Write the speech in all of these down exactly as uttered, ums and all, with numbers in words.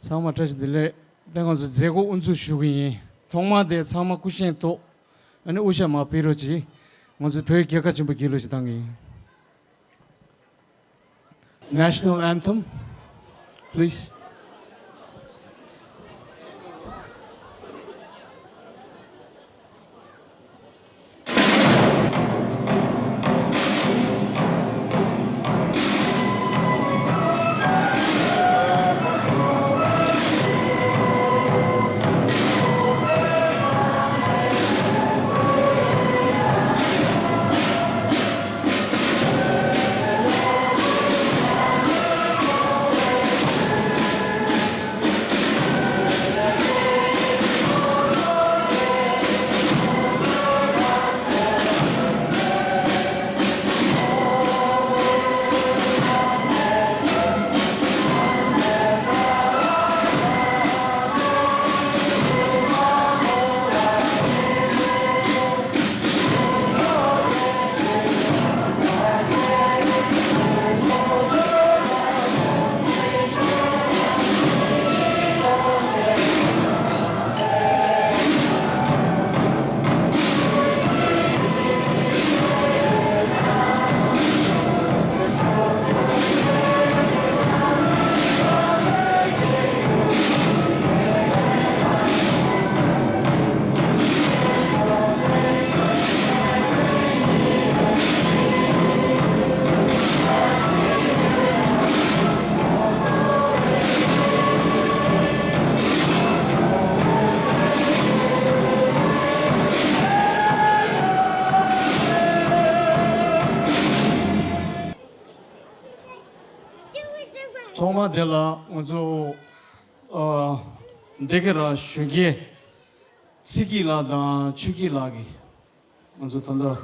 ཚང་མ་བཀྲ་ཤིས་བདེ་ལེགས། ད་ང་ཚོ་མཛད་སྒོ་དབུ་འཛུགས་ཞུ་གི་ཡིན། ཐོག་མར་དེ་ཚང་མ་སྐུ་བཞེངས་ཐོག་ཨ་ནི་དབུ་ཞྭ་མར་ཕུད་རོགས་གྱིས། ང་ཚོ་བོད་རྒྱལ་ཁ་ཆེན་པོ་རྒྱལ་གླུ་ཞིག་བཏང་གི་ཡིན། National anthem, please. ཐོག་མ་དེ་ལ་ང་ཚོ་ཨ་སྡེ་དགེ་ར་གཞོན་སྐྱེས་ཚེ་སྐྱིད་ལགས་དང་ཆོས་སྐྱིད་ལགས་ཀྱིས། ང་ཚོ་ད་ལྟ།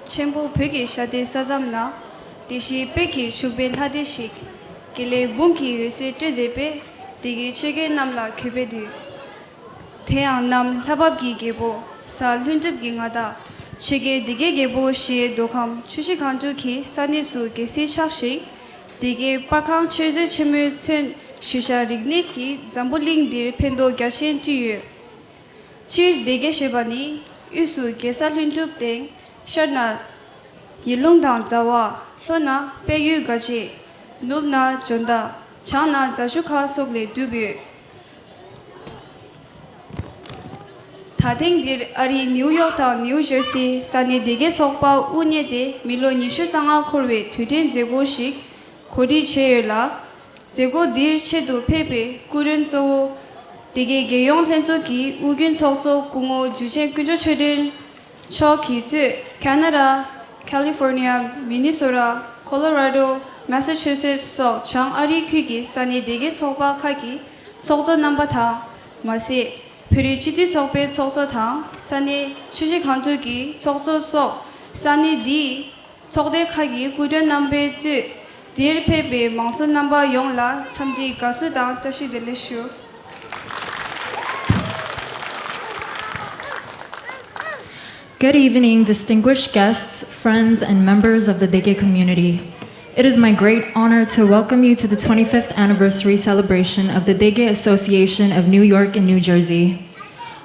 ཆེན་པོ་བོད་ཀྱི་ཤ་སྟེ་ས་མཚམས་ན། བདེ་གཤིས་དཔལ་གྱིས་ཕྱུག་པའི་ལྷ་སྡེ་ཞིག་དགེ་ལེགས་འབུམ་གྱི་འོད་ཟེར་སྤྲོས་མཛད་པའི། སྡེ་དགེ་ཆོས་རྒྱལ་རྣམས་ལ་གུས་པས་འདུད། དེ་ཡང་གནམ་ལྷ་བབས་ཀྱི་རྒྱལ་པོ། ས་ལྷུན་གྲུབ་ཀྱི་མངའ་བདག་ཆོས་རྒྱལ་སྡེ་དགེ་རྒྱལ་པོ་ཞེས་མདོ་ཁམས་ཆུ་བཞི་སྒང་དྲུག་གི་ས་གནས་སུ་རྒྱལ་སྲིད་ཆགས་ཤིང་། སྡེ་དགེ་པར་ཁང་ཆོས་མཛོད་ཆེན་མོས་མཚོན་ཞུ་བྱ་རིག་གནས་ཀྱིས་འཛམ་བུ་གླིང་འདིར་ཕན་ཐོགས་རྒྱ་ཆེན་བསྐྲུན་ཡོད། སྤྱིར་སྡེ་དགེ་ཞེས་པ་ནི་དབུས་སུ་རྒྱལ་ས་ལྷུན་གྲུབ་སྟེང་། ཤར་ན་ཡར་ཀླུང་དང་རྫ་བ། ལྷོ་ན་དཔལ་ཡུལ་དགའ་བྱེད། ནུབ་ན་འཇོ་མདའ། བྱང་ན་རྫ་ཆུ་ཁ་སོགས་ལས་གྲུབ་ཡོད། ད་ཐེངས་འདིར་ཨ་རིའི་ནིའུ་ཡོག་དང་ནིའུ་ཇར་སིའི་ས་གནས་སྡེ་དགེ་ཚོགས་པ་དབུ་བརྙེས་ཏེ་མི་ལོ་ཉི་ཤུ་རྩ་ལྔ་འཁོར་བའི་དུས་དྲན་མཛད་སྒོ་ཞིག་གོ་སྒྲིག་བྱས་ཡོད་ལ། མཛད་སྒོ་འདིར་ཆེད་དུ་ཕེབས་པའི་སྐུ་མགྲོན་གཙོ་བོ། སྡེ་དགེ་རྒྱལ་ཡོངས་ལྷན་ཚོགས་ཀྱི་དབུ་རྒྱུན་ཚོགས་གཙོ་སྐུ་ངོ་འཇུ་ཆེན་དཀོན་མཆོག་ཆོས་སྒྲོན་མཆོག་གིས་གཙོས། ཁ་ན་ཌ། ཁ་ལི་ཧྥོར་ནི་ཡ། མི་ནི་སོ་ཊ། ཁོ་ལོ་ར་ཌོ། མེ་སཱ་ཆུ་སེ་ཊི་སོགས་བྱང་ཨ་རིའི་ཁུལ་གྱི་ས་གནས་སྡེ་དགེ་ཚོགས་པ་ཁག་གི་ཚོགས་གཙོ་རྣམ་པ་དང་། མ་ཟད། བོད་རིགས་སྤྱི་འཐུས་ཚོགས་པའི་ཚོགས་གཙོ་དང་ས་གནས་ཆུ་བཞི་སྒང་དྲུག་གི་ཚོགས་གཙོ་སོགས་ས་གནས་འདིའི་ཚོགས་སྡེ་ཁག་གི་སྐུ་མགྲོན་རྣམ་པས་གཙོས། འདིར་ཕེབས་པའི་མང་ཚོགས་རྣམ་པ་ཡོངས་ལ་འཚམས་འདྲི་དགའ་བསུ་དང་བཀྲ་ཤིས་བདེ་ལེགས་ཞུ། Good evening, distinguished guests, friends, and members of the Dege community. It is my great honor to welcome you to the twenty-fifth anniversary celebration of the Dege Association of New York and New Jersey.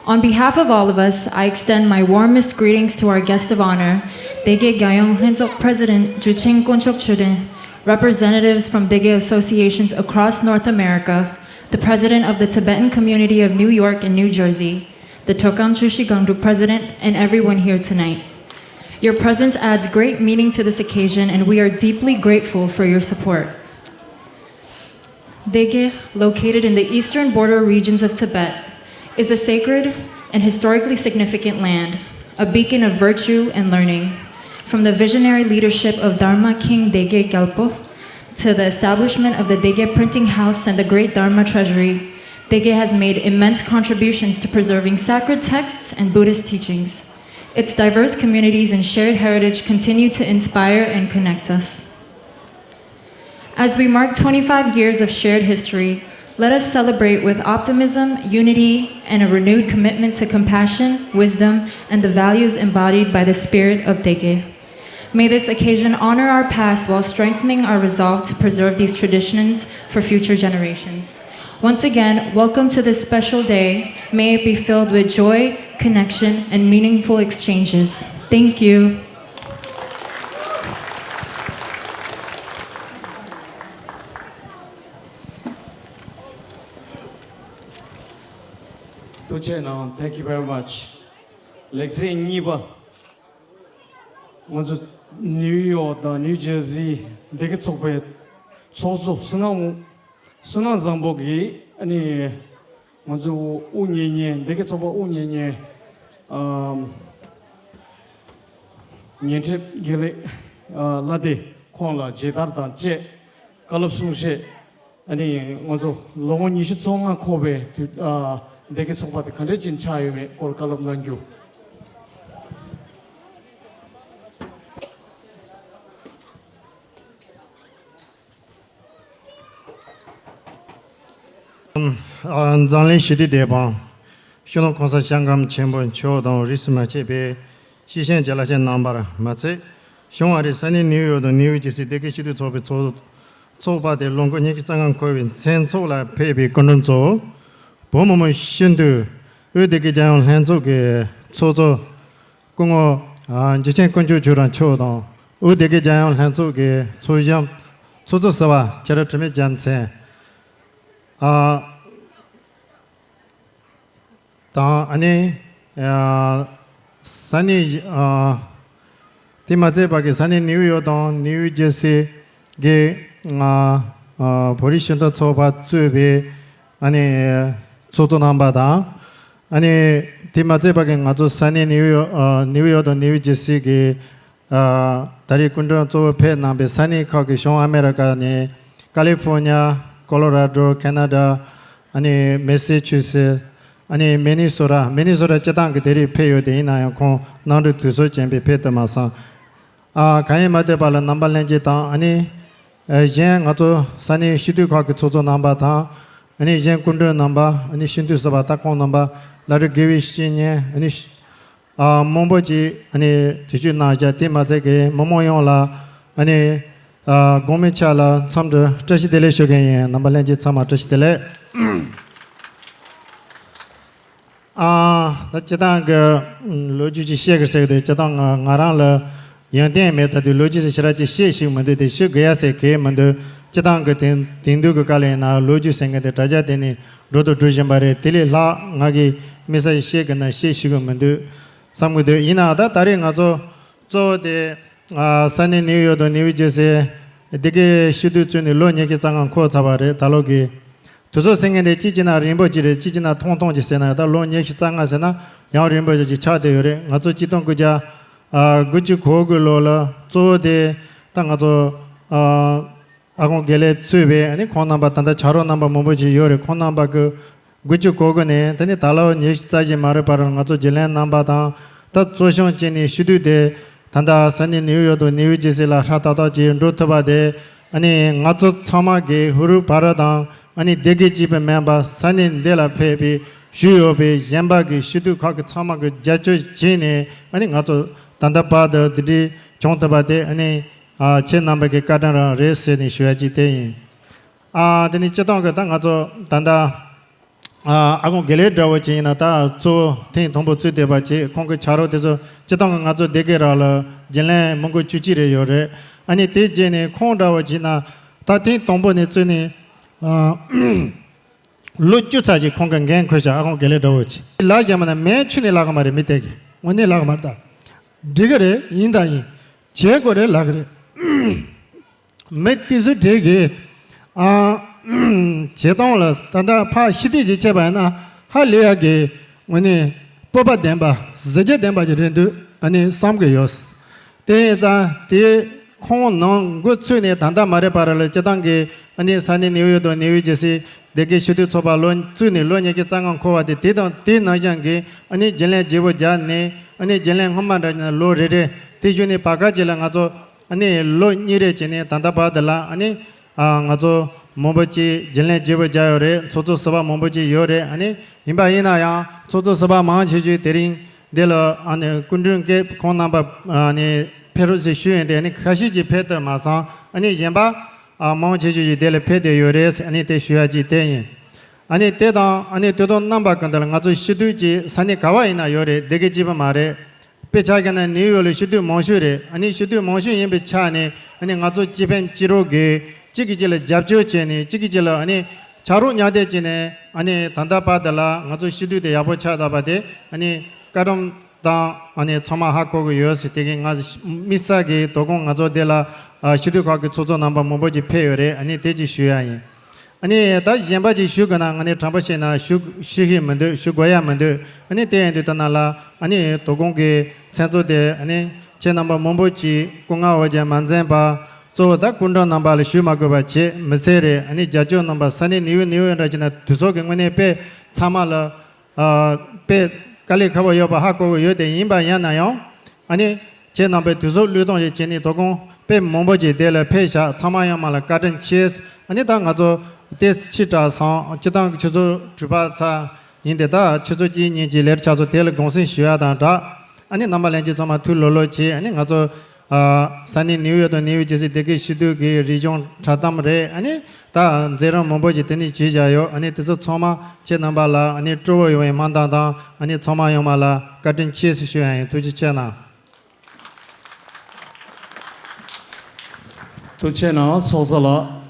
On behalf of all of us, I extend my warmest greetings to our guest of honor, Dege Gyayong Hlentsok President Jucheng Konchok Chuden, representatives from Dege associations across North America, the president of the Tibetan community of New York and New Jersey, the Tokam Chushi Gangdruk president, and everyone here tonight. Your presence adds great meaning to this occasion, and we are deeply grateful for your support. Dege, located in the eastern border regions of Tibet, is a sacred and historically significant land, a beacon of virtue and learning. From the visionary leadership of Dharma King Dege Gyalpo to the establishment of the Dege Printing House and the Great Dharma Treasury, Dege has made immense contributions to preserving sacred texts and Buddhist teachings. Its diverse communities and shared heritage continue to inspire and connect us. As we mark twenty-five years of shared history, let us celebrate with optimism, unity, and a renewed commitment to compassion, wisdom, and the values embodied by the spirit of Dege. May this occasion honor our past while strengthening our resolve to preserve these traditions for future generations. Once again, welcome to this special day. May it be filled with joy, connection, and meaningful exchanges. Thank you. ཐུགས་རྗེ་གནང་། Thank you very much. ལེགས་བྱས་གཉིས་པ། ང་ཚོ་ནིའུ་ཡོག་དང་ནིའུ་ཇར་སི་སྡེ་དགེ་ཚོགས་པའི་ཚོགས་གཙོ་བསོད་ནམས། བསོད་ནམས་བཟང་པོ་གིས་ཨ་ནི་ང་ཚོ་དབུ་བརྙེས་མཁན། སྡེ་དགེ་ཚོགས་པ་དབུ་བརྙེས་མཁན་ཨམ་ཉེ་འཁྲིས་དགེ་ལེགས་ཨ་ལགས་དེ་ཁོང་ལ་མཇལ་དར་དང་བཅས་བཀའ་སློབ་གསུང་བཤད། ཨ་ནི་ང་ཚོ་ལོ་ངོ་ཉི་ཤུ་རྩ་ལྔ་འཁོར་བའི་དུས་ཨ་སྡེ་དགེ་ཚོགས་པ་དེ་ག་འདྲ་ཅིག་ཆགས་ཡོད་མེད་སྐོར་བཀའ་སློབ་གནང་རྒྱུ། ཨ་འཛམ་གླིང་ཞི་བདེའི་དེད་དཔོན་སྤྱི་ནོར་གོང་ས་སྐྱབས་མགོན་ཆེན་པོ་མཆོག་དང་རིས་སུ་མ་ཆད་པའི་སྐྱེས་ཆེན་གྱི་བླ་ཆེན་རྣམ་པར་མ་ཚད། བྱུང་བ་རེད། ས་གནས་ནིའུ་ཡོག་དང་ནིའུ་ཇར་སི་སྡེ་དགེ་སྤྱི་འཐུས་ཚོགས་པའི་ཚོགས་ཚོགས་པ་དེ་ལོ་འཁོར་ཉི་ཤུ་རྩ་ལྔ་འཁོར་བའི་མཚན་ཚོགས་ལ་ཕེབས་པའི་སྐུ་མགྲོན་ཚོ། བོད་མི་མང་སྤྱི་འཐུས། དབུས་སྡེ་དགེ་རྒྱལ་ཡོངས་ལྷན་ཚོགས་ཀྱི་ཚོགས་གཙོ་སྐུ་ངོ་ཨ་འཇུ་ཆེན་དཀོན་མཆོག་ཆོས་གྲགས་མཆོག་དང་། དབུས་སྡེ་དགེ་རྒྱལ་ཡོངས་ལྷན་ཚོགས་ཀྱི་ཚོགས་གཞོན་ཚོགས་གཙོ་ཟུར་པ་ཁྱེད་རང་དྲི་མེད་རྒྱལ་མཚན་ཨ་དང་། ཨ་ནི་ཨ་ས་གནས་ཨ་དེ་མ་ཚད་པ་གི་ས་གནས་ནིའུ་ཡོག་དང་ནིའུ་ཇར་སི་གི་ཨ་ཨ་བོད་རིགས་སྤྱི་མཐུན་ཚོགས་པ་གཙོས་པའི་ཨ་ནི་ཚོགས་གཙོ་རྣམ་པ་དང་། ཨ་ནི་དེ་མ་ཚད་པ་གི་ང་ཚོ་ས་གནས་ནིའུ་ཡོག་ཨ་ནིའུ་ཡོག་དང་ནིའུ་ཇར་སི་གི་ཨ་ད་རེས་སྐུ་མགྲོན་གཙོ་བོ་ཕེབས་གནང་པའི་ས་གནས་ཁག་གི་བྱང་ཨ་མེ་རི་ཀ་ནས་ཀ་ལི་ཧྥོར་ཉ། ཀོ་ལོ་ར་ཌོ། ཁེ་ན་ཌ། ཨ་ནི་མེ་སི་ཆུ་སེ། ཨ་ནི་མི་ནི་སོ་ཊ། མི་ནི་སོ་ཊ་སྤྱི་བཏང་གི་དེ་རིང་ཕེབས་ཡོད་དེ། ཡིན་ན་ཡང་ཁོང་གནམ་གྲུ་དུས་ཚོད་རྐྱེན་པས་ཕེབས་ཐུབ་མ་སོང་། ཨ་གང་ཡིན་མ་ཐུབ་པ་ལ་རྣམ་པ་ལྷན་རྒྱས་དང་། ཨ་ནི་ཨ་གཞན་ང་ཚོ་ས་གནས་སྤྱི་འཐུས་ཁག་གི་ཚོགས་གཙོ་རྣམ་པ་དང་། ཨ་ནི་གཞན་སྐུ་མགྲོན་རྣམ་པ། ཨ་ནི་སྤྱི་འཐུས་ཟུར་པ་ད་ཁོང་རྣམ་པ། ལ་དྭགས་དགེ་བའི་བཤེས་གཉེན། ཨ་ནི་ཨ་མང་པོ་ཅིག་ཨ་ནི་དུས་ཚོད་གནང་བཞག་དེ་མ་ཚད་ཀྱི་མི་མང་ཡོངས་ལ་ཨ་ནི་ཨ་དགོང་མོའི་ཆ་ལ་འཚམས་འདྲི་བཀྲ་ཤིས་བདེ་ལེགས་ཞུ་མཁན་ཡིན། རྣམ་པ་ལྷན་རྒྱས་ཚང་མ་བཀྲ་ཤིས་བདེ་ལེགས། ཨ་ད་སྤྱི་བཏང་གི་ལོ་རྒྱུས་ཅིག་བཤད་གི་ཟེར་གི་འདུག་སྤྱི་བཏང་ང་ང་རང་ལ་ཡོན་ཏན་མེད་ཚ་དུས་ལོ་རྒྱུས་ཟེར་ཞེ་དྲག་ཅིག་བཤད་ཤེས་མི་འདུག་དེ་ཤོད་དགོས་ཡ་ཟེར་གི་མི་འདུག་སྤྱི་བཏང་གི་དེང་དེང་དུས་ཀྱི་སྐབས་ལ་ཡིན་ན་ལོ་རྒྱུས་ཟེར་མཁན་དེ་དྲ་རྒྱ་དེ་ནས་འགྲོ་དང་འགྲོ་བཞིན་པ་རེད། དེ་ལས་ལྷག་ང་གིས་དམིགས་བསལ་བཤད་གི་ན་བཤད་ཤེས་གི་མི་འདུག་བསམ་གི་འདུག་ཡིན་ནའང་ད་ད་རེས་ང་ཚོ་གཙོ་བོ་དེ་ཨ་ས་གནས་ནིའུ་ཡོག་དང་ནིའུ་ཇར་སི་སྡེ་དགེ་སྤྱི་འཐུས་བཙུགས་ནས་ལོ་ཉི་ཤུ་རྩ་ལྔ་འཁོར་ཚར་བ་རེད། ད་ལོ་གི་དུས་ཚོད་ཟེར་མཁན་དེ་གཅིག་བྱས་ན་རིང་པོ་ཅིག་རེད། གཅིག་བྱས་ན་ཐུང་ཐུང་ཅིག་ཟེར་ན་ད་ལོ་ཉི་ཤུ་རྩ་ལྔ་ཟེར་ན་ཡང་རིང་པོ་ཅིག་ཆགས་བསྡད་ཡོད་རེད། ང་ཚོ་གཅིག་སྟོང་དགུ་བརྒྱ་ཨ་དགུ་བཅུ་གོ་དགུ་ལོ་ལ་གཙོ་བོ་དེ་ད་ང་ཚོ་ཨ་ཨ་ཁུ་དགེ་ལེགས་གཙོས་པའི་ཨ་ནི་ཁོང་རྣམ་པ་ད་ལྟ་ཕྱག་རོགས་རྣམ་པ་མང་པོ་ཅིག་ཡོད་རེད། ཁོང་རྣམ་པ་གི་དགུ་བཅུ་གོ་དགུ་ནས་ད་ནི་ད་ལོ་ཉི་ཤུ་རྩ་བཞི་མ་རེད་པར་ང་ཚོ་རྒྱུན་ལས་རྣམ་པ་དང་ད་གཙོ་སྐྱོང་བྱས་ནས་སྤྱི་འཐུས་དེ་ད་ལྟ་ས་གནས་ནིའུ་ཡོག་དང་ནིའུ་ཇར་སི་ལ་ཧྲ་ཏག་ཏག་ཅིག་འགྲོ་ཐུབ་པ་དེ་ཨ་ནི་ང་ཚོ་ཚང་མ་གི་ཧུ་རུ་བྷ་ར་དང་ཨ་ནི་སྡེ་དགེ་གཅིག་པུ་མིན་པ་ས་གནས་འདི་ལ་ཕེབས་པའི་བཞུགས་ཡོད་པའི་གཞན་པ་གི་སྤྱི་འཐུས་ཁག་གི་ཚང་མ་གི་རྒྱབ་སྐྱོར་བྱས་ནས་ཨ་ནི་ང་ཚོ་ད་ལྟ་བར་དུ་འདི་འདྲའི་བྱུང་ཐུབ་པ་དེ་ཨ་ནི་ཨ་ཁྱེད་རྣམ་པ་གི་བཀའ་དྲིན་རང་རེད་ཟེར་ནས་ཞུ་ཡ་གཅིག་དེ་ཡིན། ཨ་དེ་ནི་སྤྱི་བཏང་གི་ད་ང་ཚོ་ད་ལྟ་ཨ་ཨ་ཁུ་དགེ་ལེགས་འདྲ་བོ་ཅིག་ཡིན་ན་ད་གཙོ་བོ་ཐེངས་དང་པོ་གཙོས་བསྡད་པ་ཅིག་ཁོང་གི་ཕྱག་རོགས་དེ་ཚོ་སྤྱི་བཏང་གི་ང་ཚོ་སྡེ་དགེ་རང་ལ་རྒྱུན་ལས་མི་འགོ་བཅུ་གཅིག་རེ་ཡོད་རེད། ཨ་ནི་དེ་རྗེས་ནས་ཁོང་འདྲ་བོ་ཅིག་ན་ད་ཐེངས་དང་པོ་ནས་བཙུགས་ནས་ཨ་ལོ་བཅུ་ཙམ་ཅིག་ཁོང་གི་འགན་འཁུར་བཞག་ཨ་ཁུ་དགེ་ལེགས་འདྲ་བོ་ཅིག་ལ་རྒྱ་མ་ན་མེ་ཆུ་ནས་ལག་གི་མ་རེད། མི་དེ་གི་དངོས་གནས་ལག་གི་མ་རེད། ད་འགྲིག་གི་རེད། ཡིན་ད་ཡིན། བྱེད་དགོས་རེད། ལག་གི་རེད། མི་དེ་ཚོ་གྲས་ཀྱིས་ཨ་བྱེད་སྟངས་ལ་ད་ལྟ་ཕར་ཕྱི་བལྟས་ཅིག་བྱས་པ་ཡིན་ན་ཧ་ལས་ཡག་གི་དངོས་གནས་སྤོབས་པ་ལྡན་པ་གཟི་བརྗིད་ལྡན་པ་ཅིག་རེད་འདུག་ཨ་ནི་བསམ་གི་ཡོད། དེ་ཡིན་ཙང་དེ་ཁོང་ནང་འགོ་ཚུགས་ནས་ད་ལྟ་མ་རེད་པ་ར་ལ་སྤྱི་བཏང་གི་ཨ་ནི་ས་གནས་ནིའུ་ཡོག་དང་ནིའུ་ཇར་སི་སྡེ་དགེ་སྤྱི་འཐུས་ཚོགས་པ་ལོ་བཙུགས་ནས་ལོ་ཉི་ཤུ་རྩ་ལྔ་འཁོར་བ་དེ་དེ་དང་དེ་ནང་བཞིན་གྱི་ཨ་ནི་རྒྱུན་ལས་བརྗེ་པོ་རྒྱག་ནས་ཨ་ནི་རྒྱུན་ལས་སྔོན་མ་འདྲ་ཡིན་ན་ལོ་རེ་རེ་དེ་བཞིན་ནས་བར་སྐབས་ཅིག་ལ་ང་ཚོ་ཨ་ནི་ལོ་གཉིས་རེ་བྱས་ནས་ད་ལྟ་བར་དུ་ལ་ཨ་ནི་ཨ་ང་ཚོ་མང་པོ་ཅིག་རྒྱུན་ལས་བརྗེ་པོ་རྒྱག་ཡོད་རེད། ཚོགས་གཙོ་ཟུར་པ་མང་པོ་ཅིག་ཡོད་རེད། ཨ་ནི་ཡིན་པ་ཡིན་ན་ཡང་ཚོགས་གཙོ་ཟུར་པ་མང་ཆེ་ཤོས་དེ་རིང་འདི་ལ་ཨ་ནི་སྐུ་མགྲོན་སྐབས་ཁོང་རྣམ་པ་ཨ་ནི་ ཕེབས་རོགས་ཞེས་ཞུས་ཡིན་ཏེ། ཨ་ནི་ཁ་ཤས་ཀྱིས་ཕེབས་ཐུབ་མ་སོང་། ཨ་ནི་གཞན་པ་ཨ་མང་ཆེ་ཤོས་ཀྱིས་དེ་ལ་ཕེབས་བསྡད་ཡོད་རེད། ཨ་ནི་དེ་ཞུ་ཡ་གཅིག་དེ་ཡིན། ཨ་ནི་དེ་དང་ཨ་ནི་དུས་ཐོག་རྣམ་པ་ཀུན་ཏུ་ལ་ང་ཚོ་སྤྱི་འཐུས་ཀྱི་ས་གནས་ག་བ་ཡིན་ན་ཡོད་རེད། སྡེ་དགེ་གཅིག་པ་མ་རེད། དཔེ་ཆ་བཞག་ན་ནིའུ་ཡོག་ལ་སྤྱི་འཐུས་མང་ཤོས་རེད། ཨ་ནི་སྤྱི་འཐུས་མང་ཤོས་ཡིན་པའི་ཆ་ནས། ཨ་ནི་ང་ཚོ་གཅིག་ཕན་གཅིག་རོགས་ཀྱིས་གཅིག་གིས་གཅིག་ལ་རྒྱབ་སྐྱོར་བྱས་ནས། གཅིག་གིས་གཅིག་ལ་ཨ་ནི་ཆ་རོགས་མཉམ་འདེགས་བྱས་ནས། ཨ་ནི་ད་ལྟ་བར་དུ་ལ་ང་ཚོ་སྤྱི་འཐུས་དེ་ཡག་པོ་ཆགས་བསྡད་པ་དེ། ཨ་ནི་བཀའ་དྲུང་དང་ཨ་ནི་ཚང་མ་ཧ་གོ་གི་ཡོད་ཟེར། དེ་གིས་ང་དམིགས་བསལ་གྱིས་དོ་དགོང་ང་ཚོ་འདི་ལ་ཨ་སྤྱི་འཐུས་ཁག་གི་ཚོགས་གཙོ་རྣམ་པ་མང་པོ་ཅིག་ཕེབས་ཡོད་རེད། ཨ་ནི་དེ་ཅིག་ཞུ་ཡ་ཡིན། ཨ་ནི་ད་གཞན་པ་ཅིག་ཞུ་དགོས་ན་ཨ་ནི་དྲང་པོ་བཤད་ན་ཞུ་ཞུ་ཤེས་མི་འདུག་ཞུ་དགོས་ཡ་མི་འདུག་ཨ་ནི་དེ་ཡིན་དུས་ད་ནང་ལ་ཨ་ནི་དོ་དགོང་གི་མཚན་ཚོགས་དེ། ཨ་ནི་ཁྱེད་རྣམ་པ་མང་པོ་ཅིག་སྐུ་ངལ་འོ་བརྒྱལ་མ་འཛེམས་པ། གཙོ་བོ་ད་སྐུ་མགྲོན་རྣམ་པ་ལ་ཞུ་མ་དགོས་པ་བྱེད་མི་སྲིད་རེད། ཨ་ནི་རྒྱབ་སྐྱོར་རྣམ་པ་ས་གནས་ནིའུ་ཡོག་ནིའུ་ཡོག་འདྲ་བྱས་ན་དུས་ཚོད་ཀྱི་དངོས་གནས་དཔེ་ཚང་མ་ལ་ཨ་དཔེ་དཀའ་ལས་ཁག་པོ་ཡོད་པ་ཧ་གོ་གི་ཡོད། དེ་ཡིན་པ་ཡིན་ན་ཡང་། ཨ་ནི་ཁྱེད་རྣམ་པས་དུས་ཚོད་བློས་གཏོང་ཞིག་བྱས་ནས་དོ་དགོང་དཔེ་མང་པོ་ཅིག་དེ་ལ་ཕེབས་ཤག་ཚང་མ་ཡོངས་མ་ལ་བཀའ་དྲིན་ཆེ། ཨ་ནི་ད་ང་ཚོ་ཏོག་ཙམ་ཕྱི་དྲགས་སོང་། སྤྱིར་བཏང་གི་ཆུ་ཚོད་དྲུག་པ་ཚར་ཡིན་ཏེ། ད་ཆུ་ཚོད་གཅིག་གཉིས་ཀྱི་ལས་ཆགས་སོང་། དེ་ལ་དགོངས་སེལ་ཞུ་ཡ་དང་སྦྲགས། ཨ་ནི་རྣམ་པ་ལྷན་རྒྱས་ཚང་མ་ཐུགས་ལོ་ལོ་བྱེད། ཨ་ནི་ང་ཚོ་ཨ་ས་གནས་ནིའུ་ཡོག་དང་ནིའུ་ཡོག་ཅེག་སི་སྡེ་དགེ་སྤྱི་འཐུས་ཀྱི་རིག་གཞུང་འཁྲབ་སྟོན་རེད། ཨ་ནི་ད་མཛད་རིམ་མང་པོ་ཞིག་དེ་ནས་བྱས་བཞག་ཡོད། ཨ་ནི་དེ་ཚོ་ཚང་མ་ཁྱེད་རྣམ་པ་ལ་ཨ་ནི་སྤྲོ་བོ་ཡོང་བའི་སྨོན་འདུན་དང་། ཨ་ནི་ཚང་མ་ཡོངས་མ་ལ་བཀའ་དྲིན་ཆེ་ཞེས་ཞུ་ཡ་ཡིན། ཐུགས་རྗེ་ཆེ་གནང་། ཐུགས་རྗེ་གནང་། ཚོགས་གཙོ་ལགས།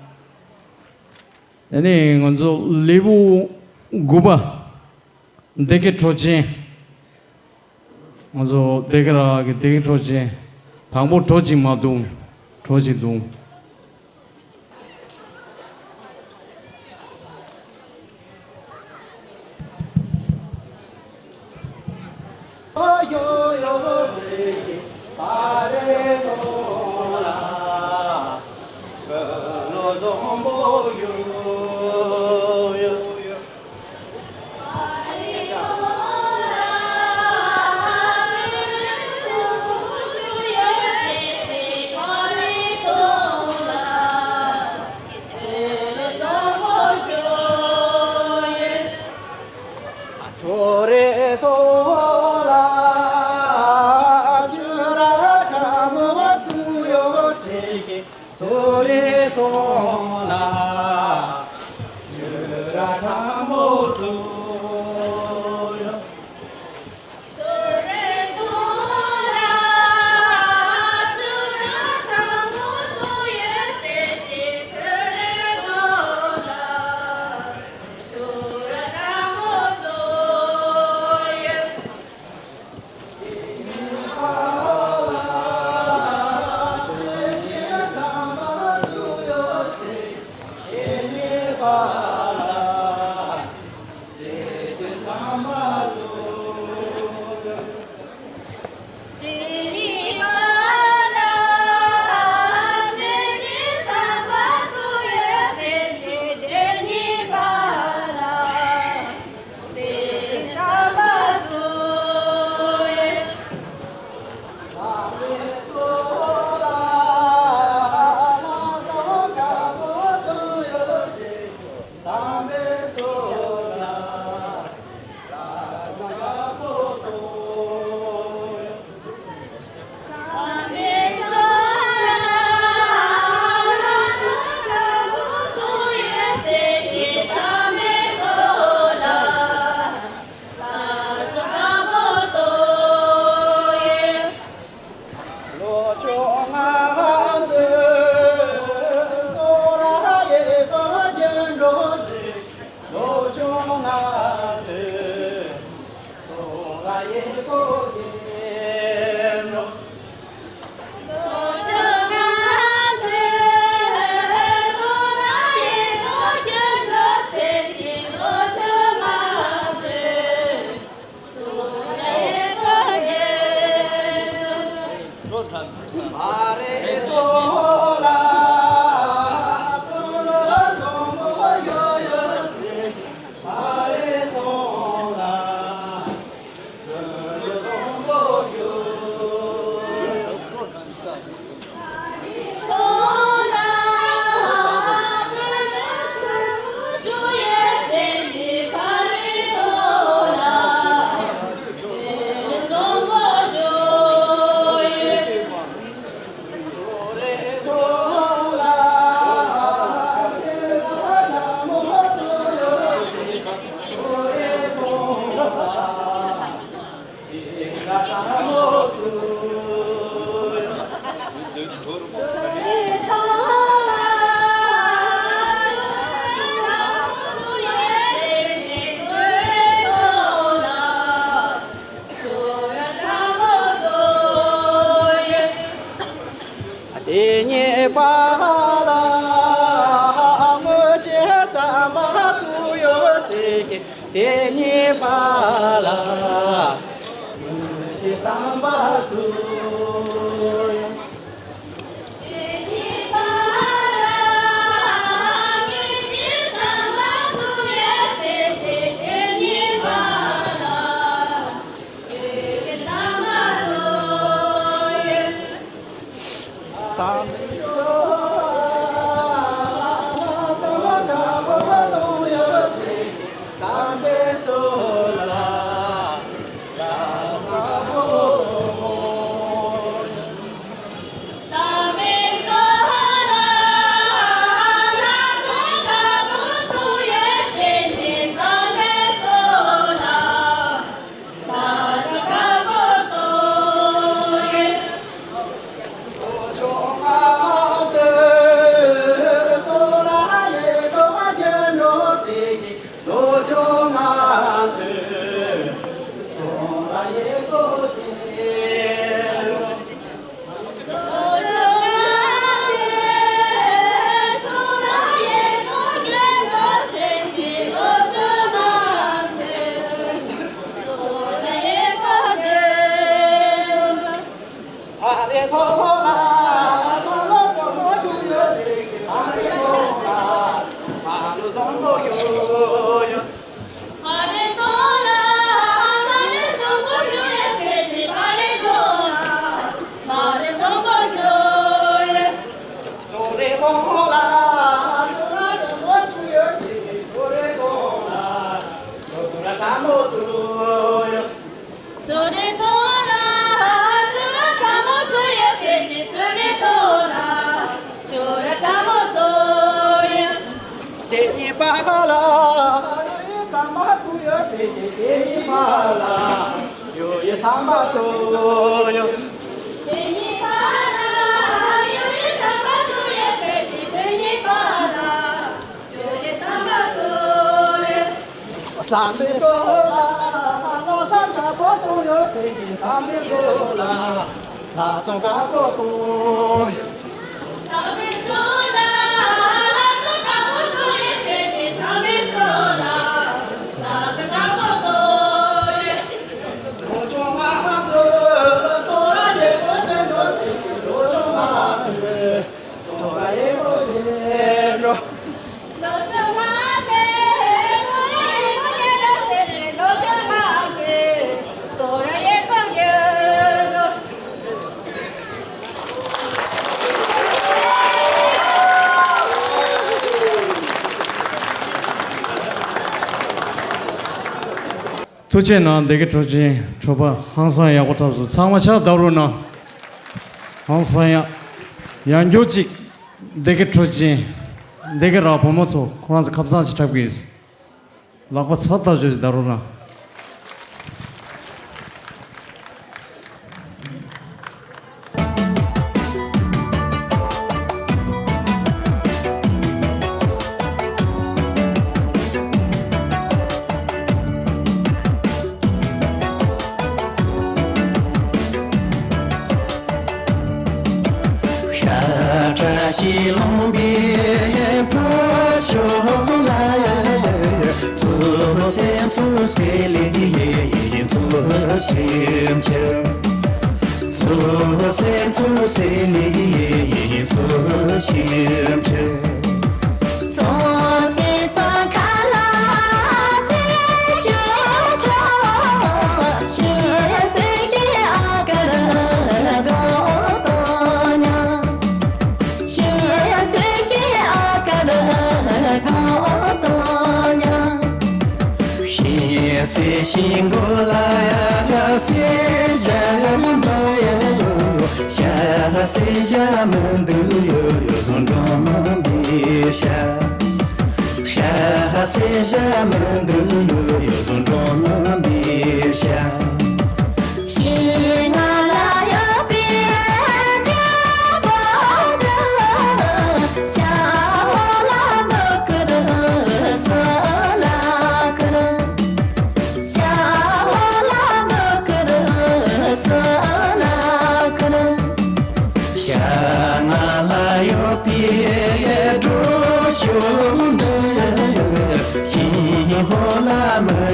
ཨ་ནི་ང་ཚོ་ལེའུ་དགུ་པ། སྡེ་དགེ་གྲོ་ཆེན། ང་ཚོ་སྡེ་དགེ་ར་གི་སྡེ་དགེ་གྲོ་ཆེན། དང་པོ་གྲོ་གཅིག་མ་བརྡུངས། གྲོ་གཅིག་བརྡུངས། པ་ལ། སྔོན་གྱི་བསམ་པ་ཚུར་ཡོད་ཟེར་ཞིང་དེ་ཉིད་པ་ལ། སྔོན་གྱི་བསམ་པ་ཚུར་ཡོད། དེ་ཉིད་པ་ལ། ཡོད་ཡི་བསམ་པ་ཚུར་ཡོད་ཟེར་གྱི། དེ་ཉིད་པ་ལ། ཡོད་ཡི་བསམ་པ་ཚུར་ཡོད། དེ་ཉིད་པ་ལ། ཡོད་ཡི་བསམ་པ་ཚུར་ཡོད་ཟེར་གྱི། དེ་ཉིད་པ་ལ། ཡོད་ཡི་བསམ་པ་ཚུར་ཡོད། བསམ་པའི་སྲོག་ལ་ལྷག་བསམ་དཀར་པོ་ཚུར་ཡོད་ཟེར་གྱི། བསམ་པའི་སྲོག་ལ་ལྷག་བསམ་དཀར་པོ་ཚུར་ཡོད། ཐུགས་རྗེ་གནང་། སྡེ་དགེ་ཁྲོ་ཆེན་གྲོགས་པོ་ཧང་སང་ཡག་པོ་འཁྲབ་སོང་། ཚང་མ་ཕྱག་བརྡབ་རོགས་གནང་། ཧང་སང་ཡག་ཡང་མགྱོགས་ཅིག་སྡེ་དགེ་ཁྲོ་ཆེན། སྡེ་དགེ་ར་བུ་མོ་ཚོ་ཁོ་རང་ཚོ་ཁ་སང་ཅིག་འཁྲབ་གི་ཡིན། ལག་པ་ཚ་ཐག་ཆོད་ཅིག་བརྡབ་རོགས་གནང་། ཤ་བཀྲ་ཤིས་ལྷུན་པོའི་ཕུ་ཤོ་ལ། ཚོ་སེམས་ཚོ་སེ་ལེ་ཡེ་ཚོ་ཁྱིམ་ཆེ། ཚོ་སེམས་ཚོ་སེ་ལེ་ཡེ་ཚོ་ཁྱིམ་ཆེ།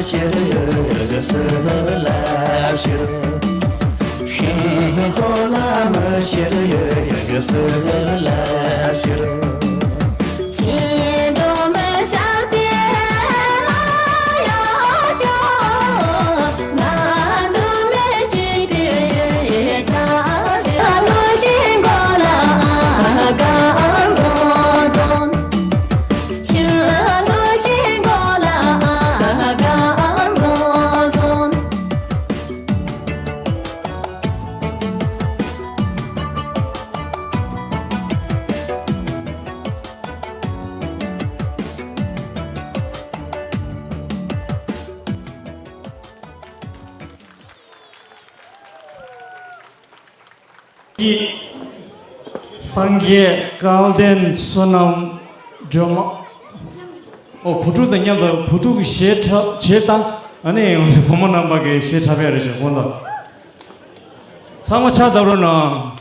ཤེར་ཡོད་གི་སི་ལ་ཤེར། ཤིང་ཕོ་ལ་མི་ཤེར་ཡོད་གི་སི་ལ་ཤེར། ཤིང་སྒྲོན་མེ་ཤར་ཏེ་ལ་ཡོད་ཤོག་ང་སྒྲོན་མེ་ཤེར་ཏེ་ཡོད་ཀྱང་ལོ་ཤིང་གོ་ལ་གང་བཟང་བཟང་། སངས་རྒྱས་སྐལ་ལྡན་བསོད་ནམས་སྒྲོལ་མ། ཨོ། བུ་ཕྲུག་དང་མཉམ་དུ་བུ་ཕྲུག་གི་གཞས་འཁྲབ། གཞས་བཏང་། ཨ་ནི་ང་ཚོ་བུ་མོ་རྣམ་པ་གི་གཞས་འཁྲབ་ཡ་རེད་ཤག་དགོངས་དག་ཚང་མ་ཕྱག་བརྡབ་རོགས་གནང་།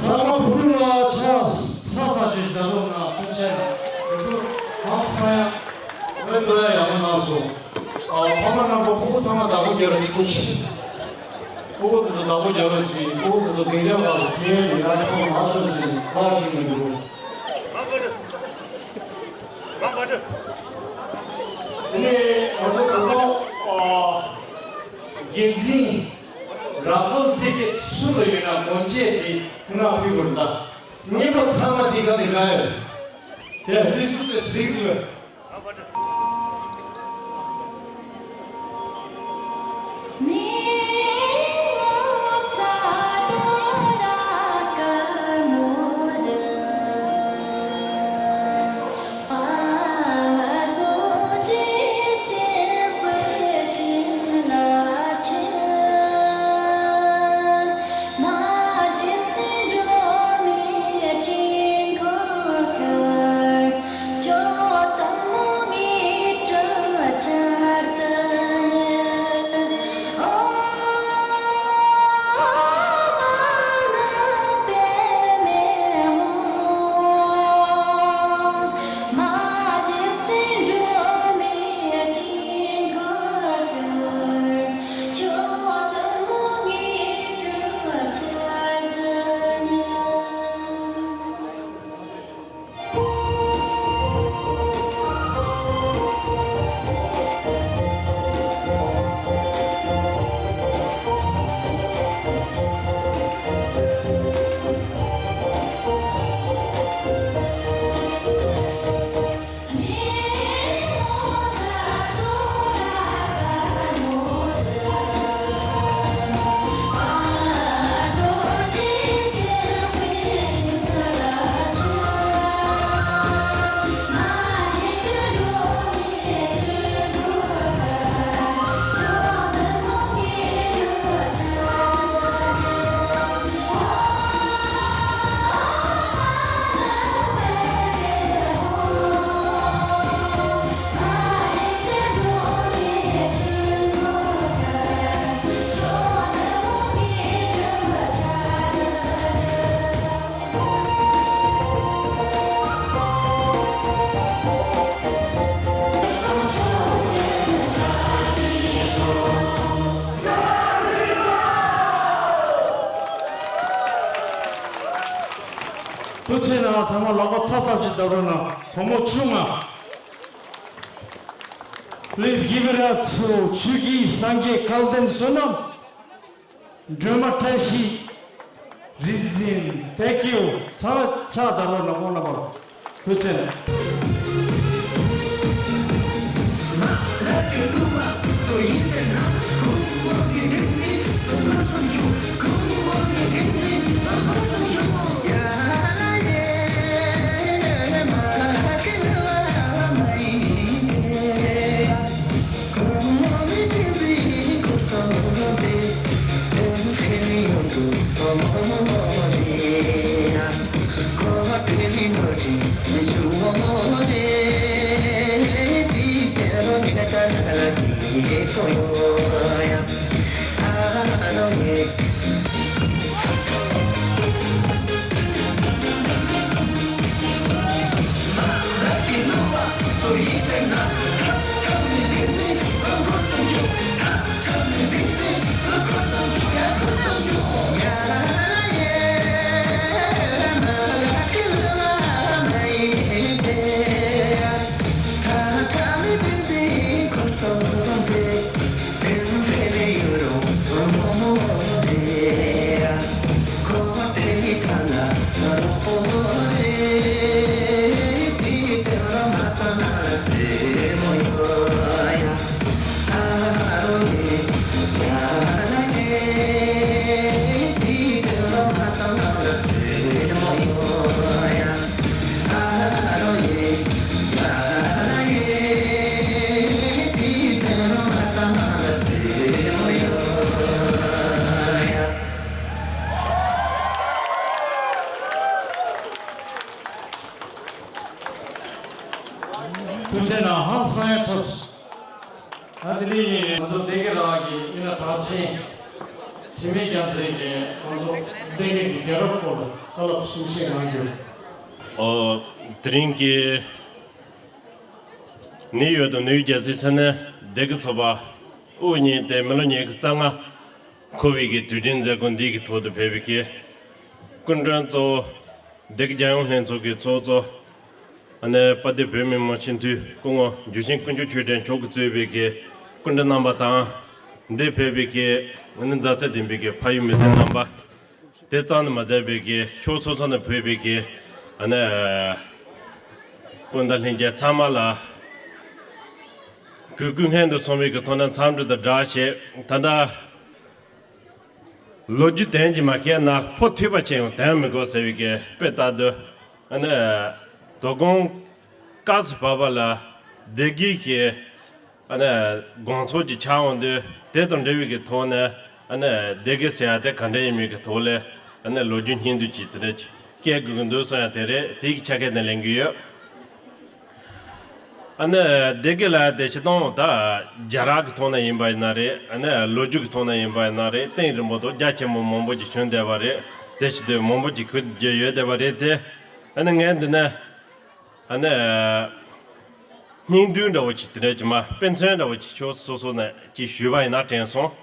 ཚང་མ་བུ་ཕྲུག་ལ་ཕྱག་ཚ་ཚ་ཅིག་བརྡབ་རོགས་གནང་། ཐུགས་རྗེ་ཆེ། བུ་ཕྲུག་གང་ཚང་ཡང་མེད་འདུག་ཡ། ཡག་པོ་གནང་སོང་། ཨ། ཕ་མ་རྣམ་པ་སྤུ་གུ་ཚང་མ་བདག་པོ་རྒྱག་རོགས་གྱིས། སྤུ་གུ་དེ་ ལག་པ་རྒྱག་རོགས་གྱིས། ཨོ་ཟེར་ཚོ་སྡིངས་ཆ་ལ་ཁེལ་ཡས་ནི་ཡར་ཕྱོགས་མར་ཕྱོགས་ཀྱི་ཕར་འགྲིག་མི་འདུག་དེ་ནས་ང་ཚོ་དོ་དགོང་འགན་འཛིན་ར་ཧྥལ་ཊི་ཀེ་ཊི་སུ་ལ་ཡོད་ན་སྒོ་འབྱེད་དེ་ཐུགས་སྣང་ཕུལ་དགོས་རེད་ད། རྔན་པ་ཚང་མ་འདི་ག་ནས་ག་ཡོད། དེ་འདི་སུ་དེ་གཟིགས་ཡོད། ཐུགས་རྗེ་གནང་། ཚང་མ་ལག་པ་ཚ་ཚ་ཞིག་བརྡབ་རོགས་གནང་། བུ་མོ་ཆུང་ང་། Please give it up to ཆོས་སྐྱིད་སངས་རྒྱས་སྐལ་ལྡན་བསོད་ནམས། སྒྲོལ་མ་བཀྲ་ཤིས། རིག་འཛིན། Thank you. ཚང་མ་ཕྱག་བརྡབ་རོགས་གནང་། ཁོང་རྣམ་པར་ཐུགས་རྗེ་གནང་། ཐུགས་རྗེ་གནང་། ཧང་སང་ཡང་འཁྲབ་སོང་། ད་དེ་རིང་ང་ཚོ་སྡེ་དགེ་རག་གི་ཨི་ན་གྲགས་ཆེན་དྲི་མེད་རྒྱལ་མཚན་གྱིས་ང་ཚོ་སྡེ་དགེ་གི་རྒྱལ་རབས་སྐོར་ལ་བཀའ་སློབ་གསུང་བཤད་གནང་རྒྱུ། ཨོ། དེ་རིང་གི་ནིའུ་ཡོག་དང་ནིའུ་ཇར་སི་ས་གནས་སྡེ་དགེ་ཚོགས་པ་དབུ་བརྙེས་ཏེ་མི་ལོ་ཉིས་སྟོང་རྩ་ལྔ། འཁོར་བའི་གི་དུས་དྲན་མཛད་སྒོ་འདི་གི་ཐོག་ཏུ་ཕེབས་པའི་གི་སྐུ་མགྲོན་གཙོ་བོ། སྡེ་དགེ་རྒྱལ་ཡོངས་ལྷན་ཚོགས་ཀྱི་ཚོགས་གཙོ། ཨ་ནི་དཔལ་ལྡན་བོད་མི་མང་སྤྱི་འཐུས་སྐུ་ངོ་འཇུ་ཆེན་དཀོན་མཆོག་ཆོས་སྒྲོན་མཆོག་གིས་གཙོས་པའི་གི་སྐུ་མགྲོན་རྣམ་པ་དང་། འདིར་ཕེབས་པའི་གི་ཨ་ནི་མཛའ་བརྩེ་ལྡན་པའི་གི་ཕ་ཡུལ་མི་སེར་རྣམ་པ། དེ་ཙམ་དུ་མ་ཟད་པའི་གི་ཕྱོགས་སོ་སོ་ནས་ཕེབས་པའི་གི་ཨ་ནི་སྤུན་ཟླ་ལྷན་རྒྱས་ཚང་མ་ལ་གུས་བཀུར་སྙན་དུ་སོང་བའི་གི་ཐོག་ནས་འཚམས་འདྲི་དང་སྦྲགས་བྱས། ད་ལྟ་ལོ་རྒྱུས་དོན་གྱིས་མ་བཤད་ན་ཕོ་ཐུག་པ་ཆེ་ཡང་དོན་མི་གོ་ཟེར་བའི་གི་དཔེ་ལྟར་དུ། ཨ་ནི་དོ་དགོང་སྐབས་སུ་བབས་པ་ལ་སྡེ་དགེ་གི་ཨ་ནི་དགོང་ཚོགས་ཀྱི་ཆ་འོང་དུས་དེ་དང་འབྲེལ་བའི་གི་ཐོག་ནས། ཨ་ནི་སྡེ་དགེ་ཟེར་ཡ་དེ་ག་འདྲ་ཡིན་མིན་གི་ཐོག་ལས་ཨ་ནི་ལོ་རྒྱུས་སྙིང་བསྡུས་ཀྱི་དེ་འདྲ་ཅིག་བཤད་དགོས་ཀྱི་འདུག་བསམ་ཡ་དེ་རེད། དེ་གི་ཆ་ཁ་ནས་ལེན་གི་ཡོད། ཨ་ནི་སྡེ་དགེ་ལ་དེ་ཆེ་དང་ད་རྒྱ་ར་གི་ཐོག་ནས་ཡིན་པ་ཡིན་ན་རེད། ཨ་ནི་ལོ་རྒྱུས་ཀྱི་ཐོག་ནས་ཡིན་པ་ཡིན་ན་རེད། རྟེན་རིན་པོ་དང་རྒྱ་ཆེན་པོ་མང་པོ་ཅིག་བྱོན་བསྡད་པ་རེད། དེ་ཆེ་དུས་མང་པོ་ཅིག་གུས་བརྗོད་ཡོད་བསྡད་པ་རེད་དེ། ཨ་ནི་ངས་འདི་ནས་ཨ་ནི་སྙིང་བསྡུས་འདྲ་བོ་ཅིག་དེ་འདྲ་ཅིག་མ་དཔེ་མཚོན་འདྲ་བོ་ཅིག་ཕྱོགས་སོ་སོ་ནས་ཅིག་ཞུས་པ་ཡིན་ན་དྲན་སོང་།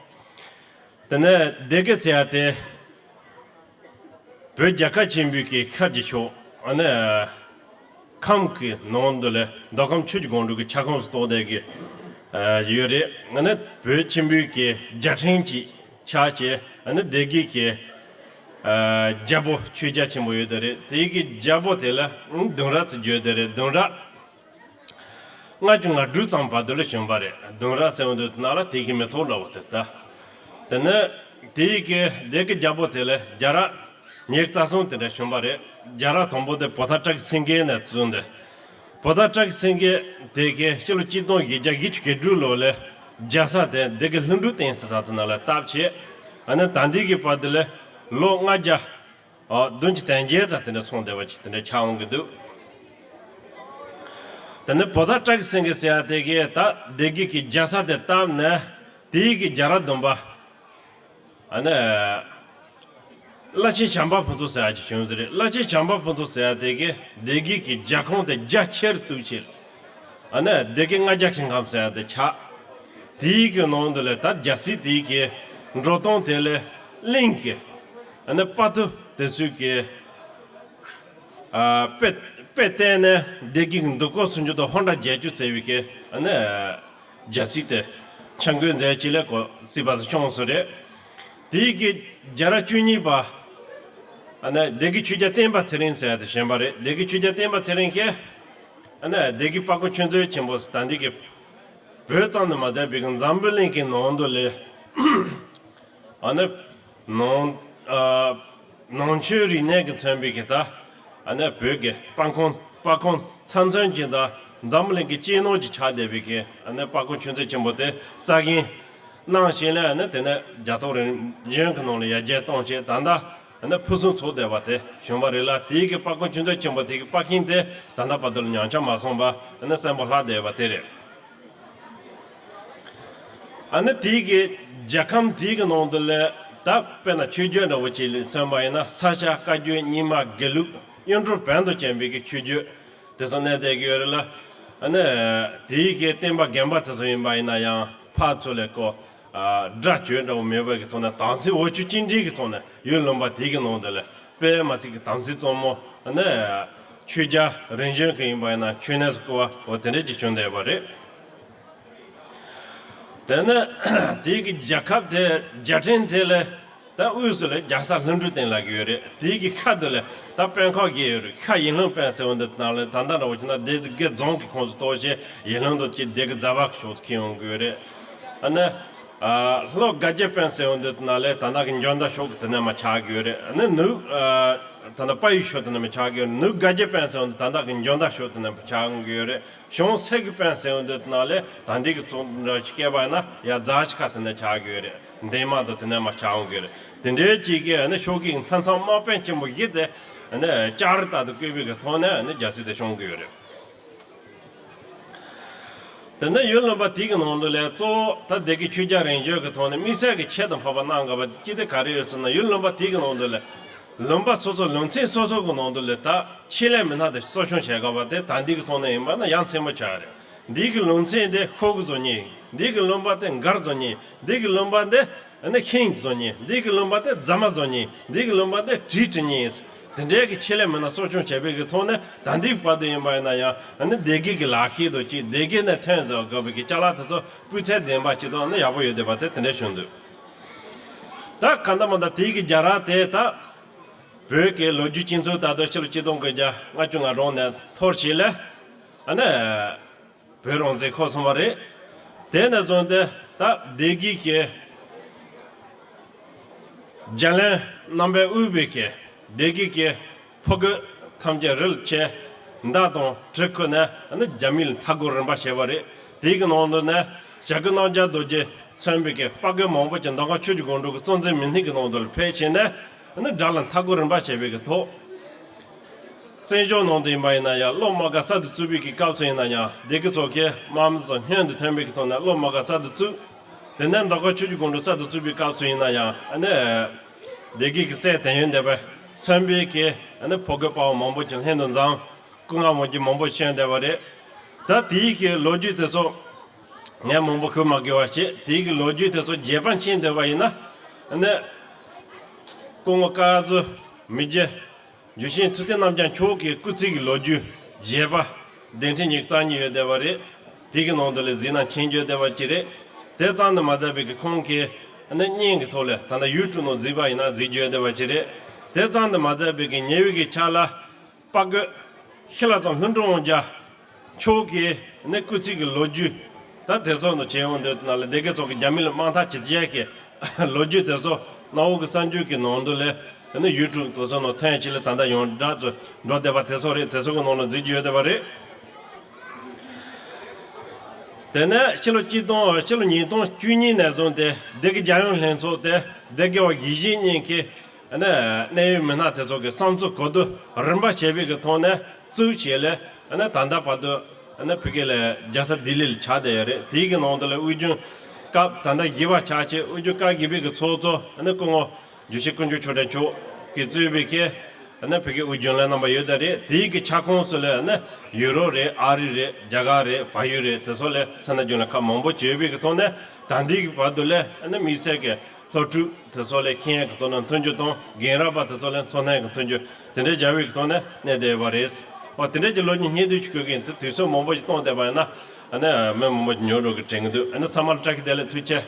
དེ་ནས་སྡེ་དགེ་ཟེར་ཡ་དེ་བོད་རྒྱལ་ཁབ་ཆེན་པོའི་གི་ཤར་གྱི་ཕྱོགས། ཨ་ནི་ཁམས་ཀྱི་ནང་དུ་ལས་མདོ་ཁམས་ཆུ་བཞི་སྒང་དྲུག་གི་ཁྱབ་ཁོངས་སུ་གཏོགས་བསྡད་ཀྱི་ཡོད་རེད། ཨ་ནི་བོད་ཆེན་པོའི་གི་རྒྱལ་ཕྲན་ཅིག་ཆགས་བྱས། ཨ་ནི་སྡེ་དགེ་གི་རྒྱལ་པོ་ཆོས་རྒྱལ་ཆེན་པོ་ཡོད་དེ་རེད། དེ་གི་རྒྱལ་པོ་དེ་ལ་ལྡུམ་ར་ཟེར་བརྗོད་དེ་རེད། ལྡུམ་ར། ལྔ་བཅུ་ང་དྲུག་ཙམ་བར་དུ་ལ་བྱོན་པ་རེད། ལྡུམ་ར་ཟེར་བ་འདི་ནང་ལ་དེ་གི་མི་ཐོག་འདྲ་བོ་དེ་ལྟ། དེ་ནས་དེའི་གི་སྡེ་གི་རྒྱལ་པོ་དེ་ལ་རྒྱ་ར་ཉེར་རྩ་གསུམ་དེ་འདྲ་བྱོན་པ་རེད། རྒྱ་ར་དང་པོ་དེ་བོ་ད་ཏྲ་གི་སེང་གེ་ནས་བཙུགས་ཏེ། བོ་ད་ཏྲ་གི་སེང་གེ་དེ་གི་སྤྱི་ལོ་གཅིག་སྟོང་བཞི་བརྒྱ་བཞི་བཅུ་གྱ་དྲུག་ལོ་ལ་རྒྱལ་ས་དེ་སྡེ་དགེ་ལྷུན་གྲུབ་བསྟན་ས་ད་ལྟ་ནང་ལ་བཏབ་བྱས། ཨ་ནི་ད་འདི་གི་བར་དུ་ལ་ལོ་ལྔ་བརྒྱ། ཨོ། བདུན་ཅུ་དོན་བརྒྱད་ཙམ་དེ་འདྲ་སོང་བསྡད་པ་ཅིག་དེ་འདྲ་ཆགས་འོང་གི་འདུག། དེ་ནས་བོ་ད་ཏྲ་གི་སེང་གེ་ཟེར་ཡ་དེ་གིས་ད་སྡེ་དགེ་གི་རྒྱལ་ས་དེ་བཏབ་ནས། དེའི་གི་རྒྱ་ར་ལྡུམ་པ། ཨ་ནི་བླ་ཆེན་བྱམས་པ་ཕུན་ཚོགས་ཟེར་ཡ་ཅིག་བྱུང་ཟེར་རེད། བླ་ཆེན་བྱམས་པ་ཕུན་ཚོགས་ཟེར་ཡ་དེ་གིས་སྡེ་དགེ་གི་རྒྱལ་ཁོངས་དེ་རྒྱ་ཆེར་གཏུགས་བྱས། ཨ་ནི་སྡེ་དགེ་ལྔ་བརྒྱ་ཁྱིམ་ཁམས་ཟེར་ཡ་དེ་ཆགས། དེའི་གི་ནང་དུ་ལ་ད་རྒྱལ་སྲིད་དེའི་གི་འགྲོ་སྟངས་དེ་ལ་གླིང་གི་ཨ་ནི་དཔའ་ཐུབ་དེ་ཚོས་གི་ཨ་དཔེ་དཔེ་བལྟས་ནས་སྡེ་དགེ་གི་འདུ་ཁང་སུམ་ཅུ་དང་ཧོར་འདྲ་བརྒྱད་ཅུ་ཟེར་བའི་གི་ཨ་ནི་རྒྱལ་སྲིད་དེ་འཆར་འགོད་མཛད་ཅིག་ལས་གོ་སྲིད་པ་དང་བྱུང་སོང་རེད། དེའི་གི་རྒྱ་ར་བཅུ་གཉིས་པ་ཨ་ནི་སྡེ་དགེ་ཆོས་རྒྱལ་བསྟན་པ་ཚེ་རིང་ཟེར་ཡ་དེ་བྱོན་པ་རེད། སྡེ་དགེ་ཆོས་རྒྱལ་བསྟན་པ་ཚེ་རིང་གིས་ཨ་ནི་སྡེ་དགེ་དཔའ་བོ་ཆོས་མཛད་ཆེན་པོ་ཟེར་ད་འདི་གི་བོད་ཙམ་དུ་མ་ཟད་པའི་གི་འཛམ་བུ་གླིང་གི་ནང་དུ་ལས་ཨ་ནི་ནང་ཨ་ནང་ཆོས་རིག་གནས་ཀྱིས་མཚོན་པའི་གི་ད་ཨ་ནི་བོད་ཀྱི་དཔའ་ཁོང་དཔའ་ཁོང་ཚབ་མཚོན་གྱི་ད་འཛམ་བུ་གླིང་གི་གཅེས་ནོར་གྱི་ཆགས་བསྡད་པའི་གི་ཨ་ནི་དཔའ་ཁོང་ཆོས་མཛད་ཆེན་པོ་དེ་གསར་བཞེངས་གནང་ཞིང་ལས། ཨ་ནི་དེ་ནས་རྒྱ་ཐོག་རིམ་བྱོན་གྱི་ནང་ལ་ཡར་རྒྱས་གཏོང་བྱས། ད་ལྟ་ཨ་ནི་ཕུན་སུམ་ཚོགས་བསྡད་པ་དེ་བྱུང་བ་རེད་ལ། དེའི་གི་དཔའ་ཁོང་ཆོས་མཛད་ཆེན་པོ་དེ་གི་དཔའ་ཤིང་དེ་ད་ལྟ་བར་དུ་ལ་ཉམས་ཆག་མ་སོང་བ་ཨ་ནི་གསོན་པོ་ལྷག་བསྡད་པ་དེ་རེད། ཨ་ནི་དེའི་གི་རྒྱལ་ཁམས་དེའི་གི་ནང་དུ་ལས་ད་དཔེར་ན་ཆོས་བརྒྱུད་འདྲ་བོ་ཅིག་ལ་མཚོན་པ་ཡིན་ན་ས་སྐྱ་བཀའ་བརྒྱུད་རྙིང་མ་དགེ་ལུགས་གཡུང་དྲུང་བོན་དང་བཅས་པའི་གི་ཆོས་བརྒྱུད་དེ་ཚོ་གནས་བསྡད་ཀྱི་ཡོད་རེད་ལ། ཨ་ནི་དེའི་གི་བསྟན་པ་རྒན་པ་དེ་ཚོ་ཡིན་པ་ཡིན་ན་ཡང་ཕར་ཚུར་ལས་ཀོ་ཨ་དགྲ་བྱོས་འདྲ་བོ་མེད་པའི་གི་ཐོག་ནས་དམ་ཚིག་འོ་ཆུ་གཅིག་སྒྲིལ་གི་ཐོག་ནས་ཡུལ་ལུང་པ་དེའི་གི་ནང་དུ་ལས་དཔེ་མ་སྲིད་གི་དམ་ཚིག་གཙང་མོ་ཨ་ནི་ཆོས་རྒྱལ་རིམ་བྱོན་གི་ཡིན་པ་ཡིན་ན་མཆོད་གནས་སུ་བཀུར་བ་འོ་དེ་འདྲ་ཅིག་བྱུང་བསྡད་པ་རེད། དེ་ནས་དེའི་གི་རྒྱལ་ཁབ་དེ་རྒྱལ་ཕྲན་དེ་ལས་ད་དབུས་སུ་ལས་རྒྱལ་ས་ལྷུན་གྲུབ་བསྟན་ལབ་ཀྱི་ཡོད་རེད། དེའི་གི་ཁ་ཐུག་ལས་ད་དཔོན་ཁག་བརྒྱད་ཡོད་རེད། ཁ་ཡིད་བློན་དཔོན་ཟེར་བ་འདི་ནང་ལས་ད་ལྟ་འདྲ་བོ་བྱས་ན་སྡེ་དགེ་རྫོང་གི་ཁོངས་སུ་གཏོགས་བྱས་ཡིད་བློན་དུ་ཅིག་སྡེ་དགེ་རྫ་བ་གི་ཕྱོགས་སུ་འཁྱེར་ཡོང་གི་ཡོད་རེད། ཨ་ནི་ཨ་ལྷོ་དགའ་རྒྱལ་དཔོན་ཟེར་བ་འདི་ནང་ལས་ད་ལྟ་གི་འཇོ་མདའ་ཕྱོགས་ཀྱི་དེ་ནས་མར་ཆགས་ཀྱི་ཡོད་རེད། ཨ་ནི་ནུབ་ཨ་ད་ལྟ་དཔའ་ཡུལ་ཕྱོགས་དེ་ནས་མར་ཆགས་ཀྱི་ཡོད་རེད། ནུབ་དགའ་རྒྱལ་དཔོན་ཟེར་བ་འདི་ད་ལྟ་གི་འཇོ་མདའ་ཕྱོགས་དེ་ནས་མར་ཆགས་ཡོང་གི་ཡོད་རེད། གཞུང་སེ་གི་དཔོན་ཟེར་བ་འདི་ནང་ལས་ད་འདི་གི་ཚོ་འདྲ་ཅིག་བསྐལ་པ་ཡིན་ན་ཡ་རྫ་ཆུ་ཁ་དེ་ནས་ཆགས་ཀྱི་ཡོད་རེད། འདན་མ་དང་དེ་ནས་མར་ཆགས་ཡོང་གི་ཡོད་རེད། དེ་འདྲའི་ཅིག་གི་ཨ་ནི་ཕྱོགས་ཀྱི་མཐའ་མཚམས་དམག་དཔོན་ཆེན་པོ་བཞི་དེ་ཨ་ནི་ལྕགས་རི་ལྟར་དུ་བཀོད་པའི་གི་ཐོག་ནས་ཨ་ནི་རྒྱལ་སྲིད་དེ་སྐྱོང་གི་ཡོད་རེད། དེ་ནས་ཡུལ་ལུང་པ་དེ་གི་ནང་དུ་ལས་གཙོ་བོ་ད་སྡེ་དགེ་ཆོས་རྒྱལ་རིམ་བྱོན་གྱི་ཐོག་ནས་དམིགས་བསལ་གྱི་ཆེད་དུ་འཕགས་པ་གནང་དགོས་པ་ཅི་སྟེ་ག་རེ་ཡོད་ཟེར་ན། ཡུལ་ལུང་པ་དེ་གི་ནང་དུ་ལས་ལུང་པ་སོ་སོ་ལུང་ཚན་སོ་སོ་གི་ནང་དུ་ལས་ད་ཆེད་ལས་མི་སྣ་དེ་གསོ་སྐྱོང་བྱེད་དགོས་པ་དེ་ད་འདི་གི་ཐོག་ནས་ཡིན་པ་ན་ཡ་མཚན་པོ་ཆགས་རེད། འདི་གི་ལུང་ཚན་དེ་ཤོག་གུ་བཟོ་མཁན་ཡིན། འདི་གི་ལུང་པ་དེ་མགར་བཟོ་མཁན་ཡིན། འདི་གི་ལུང་པ་དེ་ ཨ་ནི་ཤིང་བཟོ་མཁན། འདི་གི་ལུང་པ་དེ་རྫ་མ་བཟོ་མཁན། འདི་གི་ལུང་པ་དེ་གྲི་འཁྲུད་མཁན། དེ་འདྲའི་གི་ཆེད་ལས་མི་སྣ་གསོ་སྐྱོང་བྱས་པའི་གི་ཐོག་ནས། ད་ལྟའི་བར་དུ་ཡིན་པ་ཡིན་ན་ཡང་ཨ་ནི་སྡེ་དགེ་གི་ལག་ཤེས་དང་གཅིག་སྡེ་དགེ་ནས་ཐོན་བཟོ་དགོས་པའི་གི་ཅ་ལག་དེ་ཚོ་སྤུས་ཚད་ལྡན་པ་ཅིག་དང་ཨ་ནི་ཡག་པོ་ཡོད་བསྡད་པ་དེ་དེ་འདྲ་བྱུང་འདུག་ད་གང་ལྟར་མ་ལྟར་དེའི་གི་རྒྱ་ར་དེ་ད་བོད་ཀྱི་ལོ་རྒྱུས་སྤྱི་ཚོགས་ལྟར་དུ་ཕྱི་ལོ་ཆིག་སྟོང་དགུ་བརྒྱ་ལྔ་བཅུ་ང་དྲུག་ནས་འཐོར་བྱས་ལས་ཨ་ནི་བོད་རང་བཙན་འཁོར་སོང་བ་རེད། དེ་ནས་བཟུང་སྟེ་ད་སྡེ་དགེ་གི་རྒྱ་བློན་རྣམ་པས་དབུས་པའི་གི་སྡེ་དགེ་གི་ཕོ་རྒོད་ཐམས་ཅད་རིལ་བྱས། མདའ་དང་གྲི་ཁུར་ནས་ཨ་ནི་རྒྱ་མིའི་མཐའ་སྐོར་རིམ་པ་བྱས་པ་རེད། དེའི་གི་ནང་དུ་ནས་བྱ་རྒོད་རྣམ་རྒྱལ་རྡོ་རྗེ་མཚོན་པའི་གི་དཔའ་རྒོད་མང་པོ་ཅིག་མདོ་ཁམས་ཆོས་ཀྱི་སྒང་དྲུག་གི་གཙོ་འཛིན་མི་སྣའི་གི་ནང་དུ་ལ་ཕེབས་བྱས་ནས་ཨ་ནི་དགྲ་ལ་མཐའ་སྐོར་རིམ་པ་བྱས་པའི་གི་ཐོག་བཙན་བྱོལ་ནང་དུ་ཡིན་པ་ཡིན་ན་ཡང་སློབ་མ་ག་གསར་དུ་བཙུགས་པའི་གི་སྐབས་སུ་ཡིན་ན་ཡང་སྡེ་དགེ་ཚོ་གི་དམངས་གཙོ་སྔོན་དུ་ཐོན་པའི་གི་ཐོག་ནས་སློབ་མ་ག་གསར་དུ་བཙུགས། དེ་ནས་མདོ་ཁམས་ཆོས་ཀྱི་སྒང་དྲུག་གསར་དུ་བཙུགས་པའི་སྐབས་སུ་ཡིན་ན་ཡང་ཨ་ནི་སྡེ་དགེ་གི་སྲས་དེ་ཡོན་བསྡད་པ་མཚོན་པའི་གི་ཨ་ནི་ཕོ་རྒོད་དཔའ་བོ་མང་པོ་ཅིག་ལྷན་དུ་འཛོམས། སྐུ་ངལ་མོ་རྒྱུ་མང་པོ་བྱོན་བསྡད་པ་རེད། ད་དེའི་གི་ལོ་རྒྱུས་དེ་ཚོ་ངས་མང་པོ་ཁུར་མ་དགོས་པ་བྱས། དེའི་གི་ལོ་རྒྱུས་དེ་ཚོ་རྒྱས་པ་མཁྱེན་འདོད་པ་ཡིན་ན་ཨ་ནི་སྐུ་ངོ་སྐལ་བཟང་མི་རྗེ་འཇུ་ཆེན་ཐུབ་བསྟན་རྣམ་རྒྱལ་མཆོག་གི་སྐུ་ཚེ་གི་ལོ་རྒྱུས་རྒྱས་པ་གདན་ཁྲི་ཉི་ཤུ་རྩ་གཉིས་ཡོད་བསྡད་པ་རེད། དེ་གི་ནང་དུ་ལ་གཟིགས་ན་མཁྱེན་འགྱོད་བསྡད་པ་ཅིག་རེད། དེ་ཙམ་དུ་མ་ཟད་པའི་གི་ཁོང་གི་ཨ་ནི་བརྙན་གི་ཐོག་ལ་ད་ལྟ་ཡུ་ཊུབ་ནང་གཟིགས་པ་ཡིན་ན་གཟིགས་འགྱོད་བསྡད་པ་ཅིག་རེད། དེ་ཙམ་དུ་མ་ཟད་པའི་གི་ཉེ་བའི་གི་ཆར་ལ་དཔའ་རྒོད་ཤི་ལ་ཙང་ལྷུན་གྲུབ་དབང་རྒྱལ་མཆོག་གི་ཨ་ནི་སྐུ་ཚེ་གི་ལོ་རྒྱུས། ད་དེ་ཚོ་ནང་བྱས་ཡོང་དུས་ན་ལ་སྡེ་དགེ་ཚོ་གི་རྒྱ་མི་ལ་དམག་འཐབ་བྱེད་རྒྱུ་གི་ལོ་རྒྱུས་དེ་ཚོ་གནའ་བོ་གི་གསར་འགྱུར་གྱི་ནང་དུ་ལས་ཨ་ནི་ཡུ་ཊུབ་དེ་ཚོ་ནང་ཐོན་ཆེད་ལས་ད་ལྟ་ཡོངས་གྲགས་སུ་འགྲོ་བསྡད་པ་དེ་ཚོ་རེད། དེ་ཚོ་གི་ནང་ལ་གཟིགས་རྒྱུ་ཡོད་བསྡད་པ་རེད། དེ་ནས་ཕྱི་ལོ་གཅིག་སྟོང་ཕྱི་ལོ་ཉིས་སྟོང་བཅུ་གཉིས་ནས་བཟུང་སྟེ་སྡེ་དགེ་རྒྱལ་ཡོངས་ལྷན་ཚོགས་དེ་སྡེ་དགེ་བ་ཡིད་བཞིན་གཉིས་ཀྱི་ཨ་ནི་གནད་ཡོད་མི་སྣ་དེ་ཚོ་གི་བསམ་ཚུལ་གོ་བསྡུར་རིམ་པ་བྱས་པའི་གི་ཐོག་ནས་བཙུགས་བྱས་ལས་ཨ་ནི་ད་ལྟ་བར་དུ་ཨ་ནི་ཕ་གི་ལ་རྒྱལ་ས་ལྡི་ལི་ལ་ཆགས་བསྡད་ཡོད་རེད། དེའི་གི་ནང་དུ་ལ་དབུས་རྒྱུན་སྐབས་ད་ལྟ་བཞི་པ་ཆགས་བྱས། དབུས་རྒྱུན་སྐབས་བཞི་པའི་གི་ཚོགས་གཙོ་ཨ་ནི་སྐུ་ངོ་འཇུ་ཆེན་དཀོན་མཆོག་ཆོས་སྒྲོན་མཆོག་གིས་གཙོས་པའི་གི་ཨ་ནི་ཕ་གི་དབུས་རྒྱུན་ལས་རྣམ་པ་ཡོད་ད་རེད། དེའི་གི་ཁྱབ་ཁོངས་སུ་ལ་ཨ་ནི་ཡུ་རོབ་རེད། ཨ་རི་རེད། རྒྱ་གར་རེད། བལ་ཡུལ་རེད། དེ་ཚོ་ལ་ས་གནས་རྒྱུན་ལས་ཁག་མང་པོ་ཅིག་ཡོད་པའི་གི་ཐོག་ནས་ད་ལྟའི་གི་བར་དུ་ལ་ཨ་ནི་དམིགས་བསལ་གི་སློབ་ཕྲུག་དེ་ཚོ་ལ་ཤེས་ཡོན་གི་ཐོག་ནས་མཐུན་འགྱུར་དང་། རྒན་རབས་པ་དེ་ཚོ་ལ་འཚོ་སྣོན་གི་མཐུན་འགྱུར་དེ་འདྲའི་སྦྱར་བའི་གི་ཐོག་ནས་གནས་བསྡད་ཡོད་པ་རེད། འོ་དེ་འདྲའི་གི་ལོ་རྒྱུས་སྙིང་བསྡུས་ཅིག་དགོས་ཀྱི་ཡིན། དེ་དུས་ཚོད་མང་པོ་ཞིག་གཏོང་བསྡད་པ་ཡིན་ན་ཨ་ནི་མི་མང་པོ་ཞིག་ཉོབ་འགྲོ་གི་དྲན་གི་འདུག་ཨ་ནི་ཚང་མ་ལ་བཀྲ་ཤིས་བདེ་ལེགས། ཐུགས་རྗེ་ཆེ།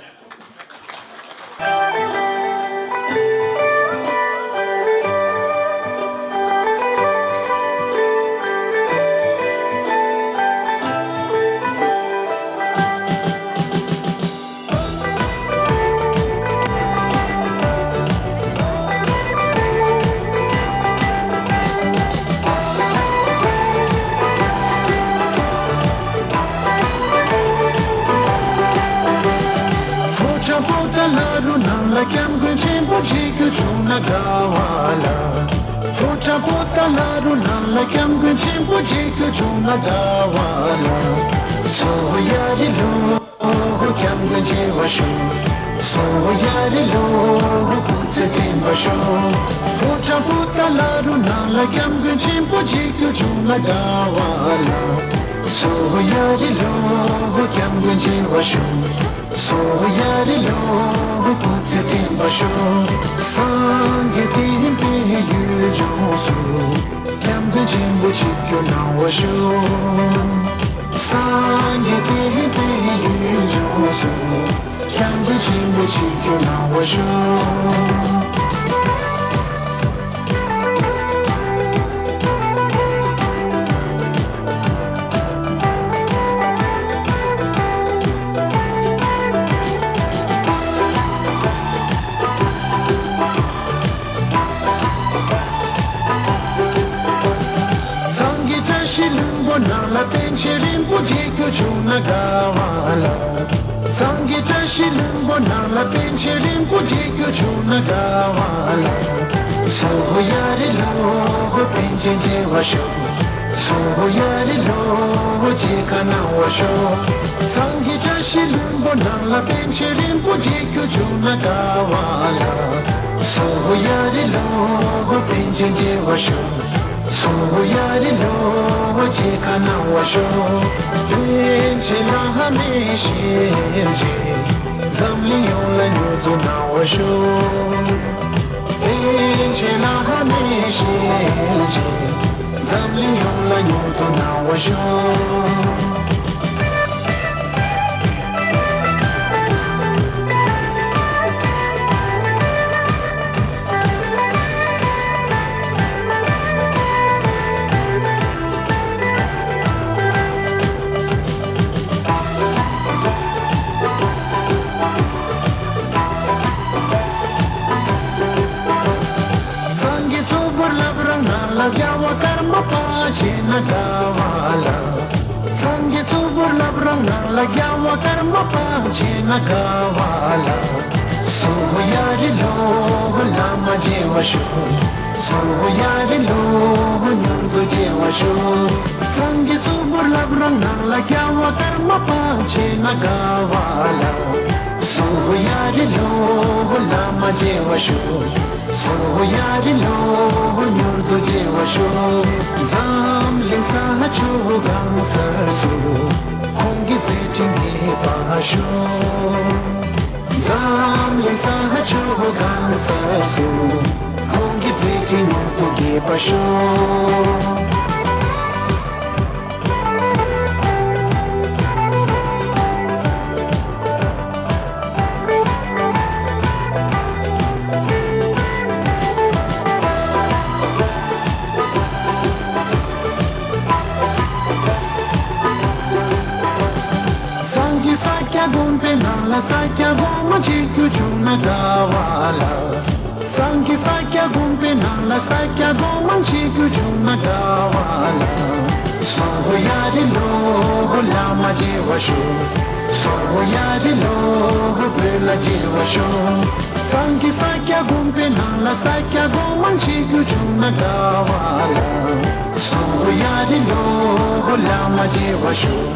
ཕོ་བྲང་པོ་ཏཱ་ལ་རུ་ནང་ལ་སྐྱབས་མགོན་ཆེན་པོ་མཇལ་རྒྱུ་བྱུང་ན་དགའ་བ་ལ། ཕོ་བྲང་པོ་ཏཱ་ལ་རུ་ནང་ལ་སྐྱབས་མགོན་ཆེན་པོ་མཇལ་རྒྱུ་བྱུང་ན་དགའ་བ་ལ། སོ་ཡ་རི་ལོ། ཧོ་སྐྱབས་མགོན་མཇལ་བར་ཤོག་སོ་ཡ་རི་ལོ། ཧོ་སྐུ་ཚེ་བརྟན་པར་ཤོག་ཕོ་བྲང་པོ་ཏཱ་ལ་རུ་ནང་ལ་སྐྱབས་མགོན་ཆེན་པོ་མཇལ་རྒྱུ་བྱུང་ན་དགའ་བ་ལ། སོ་ཡ་རི་ལོ། ཧོ་སྐྱབས་མགོན་མཇལ་བར་ཤོག་སོ་ཡ་རི་ལོ། ཧོ་སྐུ་ཚེ་བརྟན་པར་ཤོག་སངས་རྒྱས་བསྟན་པའི་ཡུལ་ལྗོངས་སུ། སྐྱབས་མགོན་ཆེན་པོ་ཆིབས་བསྒྱུར་གནང་བར་ཤོག་སངས་རྒྱས་བསྟན་པའི་ཡུལ་ལྗོངས་སུ། སྐྱབས་མགོན་ཆེན་པོ་ཆིབས་བསྒྱུར་གནང་བར་ཤོག་གཙང་གི་བཀྲ་ཤིས་ལྷུན་པོ་ནང་ལ་པཎ་ཆེན་རིན་པོ་ཆེ་མཇལ་རྒྱུ་བྱུང་ན་དགའ་བ་ལ། གཙང་གི་བཀྲ་ཤིས་ལྷུན་པོ་ནང་ལ་པཎ་ཆེན་རིན་པོ་ཆེ་མཇལ་རྒྱུ་བྱུང་ན་དགའ་བ་ལ། སོ་ཡ་རི་ལོ། ཧོ་པཎ་ཆེན་མཇལ་བར་ཤོག་སོ་ཡ་རི་ལོ། ཧོ་མཇལ་ཁ་གནང་བར་ཤོག་གཙང་གི་བཀྲ་ཤིས་ལྷུན་པོ་ནང་ལ་པཎ་ཆེན་རིན་པོ་ཆེ་མཇལ་རྒྱུ་བྱུང་ན་དགའ་བ་ལ། སོ་ཡ་རི་ལོ། ཧོ་པཎ་ཆེན་མཇལ་བར་ཤོག་སོ་ཡ་རི་ལོ། ཧོ་མཇལ་ཁ་གནང་བར་ཤོག་པཎ་ཆེན་བླ་མའི་ཞལ་མཇལ། འཛམ་གླིང་ཡོངས་ལ་མྱུར་དུ་སྣང་བ་ཤོག། པཎ་ཆེན་བླ་མའི་ཞལ་མཇལ། འཛམ་གླིང་ཡོངས་ལ་མྱུར་དུ་སྣང་བ་ཤོག། སངས་རྒྱས་གཙུག་པུར་བསླབ་རང་སྣང་ལ་རྒྱལ་བ་ཀརྨ་པ་མཇལ་ན་དགའ་བ་ལ། སངས་རྒྱས་གཙུག་པུར་བསླབ་རང་སྣང་ལ་རྒྱལ་བ་ཀརྨ་པ་མཇལ་ན་དགའ་བ་ལ། སོ་ཡ་རི་ལོ་བླ་མ་མཇལ་བར་ཤོག། སོ་ཡ་རི་ལོ་མྱུར་དུ་མཇལ་བར་ཤོག། སངས་རྒྱས་གཙུག་པུར་བསླབ་རང་སྣང་ལ་རྒྱལ་བ་ཀརྨ་པ་མཇལ་ན་དགའ་བ་ལ། སོ་ཡ་རི་ལོ་བླ་མ་མཇལ་བར་ཤོག། སོ་ཡ་རི་ལོ་མྱུར་དུ་མཇལ་བར་ཤོག། འཛམ་གླིང་ས་ཕྱོགས་གང་སར་སུ། ཁོང་གི་མཛད་འཕྲིན་རྒྱས་པར་ཤོག། འཛམ་གླིང་ས་ཕྱོགས་གང་སར་སུ། ཁོང་གི་མཛད་འཕྲིན་མྱུར་དུ་རྒྱས་པར་ཤོག། སངས་རྒྱས་ས་སྐྱ་དགོན་པའི་ནང་ལ་ས་སྐྱ་གོང་མ་མཇལ་རྒྱུ་བྱུང་ན་དགའ་བ་ལ། སངས་རྒྱས་ས་སྐྱ་དགོན་པའི་ནང་ལ་ས་སྐྱ་གོང་མ་མཇལ་རྒྱུ་བྱུང་ན་དགའ་བ་ལ། སོ་ཡ་རི་ལོ་བླ་མ་མཇལ་བར་ཤོག། སོ་ཡ་རི་ལོ་བོད་ལ་མཇལ་བར་ཤོག། སངས་རྒྱས་ས་སྐྱ་དགོན་པའི་ནང་ལ་ས་སྐྱ་གོང་མ་མཇལ་རྒྱུ་བྱུང་ན་དགའ་བ་ལ། སོ་ཡ་རི་ལོ་བླ་མ་མཇལ་བར་ཤོག།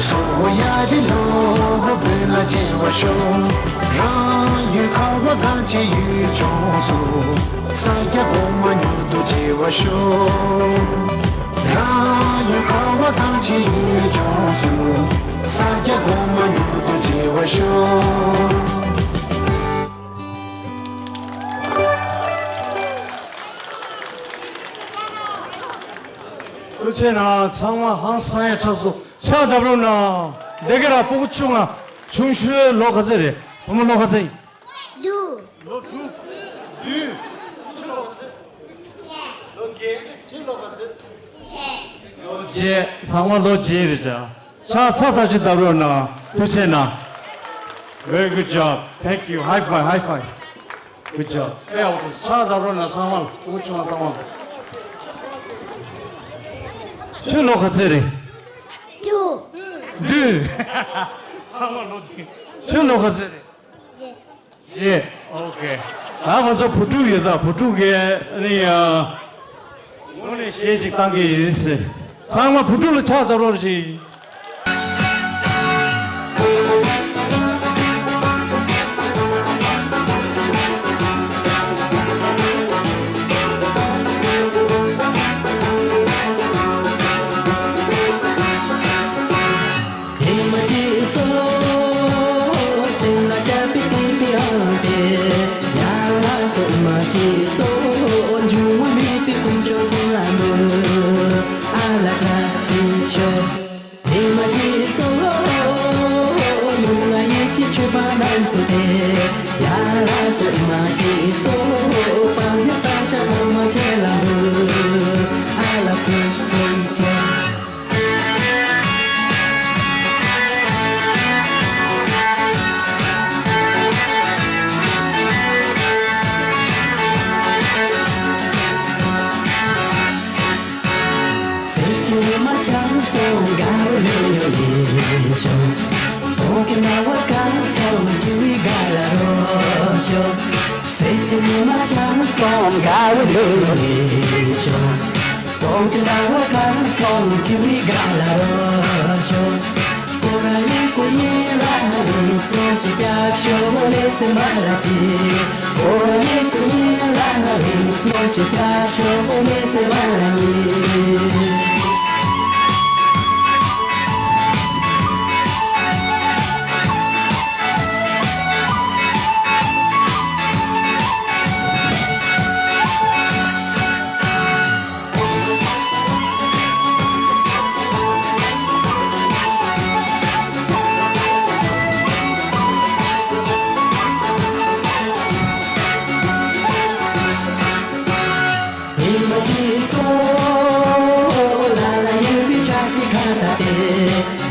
སོ་ཡ་རི་ལོ་བོད་ལ་མཇལ་བར་ཤོག། རང་ཡུལ་ཁ་བ་གངས་ཅན་ཡུལ་ལྗོངས་སུ། ས་སྐྱ་གོང་མ་མྱུར་དུ་མཇལ་བར་ཤོག། རང་ཡུལ་ཁ་བ་གངས་ཅན་ཡུལ་ལྗོངས་སུ། ས་སྐྱ་གོང་མ་མྱུར་དུ་མཇལ་བར་ཤོག། ཐུགས་རྗེ་གནང་། ཚང་མ་ཧང་སང་ཡ་ཁྲག་སོ་ཕྱག་བརྡབ་རོགས་གནང་། འདི་ག་ར་སྤུ་གུ་ཆུང་ང་། ཆུང་ཤོས་ལོ་ག་ཚོད་རེད། བུ་མོ་ལོ་ག་ཚོད་ཡིན། དྲུག་ལོ་དྲུག་བདུན། ཁྱོད་ལོ་ག་ཚོད། ལོ་བརྒྱད། ཁྱོད་ལོ་ག་ཚོད། ལོ་བརྒྱད། ཚང་མ་ལོ་བརྒྱད་རེད་ད། ཕྱག་འཚལ་ཐག་ཆོད་བརྡབ་རོགས་གནང་། ཐུགས་རྗེ་གནང་། Very good job. Thank you. High five, high five. Good job. ཨེ་ཨོ་ཕྱག་བརྡབ་རོགས་གནང་། ཚང་མ་ལ། སྤུ་གུ་ཆུང་བ་ཚང་མ་ལ། ཁྱོད་ལོ་ག་ཚོད་རེད། བདུན། བདུན། ཚང་མ་ལོ་བདུན། ཁྱོད་ལོ་ག་ཚོད་རེད། བརྒྱད། ཨོ་ཁེ། ད་ང་ཚོ་བུ་ཕྲུག་ཡོད་ད། བུ་ཕྲུག་གི་ཨ་ནི་ཡ། ངོ་ནས་གཞས་ཅིག་བཏང་གི་ཡིན་ཟེར། ཚང་མ་བུ་ཕྲུག་ལ་ཕྱག་བརྡབ་རོགས་གྱིས། ཨེ་མ་ཅི་སོ། སེམས་ལ་བཅག་པའི་སྐྱིད་པའི་ཨང་དེ། ཡ་ལ་སོ། ཨེ་མ་ཅི་སོ། འགྱུར་བ་མེད་པའི་དཀོན་མཆོག་གསུམ་ལ་འབུལ། ཨ་ལ་བཀྲ་ཤིས་ཤོག། ཨེ་མ་ཅི་སོ། ལུང་ལ་ཡིད་ཀྱི་མཆོད་པ་རྣམས་སུ་དེ། ཡ་ལ་སོ། ཨེ་མ་ཅི་སོ། སྤང་ནས་ས་ཞབས་ཐོག་མ་ཁྱེད་ལ་འབུལ། ཨ་ལ་སྐུ་གསུམ་འཚོ། སེམས་ཀྱི་མ་ཆགས་སོང་དགའ་བའི་ལོ་ཡོད་ལེ་ཤོག། གོང་གི་ན་བ་གང་སོང་ཅི་བའི་དགའ་ལ་རོ་ཤོག། སེམས་ཀྱི་མ་ཆགས་སོང་དགའ་བའི་ལོ་ཡོད་ལེ་ཤོག། གོང་གི་ན་བ་གང་སོང་ཅི་བའི་དགའ་ལ་རོ་ཤོག། ཀོ་ར་ལི་ཀོ་ཡེ་ལ་རིང་སོ་ཅི་རྒྱབ་ཤོག་ལེ་སེ་མ་ལ་ཅི། ཀོ་ར་ལི་ཀོ་ཡེ་ལ་རིང་སོ་ཅི་རྒྱབ་ཤོག་ལེ་སེ་མ་ལ་ཉི། ཅེས་སོ། ལ་ལ་ཡོད་པའི་ཕྱག་འཚལ་ཁ་བཏགས་ཏེ།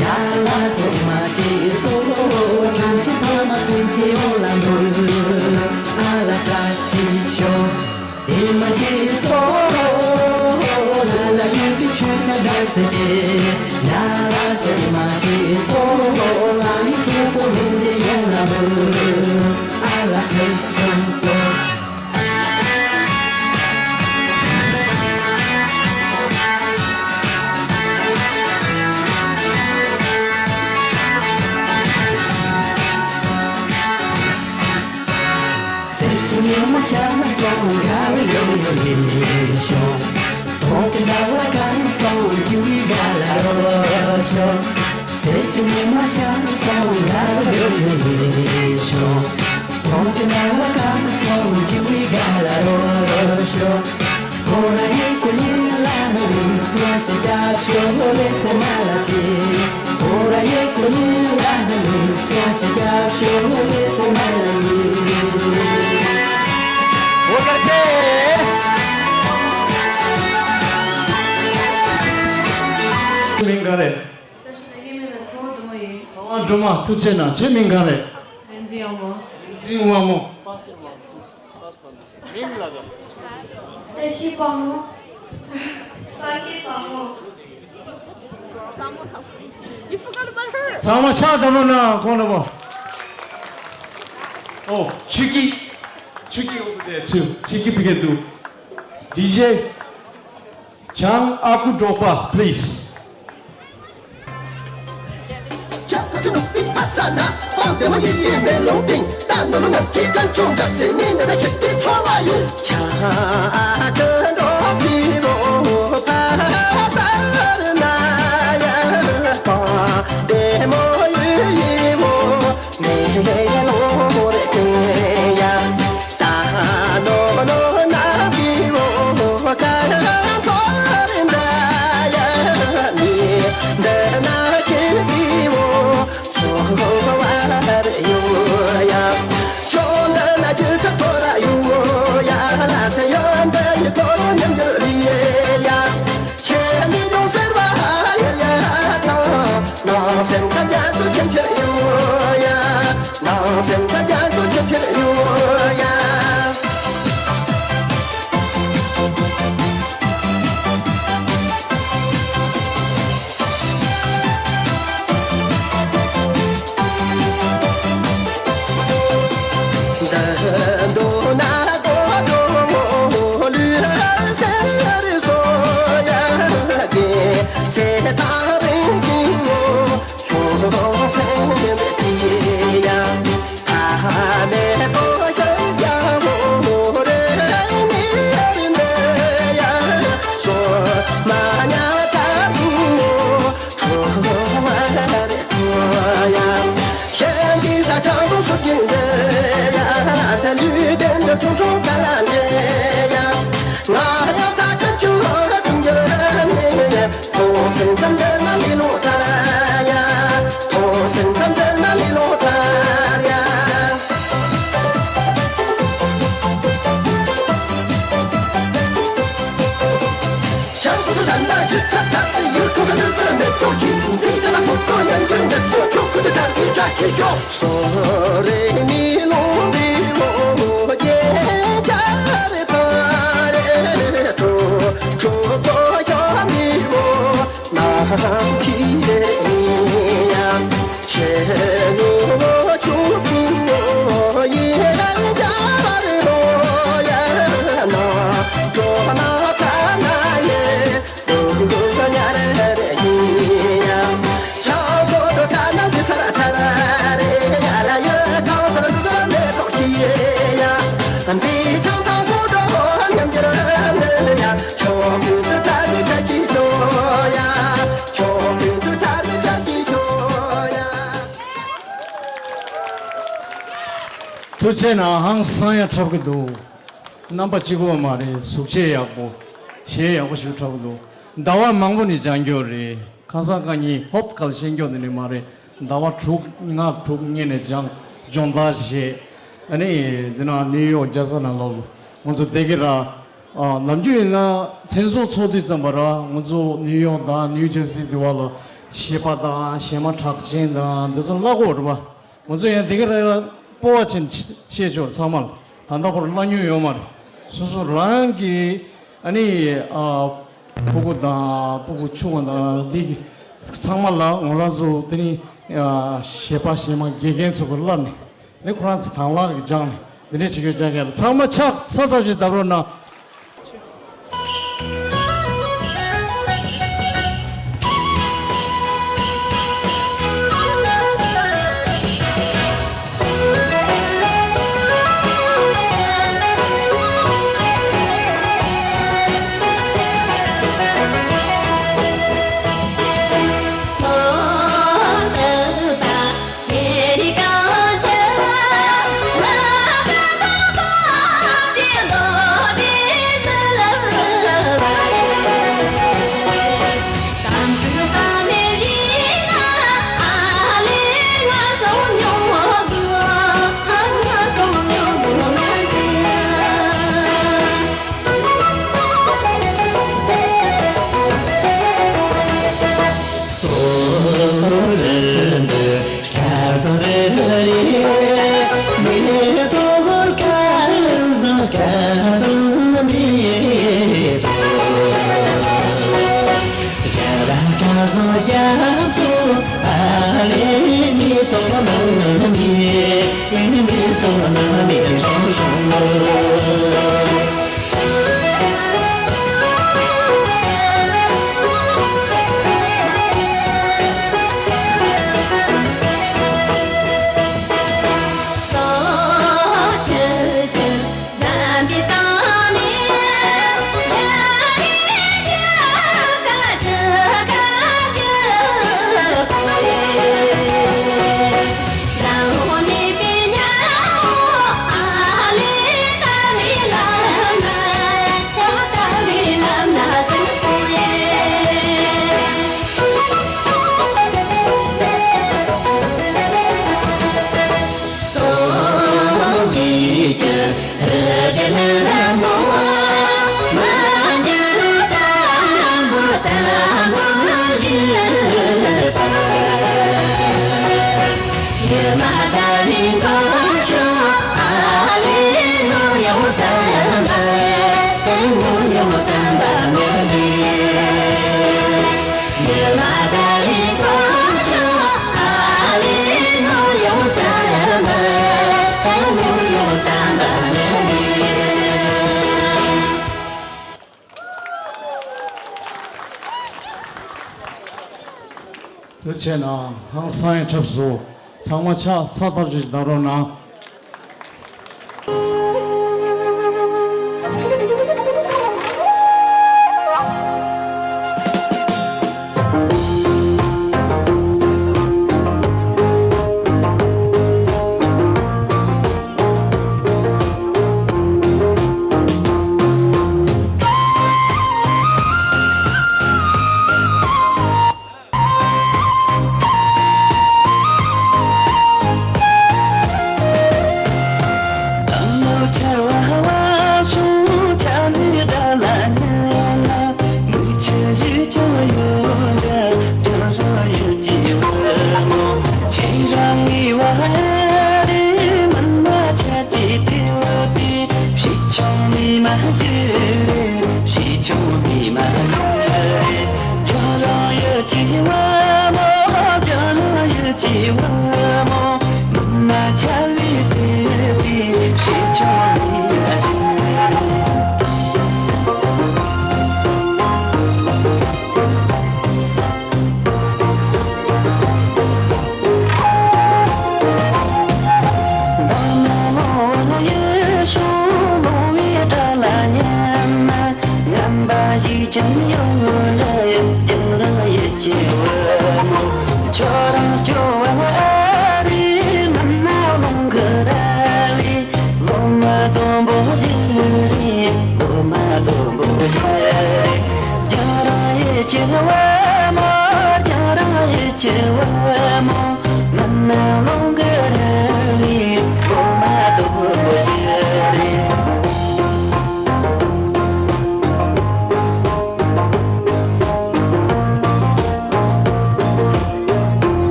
ཡ་ལ་སོ་མ་ཅེས་སོ། ཕྲིན་ཆེན་ཕ་མ་ཀུན་གྱི་དབང་ལ་འདུད། ཨ་ལ་བཀྲ་ཤིས་ཤོག་ཨེ་མ་ཅེས་སོ། ལ་ལ་ཡོད་པའི་ཆོས་སྐྱོང་བདག་བསྩལ་ཏེ། ཡ་ལ་སོ་ཨེ་མ་ཅེས་སོ། ལ་ལའི་གྲོགས་པོ་ལྷན་རྒྱས་ཡོངས་ལ་འབུལ། ཨ་ལ་ཕུན་སུམ་ཚོགས། གསེར་གྱི་ཉི་མ་ཤར་སོང་དགའ་བའི་ཡང་ཡང་ཡིད་ཤོག་གྲོང་ཁྱེར་ཟླ་བ་གང་སོང་བྱིའུ་དགའ་ལ་རོལ་ཤོག་གསེར་གྱི་ཉི་མ་ཤར་སོང་དགའ་བའི་ཡང་ཡང་ཡིད་ཤོག་གྲོང་ཁྱེར་ཟླ་བ་གང་སོང་བྱིའུ་དགའ་ལ་རོལ་ཤོག་མིང་ག་རེ། ཚེ་དབང་སྒྲོལ་མ། ཐུགས་རྗེ་གནང་། ཁྱེད་མིང་ག་རེ། རིག་འཛིན་དབང་མོ། རིག་འཛིན་དབང་མོ། མིང་ལ་དང་། བཀྲ་ཤིས་དཔལ་མོ། སངས་རྒྱས་དཔལ་མོ། ཚང་མ་ཕྱག་བརྡབ་རོགས་གནང་། ཁོང་རྣམ་པ། ཨོ། ཆུ་སྐྱིད། ཆུ་སྐྱིད། འོ་དེ་ཆུ། ཆུ་སྐྱིད་ཕ་གི་འདུག་ཌི་ཇེ། བྱང་ཨ་ཁུ་འབྲོག་པ། པི་ལི་སི། ཐུགས་རྗེ་གནང་། ཧང་སང་ཡང་འཁྲབ་ཀྱི་འདུག་རྣམ་པ་གཅིག་པོ་མ་རེད། གཟུགས་བྱད་ཡག་པོ། གཞས་ཡག་པོ་ཞིག་འཁྲབ་ཀྱི་འདུག་ཟླ་བ་མང་པོ་ནས་སྦྱང་རྒྱུ་རེད། ཁ་སང་ཁ་ཉིན་ཧོབ་གལ་ཤེས་རྒྱུ་འདི་ནས་མ་རེད། ཟླ་བ་དྲུག་ལྔ་དྲུག་སྔོན་ནས་སྦྱང་སྦྱོང་བརྡར་བྱས། ཨ་ནི་འདི་ན་ནིའུ་ཡོག་རྒྱལ་ས་ནང་ལོགས་ལ་ང་ཚོ་བསྡད་ཀྱི་ར། ཨ། ནམ་རྒྱུན་ཡིན་ན་མཚན་ཚོགས་ཚོགས་དུས་ཙམ་པ་ར་ང་ཚོ་ནིའུ་ཡོག་དང་ནིའུ་ཇར་སི་དེ་བ་ལ་གཞས་པ་དང་གཞས་མ་གྲགས་ཅན་དང་དེ་ཚོ་བསླབ་དགོས་རེད་པ། ང་ཚོ་ཡང་དེ་ག་ར་སྤོབས་པ་ཅན་བཤད་ཆོག་ཚང་མ་ལ། ད་ལྟ་བར་བསླབ་མྱོང་ཡོད་མ་རེད། སོ་སོ་རང་གི་ཨ་ནི་ཨ། ཕྲུ་གུ་དང་ཕྲུ་གུ་ཆུང་བ་དང་འདི་གི་ཚང་མ་ལ་ང་རང་ཚོ་དེ་ནི་ཨ། གཞས་པ་གཞས་མ་དགེ་རྒན་ཚོ་གི་བསླབ་ནས། ནི་ཁོ་རང་ཚོ་དང་བླངས་ཀྱིས་སྦྱངས་ནས་འདི་འདྲས་བྱེད་རྒྱུ་རྒྱག་གི་རེད། ཚང་མ་ཕྱག་འཚལ་ཐབས་ཤིག་བརྡབ་རོགས་གནང་། དེ་བྱས་ན་ཧང་སང་ཡང་འཁྲབ་སོང་། ཚང་མ་ཕྱག་འཚལ་ཐབས་ཤིག་གནང་རོགས་གནང་།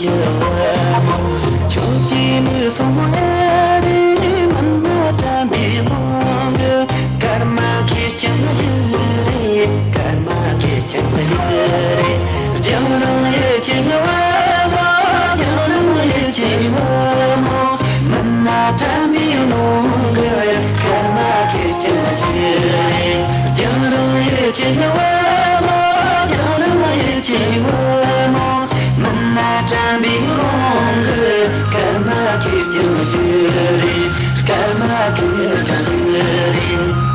ཕྱོགས་གཅིག་མི་སོང་བ་རེད། མི་སྣ་དམ་པའི་ལུང་གི་སྐར་མ་ཁེར་རྐྱང་ཞིག་རེད། སྐར་མ་ཁེར་རྐྱང་ཞིག་རེད། རྒྱང་རིང་ཡུལ་གྱི་བ་མོ། རྒྱང་རིང་ཡུལ་གྱི་བ་མོ། མི་སྣ་དམ་པའི་ལུང་གི་སྐར་མ་ཁེར་རྐྱང་ཞིག་རེད། རྒྱང་རིང་ཡུལ་གྱི་བ་མོ། རྒྱང་རིང་ཡུལ་གྱི་བ་མོ། མི་སྣ་དམ་པའི་ལུང་གི་སྐར་མ་ཁེར་རྐྱང་ཞིག་རེད། སྐར་མ་ཁེར་རྐྱང་ཞིག་རེད།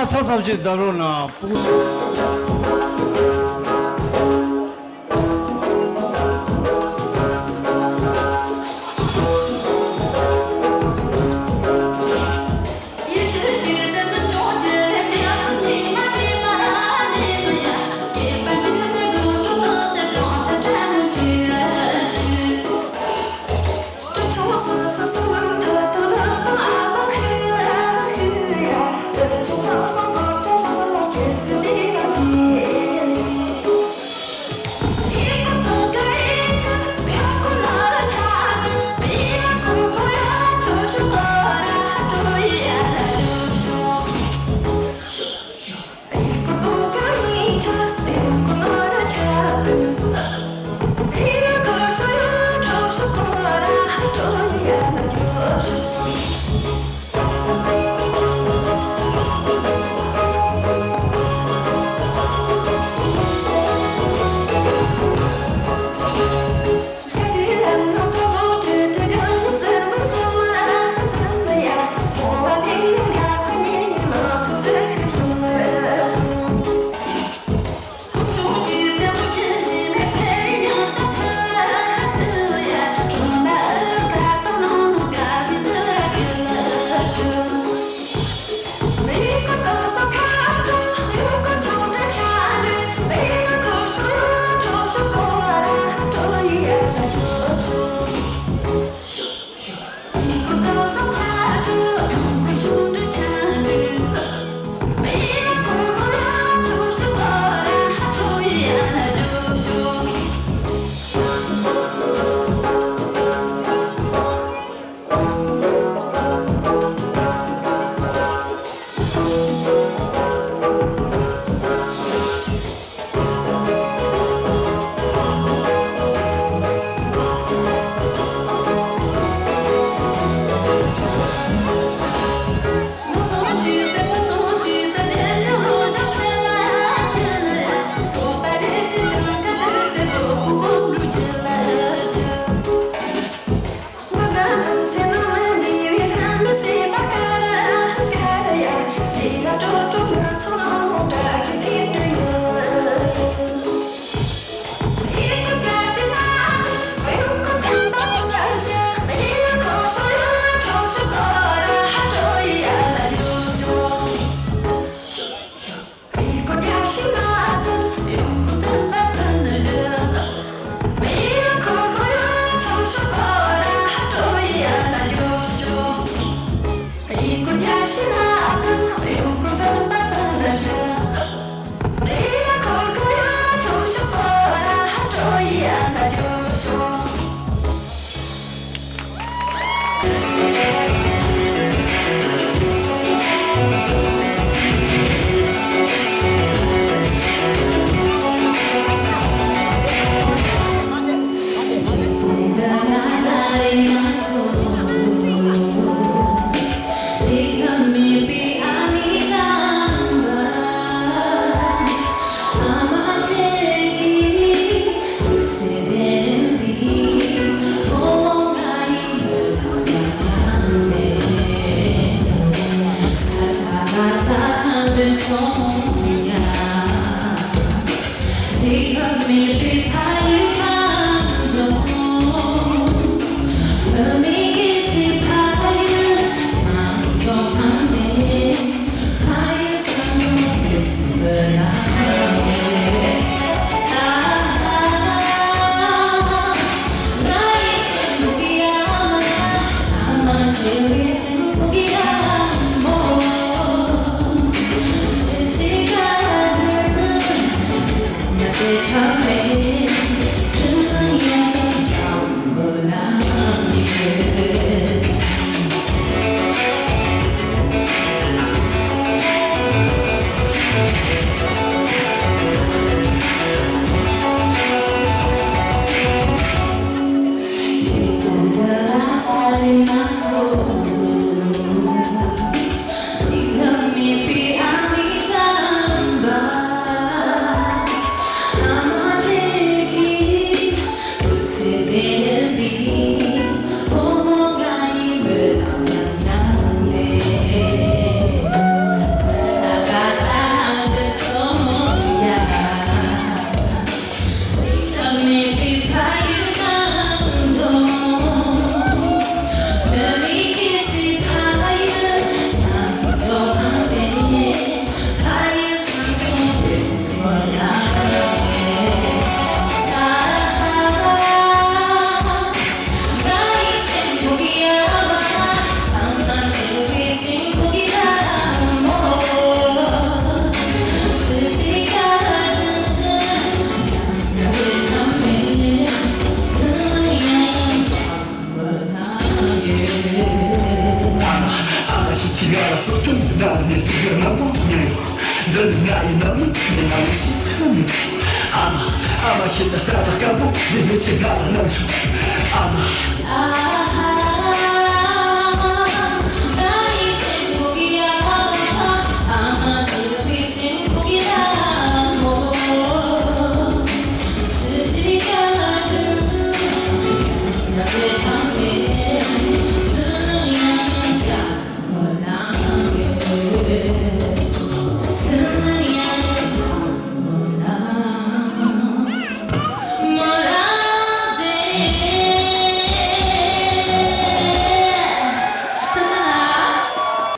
ཚ་ཚབ་ཅིག་བརྡབ་རོགས་གནང་།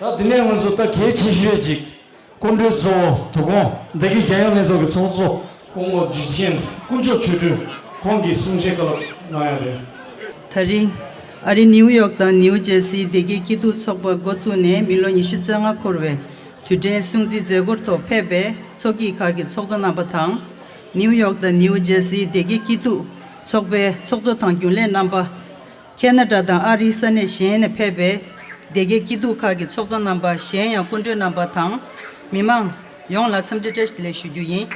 ད་འདི་ནས་ང་ཚོ་ད་གལ་ཆེ་ཤོས་ཅིག་སྐུ་མགྲོན་གཙོ་བོ་དོ་དགོང་བདེ་སྐྱིད་རྒྱལ་ཡོངས་ལྷན་ཚོགས་ཀྱི་ཚོགས་གཙོ་སྐུ་ངོ་བརྒྱུད་འཛིན་དཀོན་མཆོག་ཆོས་སྒྲོན་ཁོང་གིས་གསུང་བཤད་བཀའ་སློབ་གནང་ཡ་རེད། ད་རིང་ཨ་རི་ནིའུ་ཡོག་དང་ནིའུ་ཇེར་སིའི་སྡེ་དགེ་སྐྱིད་སྡུག་ཚོགས་པ་འགོ་བཙུགས་ནས་མི་ལོ་ཉི་ཤུ་རྩ་ལྔ་འཁོར་བའི་དུས་དྲན་སྲུང་བརྩིའི་མཛད་སྒོར་ཐོག་ཕེབས་པའི་ཚོགས་སྐྱིད་ཁག་གི་ཚོགས་གཙོ་རྣམ་པ་དང་། ནིའུ་ཡོག་དང་ནིའུ་ཇེར་སིའི་སྡེ་དགེ་སྐྱིད་སྡུག་ཚོགས་པའི་ཚོགས་གཙོ་དང་རྒྱུན་ལས་རྣམ་པ། ཁེ་ན་ཌ་དང་ཨ་རིའི་ས་གནས་གཞན་ནས་ཕེབས་པའི་སྡེ་དགེ་སྐྱིད་སྡུག་ཁག་གི་ཚོགས་གཙོ་རྣམ་པ། གཞན་ཡང་སྐུ་མགྲོན་རྣམ་པ་དང་མི་མང་ཡོངས་ལ་འཚམས་འདྲི་བཀྲ་ཤིས་བདེ་ལེགས་ཞུ་རྒྱུ་ཡིན།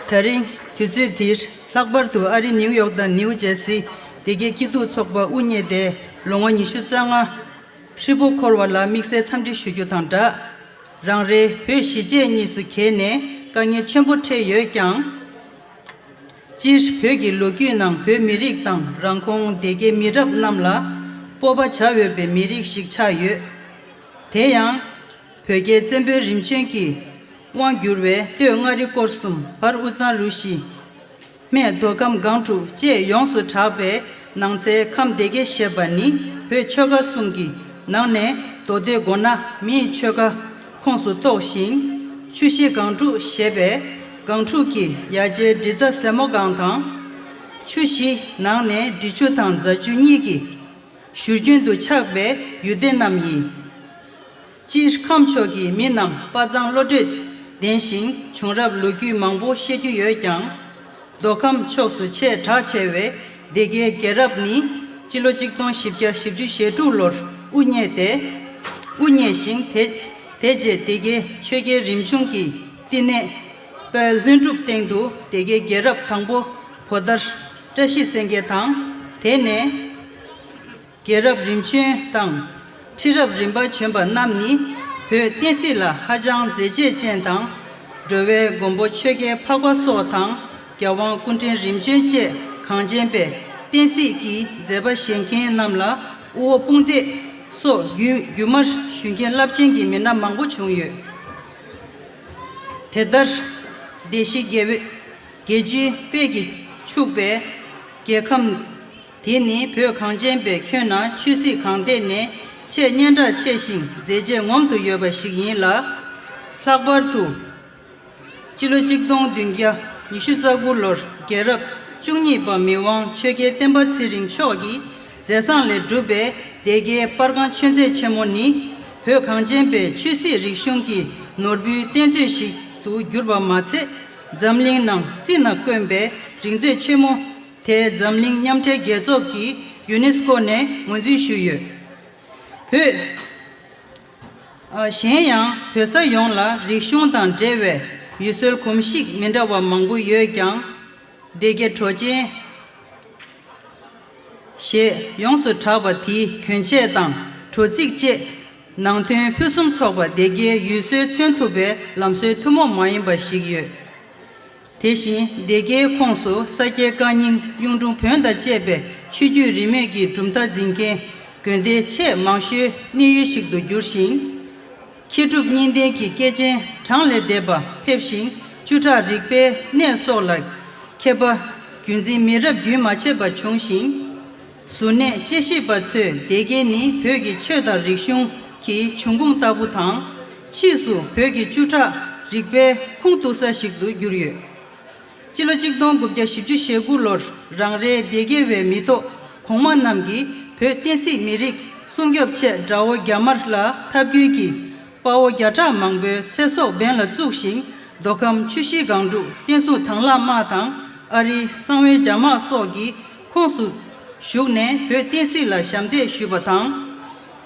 ད་རིང་དུས་ཚོད་འདིར་ལྷག་པར་དུ་ཨ་རི་ནིའུ་ཡོག་དང་ནིའུ་ཇེར་སི་སྡེ་དགེ་སྐྱིད་སྡུག་ཚོགས་པ་དབུ་བརྙེས་ཏེ་ལོ་ངོ་ཉི་ཤུ་རྩ་ལྔ་ཧྲིལ་པོ་འཁོར་བ་ལ་དམིགས་བསལ་འཚམས་འདྲི་ཞུ་རྒྱུ་དང་སྦྲགས། རང་རེའི་བོད་གཞིས་བྱེས་གཉིས་སུ་གྱེས་ནས་དཀའ་ངལ་ཆེན་པོ་འཕྲད་ཡོད་ཀྱང་། སྤྱིར་བོད་ཀྱི་ལོ་རྒྱུས་ནང་བོད་མི་རིགས་དང་རང་ཁོངས་སྡེ་དགེ་མི་རབས་རྣམས་ལ་སྤོབས་པ་བྱ་འོས་པའི་མི་རིགས་ཤིག་ཆགས་ཡོད། དེ་ཡང་། བོད་རྒྱའི་བཙན་པོའི་རིམ་བྱོན་གྱི་དབང་བསྒྱུར་བའི་སྟོད་མངའ་རིས་སྐོར་གསུམ། བར་དབུས་གཙང་རུ་བཞི། སྨད་མདོ་ཁམས་སྒང་དྲུག་བཅས་ཡོངས་སུ་གྲགས་པའི་ནང་ཚན་ཁམས་སྡེ་དགེ་ཞེས་པ་ནི་བོད་ཆོལ་ཁ་གསུམ་གྱི་ནང་ནས་མདོ་སྟོད་མགོ་ན་མིའི་ཆོལ་ཁ་ཁོངས་སུ་གཏོགས་ཤིང་། ཆུ་བཞི་སྒང་དྲུག་ཞེས་པའི་སྒང་དྲུག་གི་ཡ་གྱལ་འབྲི་རྫ་ཟལ་མོ་སྒང་དང་། ཆུ་བཞི་ནང་ནས་འབྲི་ཆུ་དང་རྫ་ཆུ་གཉིས་ཀྱི་བཞུར་རྒྱུན་དུ་ཆགས་པའི་ཡུལ་སྡེ་རྣམས་ཡིན། སྤྱིར་ཁམས་ཕྱོགས་ཀྱི་མི་རྣམས་དཔའ་མཛངས་བློ་གྲོས་ལྡན་ཞིང་བྱུང་རབས་ལོ་རྒྱུས་མང་པོ་ཤེས་རྒྱུ་ཡོད་ཀྱང་། མདོ་ཁམས་ཕྱོགས་སུ་ཆེས་གྲགས་ཆེ་བའི་སྡེ་དགེ་རྒྱལ་རབས་ནི་སྤྱི་ལོ་གཅིག་སྟོང་བཞི་བརྒྱ་བཞི་བཅུ་ཞེ་དྲུག་ལོར་དབུ་བརྙེས་ཏེ། དབུ་བརྙེས་ཤིང་དེ་དེ་རྗེས་སྡེ་དགེ་ཆོས་རྒྱལ་རིམ་བྱུང་གི་བསྟི་གནས་དཔལ་ལྷུན་གྲུབ་སྟེང་དུ་སྡེ་དགེ་རྒྱལ་རབས་དང་པོ་བོད་ཟླ་བཀྲ་ཤིས་སེང་གེ་དང་། དེ་ནས། རྒྱལ་རབས་རིམ་བྱོན་དང་ཁྲི་རབས་རིམ་པ་བྱོན་པ་རྣམས་ནི་བོད་བསྟན་སྲིད་ལ་ཧ་ཅང་མཛད་རྗེས་ཅན་དང་། འགྲོ་བའི་མགོན་པོ་ཆོས་རྒྱལ་འཕགས་པ་སོགས་དང་རྒྱལ་དབང་སྐུ་ཕྲེང་རིམ་བྱོན་བཅས་གངས་ཅན་པའི་བསྟན་སྲིད་ཀྱི་མཛད་པ་བཞེངས་མཁན་རྣམས་ལ་དབུ་འོག་དཔུང་འདེགས་སོགས་རྒྱུན་རྒྱུན་མར་ཞུ་མཁན་རླབས་ཆེན་གྱི་མི་སྣ་མང་པོ་བྱུང་ཡོད། དེ་ལྟར་སྡེ་བཞི་དགེ་བའི་དགེ་བཅུའི་དཔལ་གྱིས་ཕྱུག་པའི་རྒྱལ་ཁམས། དེ་ནི་བོད་གངས་ཅན་པའི་ཁྱོན་ན་ཆོས་སྲིད་གང་ཐད་ནས་ཆེས་སྙན་གྲགས་ཆེ་ཞིང་མཛད་རྗེས་ངོམ་དུ་ཡོད་པ་ཞིག་ཡིན་ལ། ལྷག་པར་དུ་སྤྱི་ལོ་གཅིག་སྟོང་བདུན་བརྒྱ་ཉི་ཤུ་རྩ་དགུ་ལོར་རྒྱལ་རབས་བཅུ་གཉིས་པ་མི་དབང་ཆོས་རྒྱལ་བསྟན་པ་ཚེ་རིང་མཆོག་གིས་མཛད་བཟང་ལས་གྲུབ་པའི་སྡེ་དགེའི་པར་ཁང་ཆོས་མཛོད་ཆེན་མོ་ནི་བོད་གངས་ཅན་པའི་ཆོས་སྲིད་རིག་གཞུང་གི་ནོར་བུའི་གཏེར་མཛོད་ཞིག་ཏུ་གྱུར་པ་མ་ཚད། འཛམ་གླིང་ནང་སྲིད་ན་དཀོན་པའི་རིག་མཛོད་ཆེན་མོ་དེ་འཛམ་གླིང་མཉམ་འབྲེལ་རྒྱལ་ཚོགས་ཀྱི་ཡུ་ནེ་སི་ཀོ་ནས་ངོས་འཛིན་ཞུས་ཡོད། བོད། ཨ། གཞན་ཡང་བོད་ས་ཡོངས་ལ་རིག་གཞུང་དང་འབྲེལ་བའི་ཡུལ་སྲོལ་གོམས་གཤིས་མི་འདྲ་བ་མང་པོ་ཡོད་ཀྱང་། སྡེ་དགེ་གྲོ་ཅན། ཞེས་ཡོངས་སུ་གྲགས་པ་དེའི་གྱོན་ཆས་དང་དྲོ་ཚིགས་བཅས་ནང་དོན་ཕུན་སུམ་ཚོགས་པ་སྡེ་དགེའི་ཡུལ་སྲོལ་མཚོན་ཐུབ་པའི་ལམ་སྲོལ་ཐུན་མོང་མ་ཡིན་པ་ཞིག་ཡོད། དེ་བཞིན་སྡེ་དགེའི་ཁོངས་སུ་ས་སྐྱའི་བཀའ་རྙིང་གཡུང་དྲུང་བོན་དང་བཅས་པའི་ཆོས་བརྒྱུད་རིས་མེད་ཀྱི་གྲུབ་མཐའ་འཛིན་མཁན་དགོན་སྡེ་ཆེས་མང་ཤོས་གནས་ཡུལ་ཞིག་ཏུ་གྱུར་ཞིང་། མཁས་གྲུབ་གཉིས་ལྡན་གྱི་སྐྱེས་ཆེན་གྲངས་ལས་འདས་པ་ཕེབས་ཤིང་བཅུ་ཕྲག་རིག་པའི་གནས་སོགས་ལ་མཁས་པ་རྒྱུན་འཛིན་མི་རབས་རྒྱུན་མ་ཆད་པ་བྱུང་ཞིང་། གཟུར་གནས་དཔྱད་ཞིབ་པ་ཚོས་སྡེ་དགེ་ནི་བོད་ཀྱི་ཆོས་དང་རིག་གཞུང་གི་འབྱུང་ཁུངས་ལྟ་བུ་དང་། ཕྱིས་སུ་བོད་ཀྱི་བཅུ་ཕྲག་རིག་པའི་ཁུངས་གཏུགས་ས་ཞིག་ཏུ་གྱུར་ཡོད། སྤྱི་ལོ་གཅིག་སྟོང་དགུ་བརྒྱ་བཞི་བཅུ་ཞེ་དགུ་ལོར་རང་རེའི་སྡེ་དགེ་བའི་མི་ཐོག་གོང་མ་རྣམས་ཀྱིས་བོད་བསྟན་སྲིད་མི་རིགས་སྲུང་སྐྱོབ་ཆེད་དགྲ་བོ་རྒྱ་དམར་ལ་འཐབ་རྒོལ་གྱིས་དཔའ་བོ་བརྒྱ་ཕྲག་མང་པོའི་ཚེ་སྲོག་འབེན་ལ་བཙུགས་ཤིང་། མདོ་ཁམས་ཆུ་བཞི་སྒང་དྲུག་བསྟན་སྲུང་དྭང་བླངས་དམག་དང་ཨ་རིའི་གསང་བའི་རྒྱ་དམག་སོགས་ཀྱི་ཁོངས་སུ་ཞུགས་ནས་བོད་བསྟན་སྲིད་ལ་ཞབས་འདེགས་ཞུས་པ་དང་།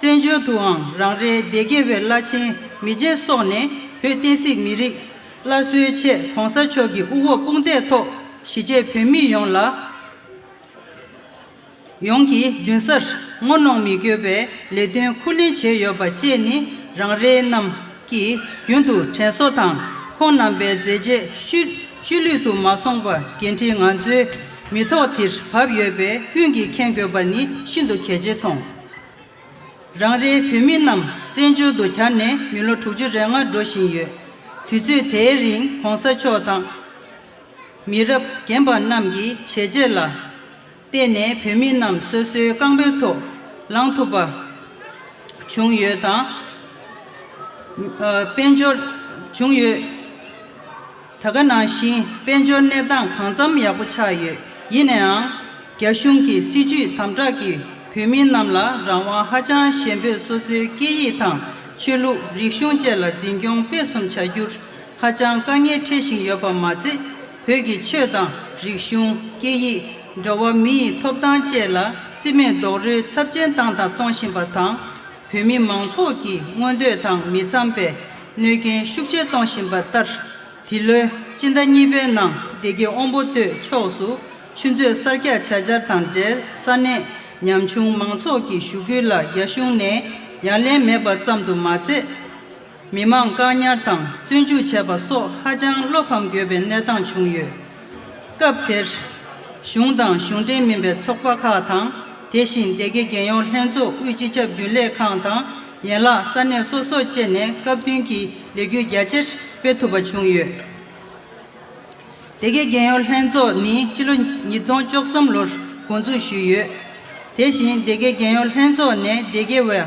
བཙན་བྱོལ་དུའང་རང་རེའི་སྡེ་དགེ་བའི་བླ་ཆེན་མི་རྗེ་སོགས་ནས་བོད་བསྟན་སྲིད་མི་རིགས་སླར་གསོའི་ཆེད་༸གོང་ས་མཆོག་གི་དབུ་འོག་དཔུང་འདེགས་ཐོག་གཞིས་བྱེས་བོད་མི་ཡོངས་ལ། ཡོངས་ཀྱི་མདུན་སར་ངོ་གནོང་མི་དགོས་པའི་ལས་དོན་འཁུར་ལེན་བྱས་ཡོད་པ་བཅས་ནི་རང་རེ་རྣམས་ཀྱིས་རྒྱུན་དུ་དྲན་གསོ་དང་ཁོང་རྣམ་པའི་མཛད་རྗེས་ཤུལ་ཤུལ་ལུས་དུ་མ་སོང་བར་འགན་འཁྲི་ང་ཚོའི་མི་ཐོག་འདིར་བབས་ཡོད་པས་ཀུན་གྱིས་མཁྱེན་དགོས་པ་ནི་ཤིན་ཏུ་གལ་ཆེ་མཐོང་། རང་རེའི་བོད་མི་རྣམས་བཙན་བྱོལ་དུ་གྱར་ནས་མི་ལོ་དྲུག་ཅུ་རེ་ལྔ་འགྲོ་བཞིན་ཡོད། དུས་ཚོད་དེའི་རིང་༸གོང་ས་མཆོག་དང་། མི་རབས་རྒན་པ་རྣམས་ཀྱི་བྱས་རྗེས་ལ་བརྟེན་ནས་བོད་མི་རྣམས་སོ་སོའི་རྐང་པའི་ཐོག་ལངས་ཐུབ་པ་བྱུང་ཡོད་དང་། ཨ། དཔལ་འབྱོར་བྱུང་ཡོད། ད་ག་ནང་བཞིན་དཔལ་འབྱོར་གནས་སྟངས་གང་འཚམ་ཡག་པོ་ཆགས་ཡོད། ཡིན་ནའང་། རྒྱ་གཞུང་གི་སྲིད་ཇུས་དམ་དྲག་གིས་བོད་མི་རྣམས་ལ་རང་དབང་ཧ་ཅང་ཞན་པོས་སོ་སོའི་སྐད་ཡིག་དང་ཆོས་ལུགས་རིག་གཞུང་བཅས་ལ་འཛིན་སྐྱོང་སྤེལ་གསུམ་བྱ་རྒྱུར་ཧ་ཅང་དཀའ་ངལ་འཕྲད་བཞིན་ཡོད་པ་མ་ཚད། བོད་ཀྱི་ཆོས་དང་རིག་གཞུང་། སྐད་ཡིག་འགྲོ་བ་མི་ཡི་ཐོབ་ཐང་བཅས་ལ་རྩིས་མེད་རྡོག་རོལ་ཚབས་ཆེན་བཏང་དང་གཏོང་བཞིན་པ་དང་། བོད་མི་མང་ཚོགས་ཀྱི་མངོན་འདོད་དང་མི་འཚམ་པའི་གནོད་སྐྱོན་ཤུགས་ཆེ་གཏོང་བཞིན་པ་ལྟར། འདི་ལོའི་སྤྱི་ཟླ་གཉིས་པའི་ནང་སྡེ་དགེ་དབོན་པོ་སྟོད་ཕྱོགས་སུ་ཆུ་མཛོད་གསར་རྒྱག་བྱ་འཆར་དང་འབྲེལ་ས་གནས་ཉམ་ཆུང་མང་ཚོགས་ཀྱི་ཞུ་སྐུལ་ལ་རྒྱ་གཞུང་ནས་ཡ་ལན་མེད་པ་ཙམ་དུ་མ་ཚད། མི་མང་བཀག་ཉར་དང་བཙོན་འཇུག་བྱས་པ་སོགས་ཧ་ཅང་བློ་ཕམ་དགོས་པའི་གནས་སྟངས་བྱུང་ཡོད། སྐབས་དེར། གཞུང་དང་གཞུང་འབྲེལ་མིན་པའི་ཚོགས་པ་ཁག་དང་། དེ་བཞིན་སྡེ་དགེ་རྒྱལ་ཡོངས་ལྷན་ཚོགས་དབུས་སྤྱི་ཁྱབ་རྒྱུན་ལས་ཁང་དང་། ཡན་ལག་ས་གནས་སོ་སོ་བཅས་ནས་སྐབས་བསྟུན་གྱི་ལས་འགུལ་རྒྱ་ཆེར་སྤེལ་ཐུབ་པ་བྱུང་ཡོད། སྡེ་དགེ་རྒྱལ་ཡོངས་ལྷན་ཚོགས་ནི་སྤྱི་ལོ་ཉིས་སྟོང་བཅུ་གསུམ་ལོར་འགོ་འཛུགས་ཞུས་ཡོད། དེ་བཞིན་སྡེ་དགེ་རྒྱལ་ཡོངས་ལྷན་ཚོགས་ནས་སྡེ་དགེ་བའི་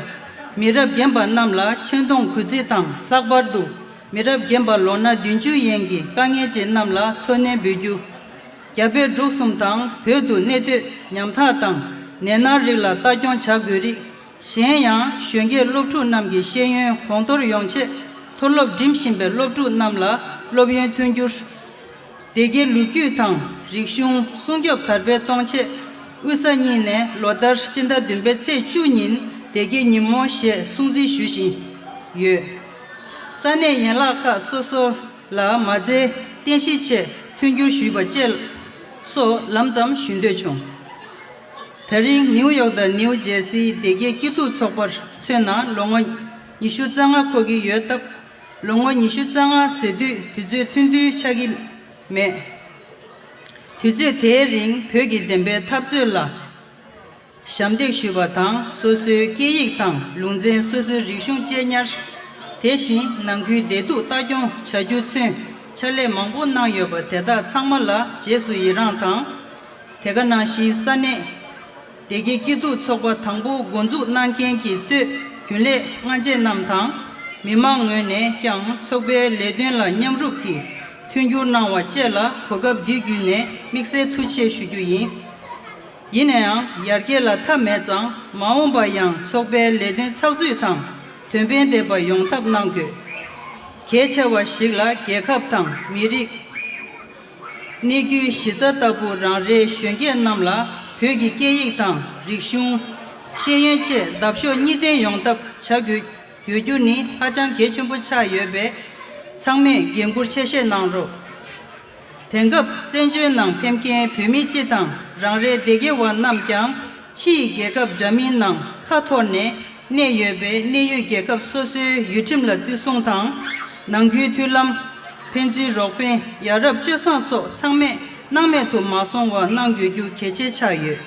མི་རབས་རྒན་པ་རྣམས་ལ་ཆེ་མཐོང་གུས་བརྩི་དང་། ལྷག་པར་དུ་མི་རབས་རྒན་པ་ལོ་ན་བདུན་ཅུ་ཡན་གྱི་དཀའ་ངལ་ཅན་རྣམས་ལ་འཚོ་སྣོན་འབུལ་རྒྱུ། རྒྱ་བོད་འབྲུག་གསུམ་དང་བོད་དུ་གནས་སྡོད་ཉམ་ཐག་དང་ནད་མནར་རིགས་ལ་ལྟ་སྐྱོང་བྱ་དགོས་རིགས། གཞན་ཡང་གཞོན་སྐྱེས་སློབ་ཕྲུག་རྣམས་ཀྱི་ཤེས་ཡོན་གོང་མཐོར་ཡོང་ཆེད་མཐོ་སློབ་འགྲིམ་བཞིན་པའི་སློབ་ཕྲུག་རྣམས་ལ་སློབ་ཡོན་མཐུན་འགྱུར། སྡེ་དགེའི་ལོ་རྒྱུས་དང་རིག་གཞུང་སྲུང་སྐྱོབ་དར་སྤེལ་གཏོང་ཆེད། དབུས་ས་གཉིས་ནས་ལོ་ལྟར་སྤྱི་ཟླ་བདུན་པའི་ཚེས་བཅུ་ཉིན་སྡེ་དགེ་ཉིན་མོ་ཞེས་སྲུང་བརྩི་ཞུ་བཞིན་ཡོད། ས་གནས་ཡན་ལག་ཁག་སོ་སོ་ལ་མ་རྩའི་རྟེན་གཞི་ཆེད་མཐུན་འགྱུར་ཞུས་པ་བཅས་སོགས་ལམ་ཙམ་ཞུ་འདོད་བྱུང་། ད་རིང་ནིའུ་ཡོག་དང་ནིའུ་ཇེ་སིའི་སྡེ་དགེ་སྐྱིད་སྡུག་ཚོགས་པར་མཚོན་ན་ལོ་ངོ་ཉི་ཤུ་རྩ་ལྔ་འཁོར་གྱི་ཡོད་སྟབས། ལོ་ངོ་ཉི་ཤུ་རྩ་ལྔ་ཟེར་དུས་དུས་ཚོད་ཐུང་ཐུང་ཆགས་ཀྱི་མེད། དུས་ཚོད་དེའི་རིང་བོད་ཀྱི་བདེན་པའི་འཐབ་རྩོད་ལ་ཞབས་འདེགས་ཞུས་པ་དང་། སོ་སོའི་སྐད་ཡིག་དང་ལུང་ཚན། སོ་སོའི་རིག་གཞུང་གཅེས་ཉར། དེ་བཞིན་ནང་ཁུལ་བདེ་སྡུག་ལྟ་སྐྱོང་བྱ་རྒྱུ་ཚུན་ཕྱག་ལས་མང་པོ་གནང་ཡོད་པ་དེ་དག་ཚང་མ་ལ་རྗེས་སུ་ཡི་རངས་དང་། དེ་ག་ནང་བཞིན་ས་གནས་སྡེ་དགེ་སྐྱིད་སྡུག་ཚོགས་པ་དང་པོ་འགོ་འཛུགས་གནང་མཁན་གྱི་གཙོས་རྒྱུན་ལས་སྔ་རྗེས་རྣམས་དང་། མི་མང་ངོས་ནས་ཀྱང་ཚོགས་པའི་ལས་དོན་ལ་མཉམ་རུབ་ཀྱིས་མཐུན་འགྱུར་གནང་བ་བཅས་ལ་གོ་སྐབས་འདི་བརྒྱུད་ནས་དམིགས་བསལ་ཐུགས་རྗེ་ཆེ་ཞུ་རྒྱུ་ཡིན། ཡིན་ན་ཡང་ཡར་རྒྱས་ལ་མཐའ་མེད་ཙང་། མ་འོངས་པར་ཡང་ཚོགས་པའི་ལས་དོན་ཚགས་ཚུད་དང་དོན་ཕན་ལྡན་པ་ཡོང་ཐབས་གནང་དགོས། གལ་ཆེ་བ་ཞིག་ལ་རྒྱལ་ཁབ་དང་མི་རིགས། གནས་རྒྱུའི་གཞི་རྩ་ལྟ་བུ་རང་རེའི་གཞོན་སྐྱེས་རྣམས་ལ་བོད་ཀྱི་སྐད་ཡིག་དང་རིག་གཞུང་། ཤེས་ཡོན་བཅས་འདབ་གཤོག་གཉིས་ལྡན་ཡོང་ཐབས་བྱ་དགོས། དགོས་རྒྱུ་ནི་ཧ་ཅང་གལ་ཆེན་པོ་ཆགས་ཡོད་པས། ཚང་མས་འགན་འཁུར་ཆེ་བཞེས་གནང་རོགས། དེང་སྐབས་བཙན་བྱོལ་ནང་ཕེབས་མཁན་བོད་མི་སྤྱི་དང་རང་རེའི་སྡེ་དགེ་བ་རྣམས་ཀྱང་ཕྱི་ཡི་རྒྱལ་ཁབ་འདྲ་མིན་ནང་ཁ་འཐོར་ནས་གནས་ཡོད་པས། གནས་ཡུལ་རྒྱལ་ཁབ་སོ་སོའི་ཡུལ་ཁྲིམས་ལ་བརྩི་སྲུང་དང་། ནང་ཁུལ་མཐུན་ལམ། ཕན་ཚུན་རོགས་ཕན། ཡ་རབས་སྤྱོད་བཟང་སོགས་ཚང་མས་སྣང་མེད་དུ་མ་སོང་བ་གནང་དགོས་རྒྱུ་གལ་ཆེ་ཆགས་ཡོད།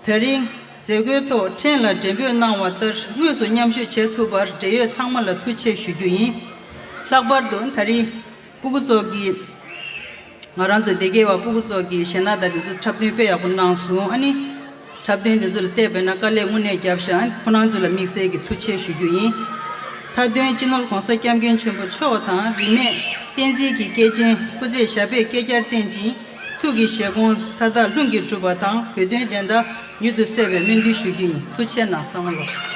ད་རིང་མཛད་སྒོའི་ཐོག་ཕྲན་ལ་མགྲོན་འབོད་གནང་བ་ལྟར་དངོས་སུ་མཉམ་ཞུགས་བྱེད་ཐུབ་པར་འབྲེལ་ཡོད་ཚང་མ་ལ་ཐུགས་རྗེ་ཆེ་ཞུ་རྒྱུ་ཡིན། ལྷག་པར་དུ་ད་རིང་སྤུ་གུ་ཚོགས་ཀྱིས། ང་རང་ཚོ་སྡེ་དགེ་བ་སྤུ་གུ་ཚོགས་ཀྱིས་གཞས་སྣ་དང་དེ་ཚོ་འཁྲབ་སྟོན་དཔེ་ཡག་པོ་གནང་སོང་། ཨ་ནི་འཁྲབ་སྟོན་དེ་ཚོ་ལ་བལྟས་པས་ན་དཀའ་ལས་དངོས་གནས་བརྒྱབ་ཤག་ཨ་ནི་ཁོ་རང་ཚོ་ལ་དམིགས་བསལ་གྱི་ཐུགས་རྗེ་ཆེ་ཞུ་རྒྱུ་ཡིན། མཐའ་དོན་སྤྱི་ནོར་༸གོང་ས་༸སྐྱབས་མགོན་ཆེན་པོ་མཆོག་དང་རིས་མེད་བསྟན་འཛིན་གྱི་སྐྱེས་ཆེན་སྐུ་ཚེ་ཞབས་པད་བསྐལ་བརྒྱར་བརྟན་ཅིང་། ཐུགས་ཀྱི་བཞེད་དགོངས་མཐའ་དག་ལྷུན་གྱིས་གྲུབ་པ་དང་། བོད་དོན་བདེན་མཐའ་མྱུར་དུ་གསལ་བའི་སྨོན་འདུན་ཞུ་རྒྱུ་ཡིན། ཐུགས་རྗེ་གནང་། ཚང་མ་ལ།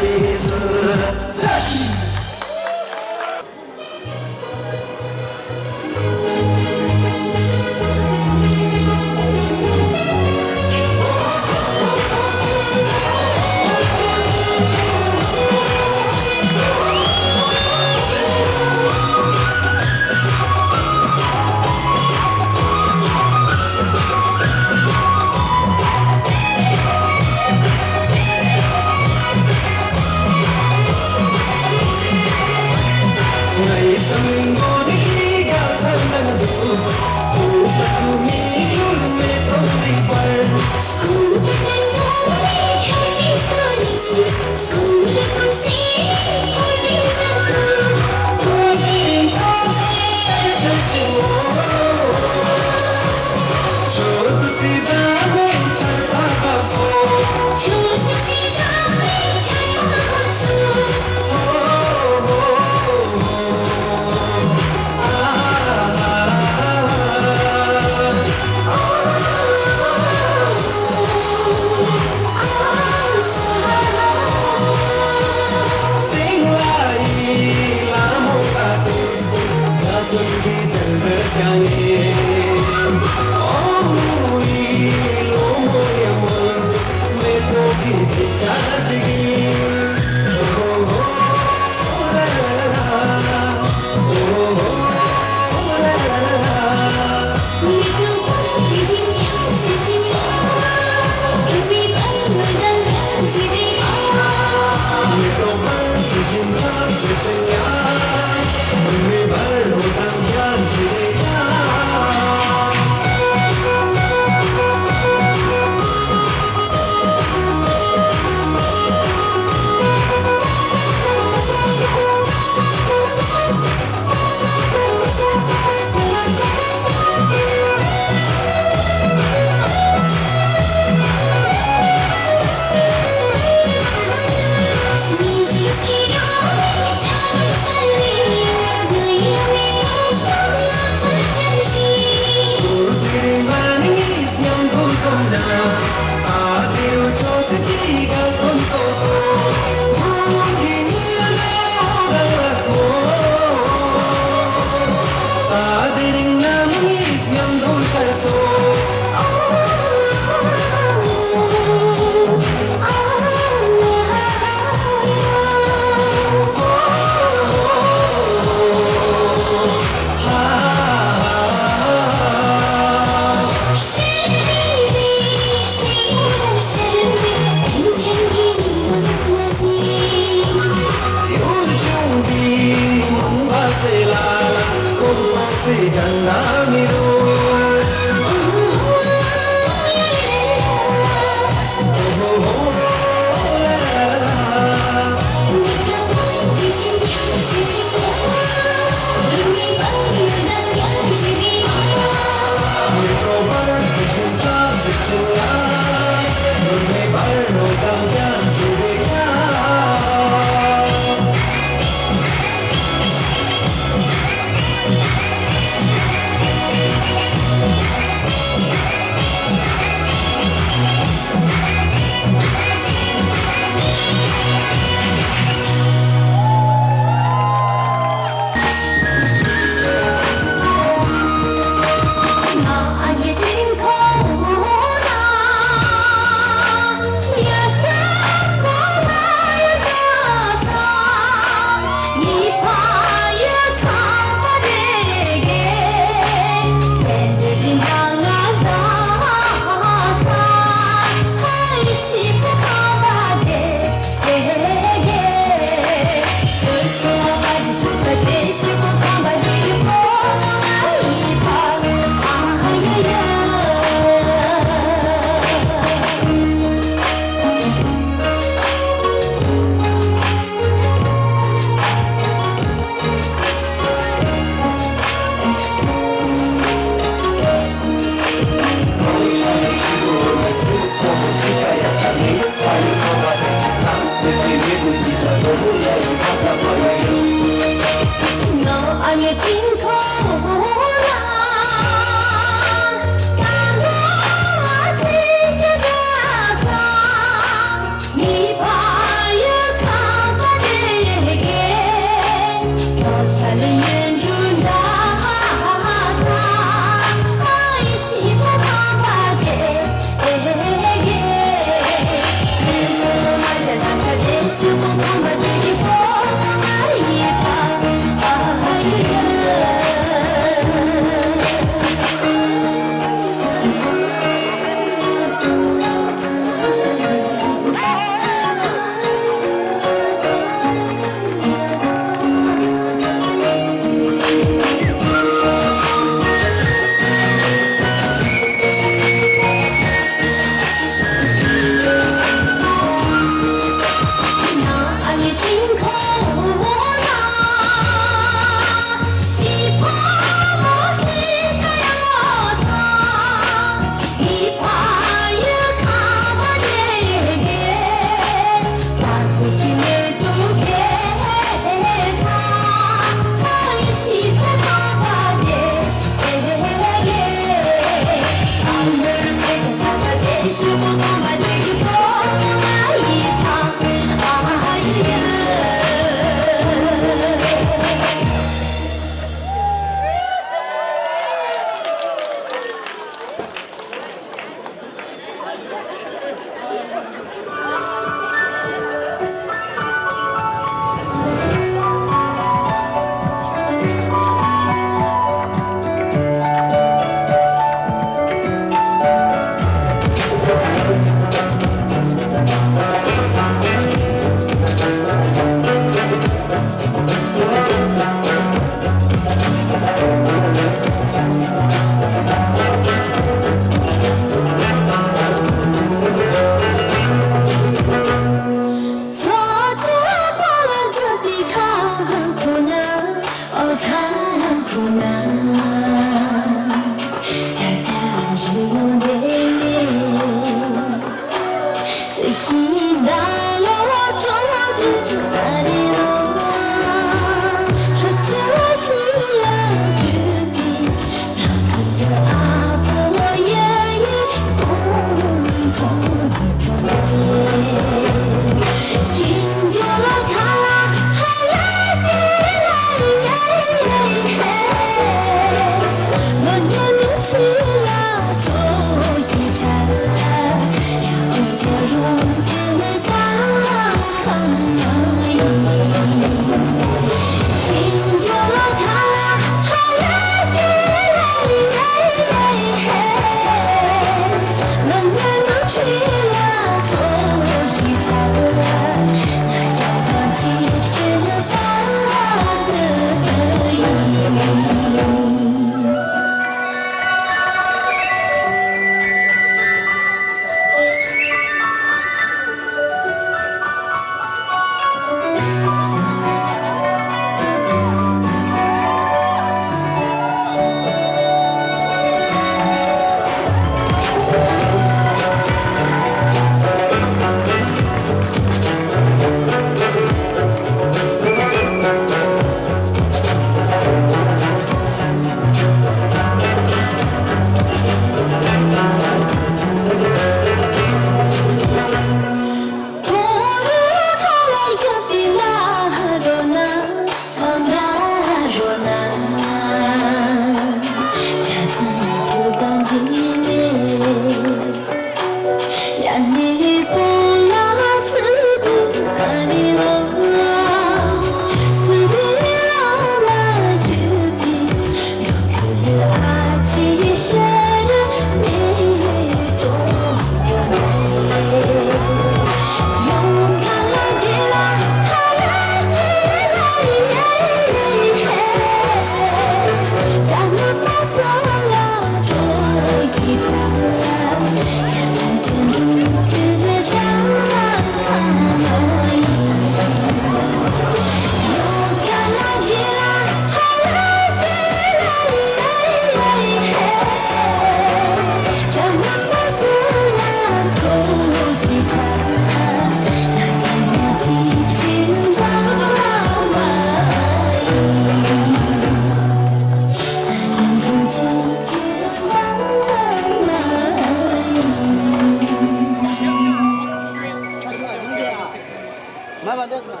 མ་བ་འདེགས་ན།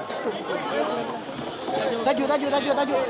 ད་རྒྱུ་ད་རྒྱུ་ད་རྒྱུ་ད་རྒྱུ།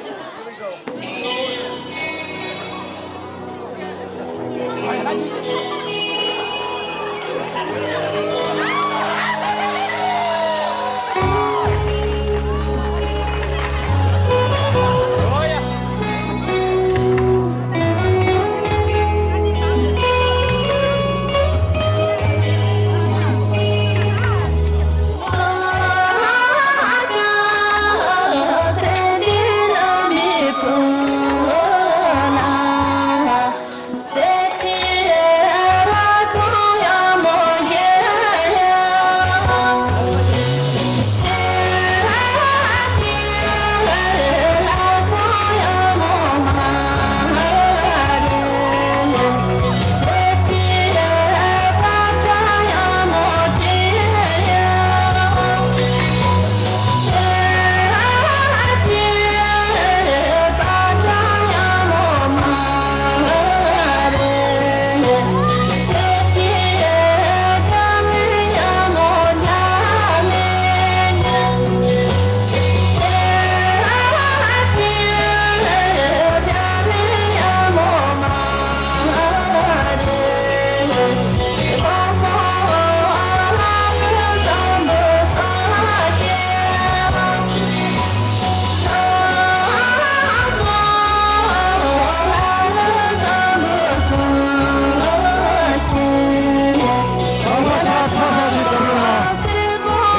ཚང་མ་ཕྱག་ཚ་ཚ་ཞིག་གཏོང་རོགས་གནང་།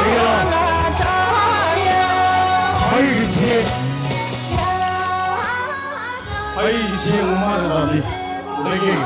དེ་ཡང་། ཕ་ཡི་གི་ཆེད། ཕ་ཡི་གི་ཆེད་ངོ་མ་རེད་པ་འདི། ལེགས་ཀྱི།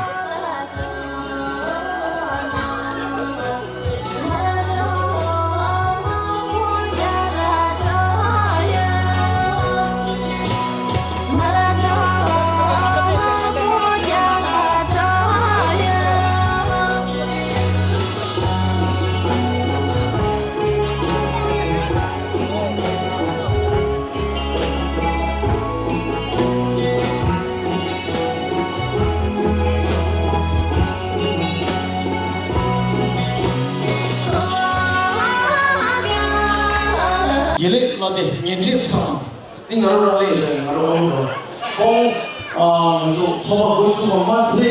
དགེ་ལེགས་བླ་བདེ་ཉེ་འབྲེལ་ཚང་། འདི་ང་རང་རང་ལས་བྱས་ང་རང་དབང་དུ། ཁོང་། ཨ། ང་ཚོ་ཚོགས་པ་འགོ་བཙུགས་པ་མ་ཚད་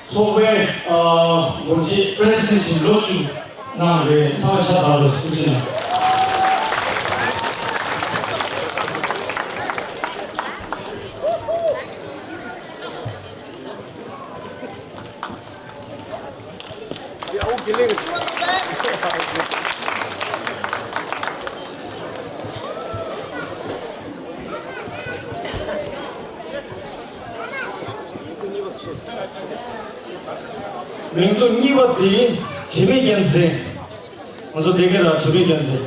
ཚོགས་པའི། ཨ། འགོ་ཁྲིད་པི་རེ་སི་ཌེན་ཊི་ཞིག་ལོ་བཅུ་གནང་བའི་ཚང་མ་ཕྱག་བརྡབ་ལ་ཐུགས་རྗེ་གནང་། མིང་ཐོ་གཉིས་པ་དེ་དྲི་མེད་རྒྱལ་མཚན། ང་ཚོ་སྡེ་དགེ་ར་དྲི་མེད་རྒྱལ་མཚན།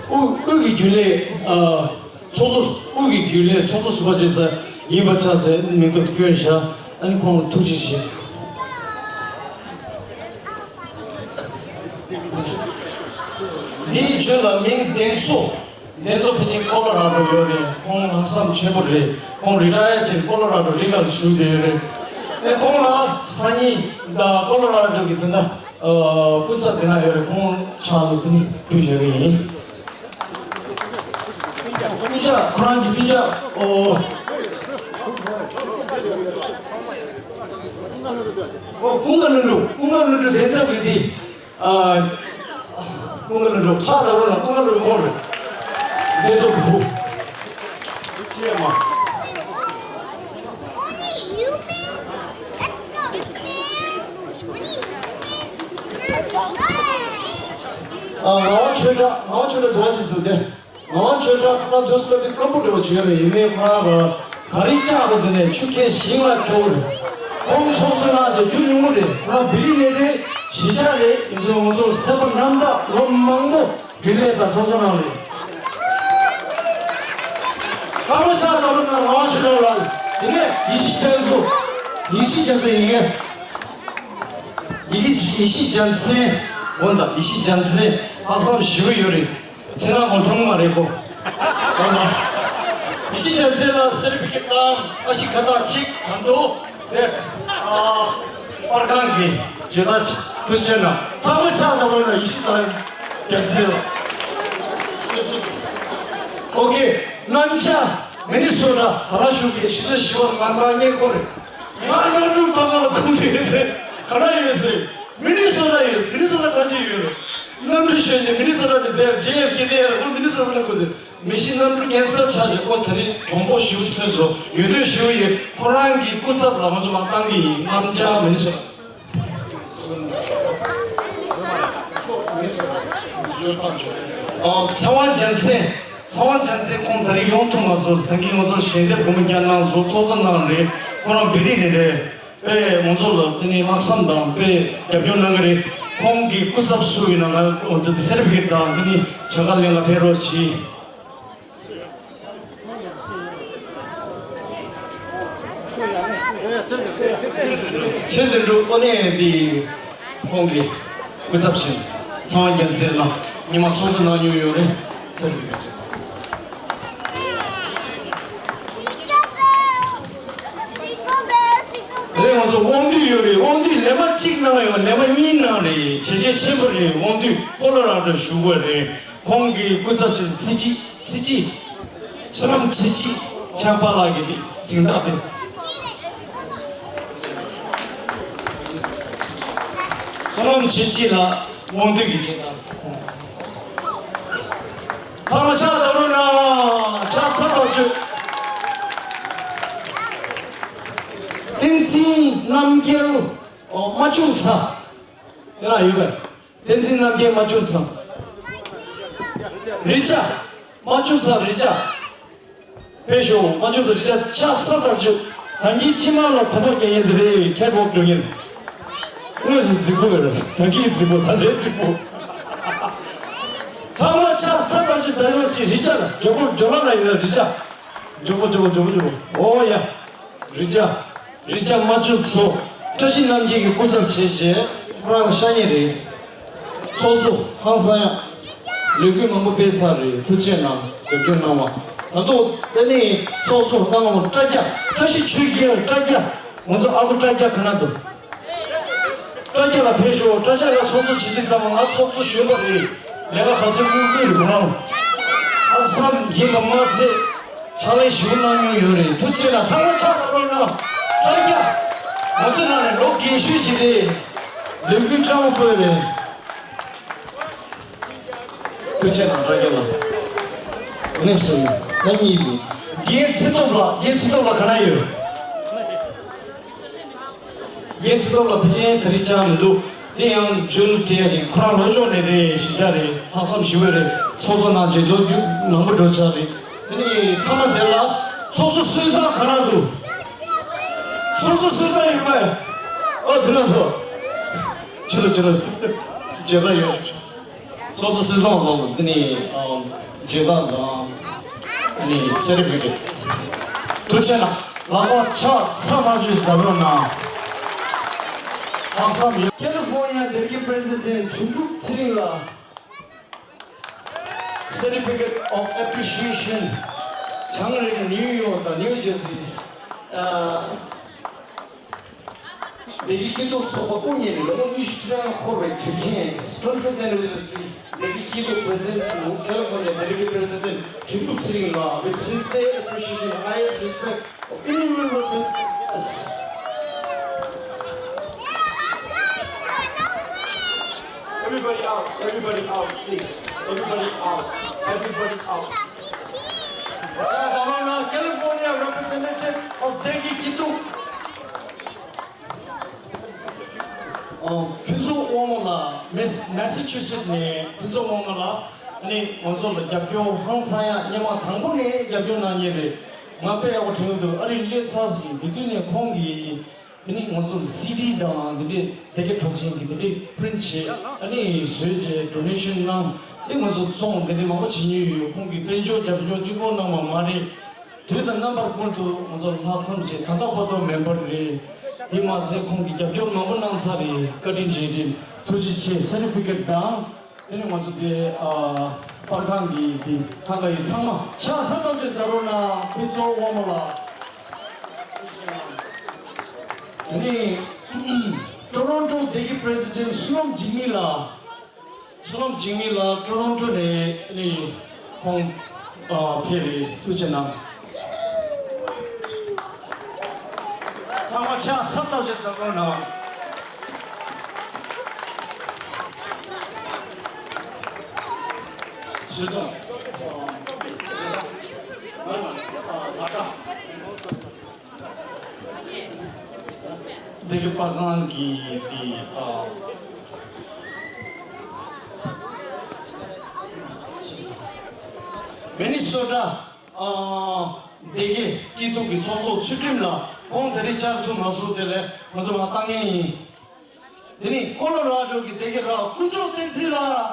དབུས་དབུས་ཀྱི་རྒྱུན་ལས། ཨ། ཚོགས་གཙོ། དབུས་ཀྱི་རྒྱུན་ལས་ཚོགས་གཙོ་ཟུར་པ་ཅིག་ཡིན་པ་ཆགས་ཚེ་མིང་ཐོ་བསྐྱོན་བཞག་ཨ་ནི་ཁོང་ལ་ཐུགས་རྗེ་ཆེ། འདིའི་རྒྱུན་ལ་མིང་འདན་ཚོ། འདན་ཚོ་ཕལ་ཆེར་ཀོ་ལོ་ར་ཌོ་ཡོད་རེད། ཁོང་ལྷག་བསམ་ཆེན་པོ་རེད། ཁོང་རི་ཊ་ཡར་བྱས་ཀོ་ལོ་ར་ཌོ་རི་ཀར་བཞུགས་བསྡད་ཡོད་རེད། ཨེ། ཁོང་ལ་སང་ཉིན་ད་ཀོ་ལོ་ར་ཌོ་གི་དེ་འདྲ། ཨ། སྐུ་ཚབ་དེ་འདྲ་ཡོད་རེད། ཁོང་ཕྱག་ལ་དེ་ནི་ཕུལ་བཞག་གི་ཡིན། སྤུན་ཀྱག་ཁོ་རང་གི་སྤུན་ཀྱག་ཨོ། ཨོ། ཀུན་དགའ་ལྷུན་གྲུབ། ཀུན་དགའ་ལྷུན་གྲུབ་འདན་ཚོ་གི་དེ། ཨ། ཀུན་དགའ་ལྷུན་གྲུབ་ཕྱག་བརྡབ་རོགས་གནང་། ཀུན་དགའ་ལྷུན་གྲུབ་ཁོང་རེད། འདན་ཚོ་གི་བུ། ཅེས་མ། ཨ། ངག་དབང་ཆོས་གྲགས། ངག་དབང་ཆོས་གྲགས་འདུག་བ་ཅིག་འདུག་སྟེ། ངག་དབང་ཆོས་གྲགས་ཁོ་རང་དུས་སུ་སྟབས་བདེ་སྐམ་པོ་འདྲ་བོ་ཅིག་ཡོད་རེད། ཡིན་ནའི་ཁོ་རང་ལ་ག་རེ་བཀྱག་རོགས་དེ་ནས་ཆུ་ཁའི་ཞིང་ལ་འཁྱོག་རེད། ཁོང་ཚོགས་གཙོ་གནང་བྱས་རྒྱུ་ཉུང་ངུ་རེད། ཁོ་རང་བི་རི་ནས་རེད། གཞིས་ཆགས་རེད། ཡིན་ཚོད་ང་ཚོ་སེམས་པ་རྣམ་དག་ལོ་མང་པོ་རྒྱུན་ལས་དང་ཚོགས་གཙོ་གནང་རེད། ཚང་མ་ཕྱག་བརྡབ་རོགས་གནང་། ངག་དབང་ཆོས་གྲགས་ལགས། དེ་ནས་ཡེ་ཤེས་རྒྱ་མཚོ། ཡེ་ཤེས་རྒྱ་མཚོ་ཡི་གེ། ཡེ་ཤེས། ཡེ་ཤེས་རྒྱལ་མཚན། འོ་ད་ཡེ་ཤེས་རྒྱལ་མཚན་ལྷག་བསམ་ཞེ་པོ་ཡོད་རེད། མཚན་ནག་མོ་ཐུང་མ་རེད་གོ། འོ་ད་ཡེ་ཤེས་རྒྱལ་མཚན་ལ་སེར་པི་ཀེ་བཏང་། ཨ་ཤི་ཁ་བཏགས་གཅིག་གང་འདུག་དེ། ཨ། པར་ཁང་གི་ཇེ་ལ་ཆེ། ཐུགས་རྗེ་གནང་། ཚང་མ་ཕྱག་བརྡབ་རོགས་གནང་། ཡེ་ཤེས་དང་རྒྱལ་མཚན་ལ། ཨོ་ཀེ། གནམ་ལྕགས་མི་ནི་སོ་ཊ། ད་རང་བཞུགས་པའི་ཕྱི་ཚེས་བཞི་པ་ང་ང་ངའི་སྐོར་རེད། ང་གནམ་གྲུ་ཐང་ག་ལ་ཁུག་བསྡད་ཟེར། ག་ན་ཡོད་ཟེར། མི་ནི་སོ་ཊ་ཡོད། མི་ནི་སོ་ཊ་ག་ཅི་ཡོད་རེད། གནམ་གྲུ་ཞོན་ནས་མི་ནི་སོ་ཊ་ནས་དེར་ཇེ་ཨེཕ་ཀེ་དེ་ཡར་ཁོ་མི་ནི་སོ་ཊ་ལ་ཁུག་བསྡད། མི་ཤི་གནམ་གྲུ་ཀན་སེལ་ཆགས་ཤིང་། ཁོ་ད་རེས་གྱོང་པོ་ཞེ་པོ་ཐོན་སོང་། ཡོད་དུས་ཞེ་པོ་ཡོད། ཁོ་རང་གི་སྐུ་ཚབ་ལ་ང་ཚོ་མར་བཏང་གི་ཡིན། གནམ་ལྕགས་མི་ནི་སོ་ཊ། ཨ། ཚེ་དབང་རྒྱལ་མཚན། ཚེ་དབང་རྒྱལ་མཚན་ཁོང་ད་རེས་ཡོང་ཐུབ་མ་སོང་། ད་གིན་ང་ཚོར་ཞལ་འདེབས་སྒོར་མོ་བརྒྱ་གནང་སོང་། ཚོགས་གཙོ་གནང་རེད། ཁོ་རང་བོད་རིགས་རེད། དཔེ་ང་ཚོ་ལ་དེ་ནི་ལྷག་བསམ་དང་དཔེ་རྒྱབ་སྐྱོར་གནང་གི་རེད། ཁོང་གི་སྐུ་ཚབ་སུ་ཡིན་ན་ང་ང་ཚོ་དེ་སེར་བིགེ་དང་དེ་ནི་བྱ་དགའ་ལེན་ལ་ཕེབས་རོགས་གྱིས། ཚེ་བདུན་གྲོགས་ཨོ་ནེ་འདི་ཁོང་གི་སྐུ་ཚབ་ཆེན་ཚེ་དབང་རྒྱལ་མཚན་ལ་ཉི་མ་ཚོགས་གཙོ་གནང་མྱོང་ཡོད་རེད། ཚེ་རིང་། རེད། ང་ཚོ་དབང་འདུས་ཡོད་རེད། དབང་འདུས་ལས་མ་གཅིག་གནང་ཡོད། ལས་མ་གཉིས་གནང་རེད། བྱས་རྗེས་ཆེན་པོ་རེད། དབང་འདུས་ཀོ་ལོ་ར་ཌོ་བཞུགས་པ་རེད། ཁོང་གི་སྐུ་ཚབ་ཆེན་ཚེ་སྐྱིད། ཚེ་སྐྱིད། བསོད་ནམས་ཚེ་སྐྱིད་ཆབ་འབངས་ལགས་ཀྱི་གཟེངས་རྟགས་དེ། བསོད་ནམས་ཚེ་སྐྱིད་ལགས་དབང་འདུས་ཀྱི་གཟེངས་རྟགས། ཚང་མ་ཕྱག་བརྡབ་རོགས་གནང་། ཕྱག་འཚལ་ཐག་ཆོད། བསྟན་འཛིན་རྣམ་རྒྱལ། ཨོ། རྨ་ཆུ་ཚ། དེ་ལ་ཡོད་པས། བསྟན་འཛིན་རྣམ་རྒྱལ་རྨ་ཆུ་ཚང་། རི་ལྕགས། རྨ་ཆུ་ཚང་རི་ལྕགས། ཕེབས་ཤོག་རྨ་ཆུ་ཚང་རི་ལྕགས། ཕྱག་འཚལ་ཐག་ཆོད། ད་གིན་སྤྱི་དམངས་ལ་གོམ་པ་རྒྱག་མཁན་དེ་རེད། ཁེ་སྦོག་སྤྲོད་མཁན། དངོས་སུ་རྫིག་པོ་ཡོད་རེད། ད་གིན་རྫིག་པོ། ད་ལྟའི་རྫིག་པོ། ཚང་མ་ཕྱག་འཚལ་ཐག་ཆོད། ད་ཡོང་ཅིག་རི་ལྕགས་ལ་འཇོག་པོ་འཇོག་ལ་ལ་ཡིན་ན་རི་ལྕགས། འཇོག་པོ་འཇོག་པོ་འཇོག་པོ་འཇོག་པོ། ཨོ་ཡ། རི་ལྕགས། རི་ལྕགས་རྨ་ཆུ་མཚོ། བཀྲ་ཤིས་རྣམ་རྒྱལ་གྱི་སྐུ་ཚབ་བྱས་བྱས་ཁོ་རང་ལ་ཤ་ཉེ་རེད། ཚོགས་གཙོ་ཧང་སང་ཡག་ལས་འགུལ་མང་པོ་སྤེལ་ཚར་རེད། ཐུགས་རྗེ་གནང་། རྒྱབ་སྐྱོར་གནང་བ། ད་དུང་དེ་ནས་ཚོགས་གཙོ་གནང་བ་བཀྲ་རྒྱ། བཀྲ་ཤིས་ཆོས་རྒྱལ་བཀྲ་རྒྱ། ང་ཚོ་ཨ་ཁུ་བཀྲ་རྒྱ་ག་ན་འདུག་བཀྲ་རྒྱ་ལ་ཕེབས་ཤོག་བཀྲ་རྒྱ་ལ་ཚོགས་གཙོ་བྱེད་དུས་ཙམ་པ་ང་ཚོགས་གཙོ་གཞོན་པ་རེད། ལས་ཀ་ག་ཚོད་དགོས་ཀྱི་རེད་ཁོ་རང་། ཨ་བསམ་ཡིན་པ་མ་ཚད། ཕྱག་ལས་ཞུ་གནང་མྱོང་ཡོད་རེད། ཐུགས་རྗེ་གནང་། ཚང་མ་ཕྱག་བརྡབ་རོགས་གནང་། བཀྲ་རྒྱ། ང་ཚོ་ནང་ནས་ལོ་རྒན་ཤོས་ཅིག་རེད། ལས་འགུལ་སྤྲང་པོ་སྤོས་རེད། ཐུགས་རྗེ་གནང་བཀྲ་རྒྱ་ལགས། དེ་ནས་སོང་ན་གཉིས་འདུག་རྒན་ཚེ་སྟོབས་ལགས། རྒན་ཚེ་སྟོབས་ལགས་ག་ན་ཡོད། རྒན་ཚེ་སྟོབས་ལགས་ཕལ་ཆེར་ད་རེས་བཅར་མི་འདུག་དེ་ཡང་མཇུག་སྤྲད་ཅིང་ཁོ་རང་ལྷོ་ཕྱོགས་ནས་རེད། གཞིས་ཆགས་རེད། ལྷག་བསམ་ཞུ་བ་རེད། ཚོགས་གཙོ་གནང་རྗེས་ལོ་རྒྱུས་མང་པོ་འགྲོ་ཆགས་རེད། དེ་ནས་མཐའ་མ་དེ་ལ་ཚོགས་གཙོ་བསོད་བཟང་ག་ན་འདུག་ཚོགས་གཙོ་བསོད་བཟང་ཡོད་པས། ཨོ་དེ་ན་འདུག་ཕྱི་ལོ་ཕྱི་ལོ་མཇལ་ཁ་ཡོད། ཚོགས་གཙོ་བསོད་བཟང་ལགས་འདི་ནས་མཇལ་དར་དང་། ཨ་ནི་སེར་ཊི་ཕི་ཀེཊ། ཐུགས་རྗེ་གནང་། ལག་པ་ཕྱག་འཚལ་ཐག་ཆོད་བརྡབ་རོགས་གནང་། ལྷག་བསམ་ཡོད། California Dedicated President དོན་གྲུབ་ཚེ་རིང་ལགས། Certificate of Appreciation བྱང་རིམ་ནིའུ་ཡོག་དང་ནིའུ་ཇར་སི། བདེ་སྐྱིད་སྐྱིད་སྡུག་ཚོགས་པ་དབུ་བརྙེས་ནས་ལོ་ངོ་ཉི་ཤུ་རྩ་ལྔ་འཁོར་བའི་དུས་ཆེན། Twenty-fifth anniversary བདེ་སྐྱིད་སྐྱིད་སྡུག། Present to California Dedicated President དོན་གྲུབ་ཚེ་རིང་ལགས། With sincere appreciation, highest respect of individual members. Everybody out, everybody out, please. Everybody out, everybody out. ད་ལྟ་ན་California representative of བདེ་སྐྱིད་སྐྱིད་སྡུག་ཨོ། ཕུན་ཚོགས་དབང་མོ་ལགས། མེ་སི་མེ་སི་ཆུ་སེད་ནས་ཕུན་ཚོགས་དབང་མོ་ལགས། ཨ་ནི་ང་ཚོ་ལ་རྒྱབ་སྐྱོར་ཧང་སང་ཡག་སྔོན་མ་དང་པོ་ནས་རྒྱབ་སྐྱོར་གནང་མཁན་རེད། ང་དཔེ་ཡག་པོ་དྲན་གྱི་འདུག་ཨ་རི་སླེབས་ཚར་ཟིན་དེ་དུས་ནས་ཁོང་གིས་དེ་ནི་ང་ཚོ་ལ་སི་ཌི་དང་འདི་འདྲས་དེ་གའི་གྲོགས་ཆེན་གྱི་འདི་འདྲས་པི་རིན་ཊི་བྱས། ཨ་ནི་བཟོས་བྱས་ཌོ་ནེ་ཤན་གནང་། དེ་ང་ཚོ་བཙོང་། དེ་འདྲས་མང་པོ་བྱེད་མྱོང་ཡོད། ཁོང་གིས་དཔལ་འབྱོར་རྒྱབ་སྐྱོར་གཅིག་པོ་གནང་བ་མ་རེད། དུས་དང་རྣམ་པར་ཀུན་ཏུ་ང་ཚོ་ལྷག་བསམ་བྱས། ད་ལྟ་བར་དུ་མེམ་བར་རེད། དེ་མ་ཚད་ཁོང་གིས་རྒྱབ་སྐྱོར་མང་པོ་གནང་ཚར་རེད། བཀའ་དྲིན་རྗེས་དྲན། ཐུགས་རྗེ་ཆེ། སེར་ཊི་ཕི་ཀེཊ་དང་། དེ་ནས་ང་ཚོ་དེ་ཨ་པར་ཁང་གི་དེ་ཐང་ག་ཡི་ཚང་མ་ཕྱག་འཚལ་ཐམས་ཅད་བརྡབ་རོགས་གནང་། ཕུན་ཚོགས་དབང་མོ་ལགས། དེ་ནས་བཀྲ་ ཊོ་རོན་ཊོ་སྡེ་དགེ་པི་རེ་སི་ཌེན་ཊི་བསོད་ནམས་འཇིགས་མེད་ལགས། བསོད་ནམས་འཇིགས་མེད་ལགས་ཊོ་རོན་ཊོ་ནས་ཨ་ནི་ཁོང་ཨ་ཕེབས་རེད། ཐུགས་རྗེ་གནང་། ཚང་མ་ཕྱག་འཚལ་ཐབས་ཤིག་བརྡབ་རོགས་གནང་། ཞུ་ཚོགས། སྡེ་དགེ་པར་ཁང་གི་དེ་ཨ་མི་ནི་སོ་ཊ་ཨ་སྡེ་དགེ་སྐྱིད་སྡུག་གི་ཚོགས་གཙོ་ཚུལ་ཁྲིམས་ལགས། ཁོང་དེ་རིང་བཅར་ཐུབ་མ་སོང་། དེ་ལས་ང་ཚོ་མར་བཏང་མཁན་ཡིན། དེ་ནི་ཀོ་ལོ་ར་ཌོ་གི་སྡེ་དགེ་ར་དཀོན་མཆོག་བསྟན་འཛིན་ལགས།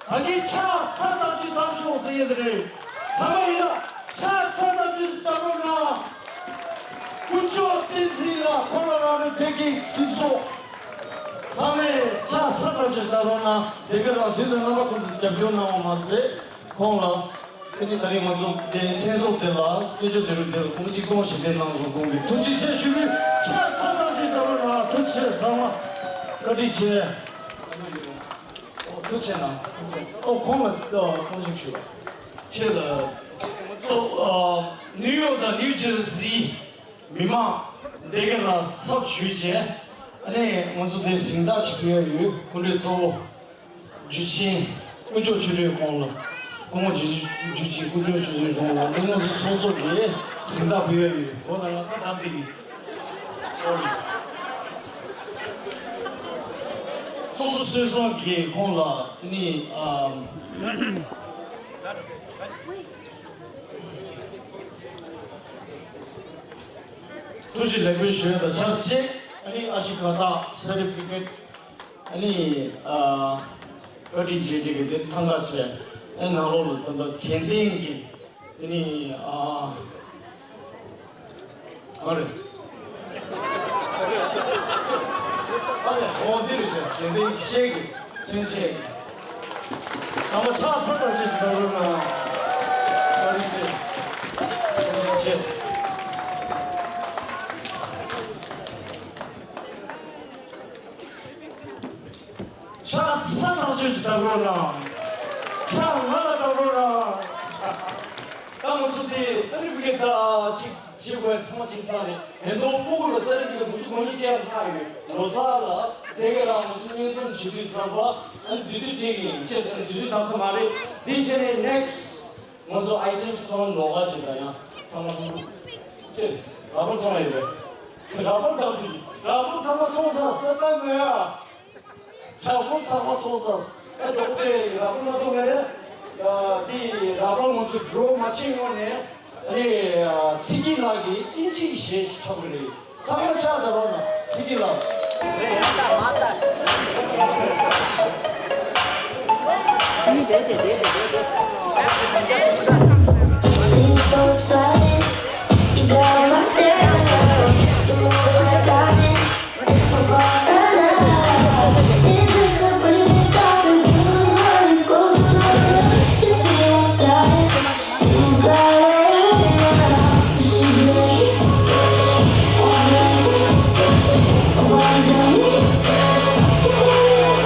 ད་གིན་ཕྱག་འཚལ་ཐག་ཆོད་བཏབ་ཤོག་ཟེར་ཡས་དེ་རེད། ཚང་མ་ཡིན་ན་ཕྱག་འཚལ་ཐག་ཆོད་ཅིག་བཏབ་རོགས་གནང་། དཀོན་མཆོག་བསྟན་འཛིན་ལགས། ཁོ་ལ་རང་རེ་བདེ་སྐྱིད་ཕུན་ཚོགས། ཚང་མས་ཕྱག་འཚལ་ཐག་ཆོད་བཏབ་རོགས་གནང་། སྡེ་དགེ་ར་དུས་དང་རྣམ་པ་ཀུན་ཏུ་རྒྱབ་སྐྱོར་གནང་བ་མ་ཟད། ཁོང་ལ་དེ་ནི་ད་རིང་ང་ཚོ་དེ་མཚན་ཚོགས་དེ་ལ་དཔལ་འབྱོར་དེ་རུ་དེ་ལ་གོང་ཆེ་གཏོང་ཞིག་དེ་གནང་སོང་། ཁོང་གིས་ཐུགས་རྗེ་ཆེ་ཞུ་རྒྱུ། ཕྱག་འཚལ་ཐག་ཆོད་བཏབ་རོགས་གནང་། ཐུགས་རྗེ་ཆེ། ཚང་མ་བཀའ་དྲིན་ཆེ། ཨོ་ཐུགས་རྗེ་གནང་། ཐུགས་རྗེ། ཨོ་ཁོང་ལ་ཨོ་ཁོང་ཞིག་ཞུ་བ་ཆེ་ལ། ཨོ་ཨ་ནིའུ་ཡོག་དང་ནིའུ་ཇར་སི་མི་མང་སྡེ་དགེ་ར་ཚབ་ཞུས་བྱས། ཨ་ནི་ང་ཚོ་དེ་གཟེངས་རྟགས་ཤིག་ཕུལ་ཡ་ཡོད། སྐུ་མགྲོན་གཙོ་བོ་ཇུ་ཆེན་དཀོན་མཆོག་ཆོས་སྒྲོན་ཁོང་ལ། སྐུ་ངོ་ཇུ་ཇུ་ཆེན་དཀོན་མཆོག་ཆོས་སྒྲོན་ཁོང་ལ་འདི་ང་ཚོ་ཚོགས་གཙོ་གིས་གཟེངས་རྟགས་ཕུལ་ཡ་ཡོད། འོ་ན་ང་ད་བདམས་བསྡད་ཀྱི། སོ་རི། ཚོགས་གཙོ་སྲོལ་བཟང་གིས་ཁོང་ལ་དེ་ནི་ཨམ། ཐུགས་རྗེ་ལེགས་འབུལ་ཞུ་ཡ་དང་ཆབས་ཅིག་ཨ་ནི་ཨ་ཤི་ཀ་ཏ་སར་ཊི་ཕི་ཀེ་ཊི། ཨ་ནི་ཨ་བཀའ་དྲིན་རྗེས་དྲན་གྱི་དེ་ཐང་ག་བྱས། ཨ་ནང་ལོགས་ལ་ད་ལྟ་དྲན་རྟེན་གྱི་དེ་ནི་ཨ་ག་རེ། ཨ་ནི་འོ་འདི་རེད་ཤག་དྲན་རྟེན་གྱི་ཤེལ་གྱི་མཚོན་ཆས་ཀྱི། ཚང་མ་ཕྱག་འཚལ་ཐག་ཆོད་ཅིག་བཏབ་རོགས་གནང་། བཀའ་དྲིན་ཆེ། བཀའ་དྲིན་ཆེ། ཕྱག་འཚལ་ཐག་ཆོད་ཅིག་བཏབ་རོགས་གནང་། ཕྱག་ང་ལ་བཏབ་རོགས་གནང་། ད་ང་ཚོ་དེ་སར་ཊི་ཕི་ཀེ་ཊི་ད་ཅིག་བྱེད་དགོས། ཚང་མ་ཕྱིན་ཚར་རེད། མེ་ཏོག་ཕུར་བུ་ལ་སར་ཊི་ཕི་ཀེ་ཊི་དགུ་བཅུ་གོ་གཉིས་ཅན་ལྷག་ཡོད། ལོ་གསར་ལ་དེ་ག་རང་ང་ཚོ་མཉེས་འཛོམས་བྱེད་དུས་ཙམ་པ་ཨ་ནི་དུས་ཚོད་ཅིག་ཡིན་ཅེས་ཟེར་དུས་ཚོད་འདང་ས་མ་རེད། དེ་བྱས་ནས་ནེག་སི་ཊི་ང་ཚོ་ཨའི་ཊེམ་སོང་ནོ་ག་ཅིག་ད་ཡང་ཚང་མ་ཕུར་བུ་ཅེ་ར་ཕོར་ཚང་མ་ཡོད་རེད། ར་ཕོར་དང་དེ་ར་ཕོར་ཚང་མ་ཚོང་ས་སྟབས་མ་ཡ། ར་ཕོར་ཚང་མ་ཚོང་ས་ཨ་འགྲོ་དེ་ར་ཕོར་མ་ཚོང་མེད་རེད། དེ་ར་ཕོར་ང་ཚོ་འགྲོ་མ་ཕྱིན་སྔོན་ནས་ཨ་ནི་ཚེ་སྐྱིད་ལགས་ཀྱིས་དབྱིན་ཇིའི་གཞས་ཤིག་འཁྲབ་གི་རེད། ཚང་མ་ཕྱག་བརྡབ་རོགས་གནང་། ཚེ་སྐྱིད་ལགས། Seem so excited, you got my girl. You move like I did before I know. It just so pretty, it's dark, and you was running, goes to the You see my side, you got her right now. She be like, "You're so crazy, I'm like, you're crazy." Nobody got me, it's crazy. You got me,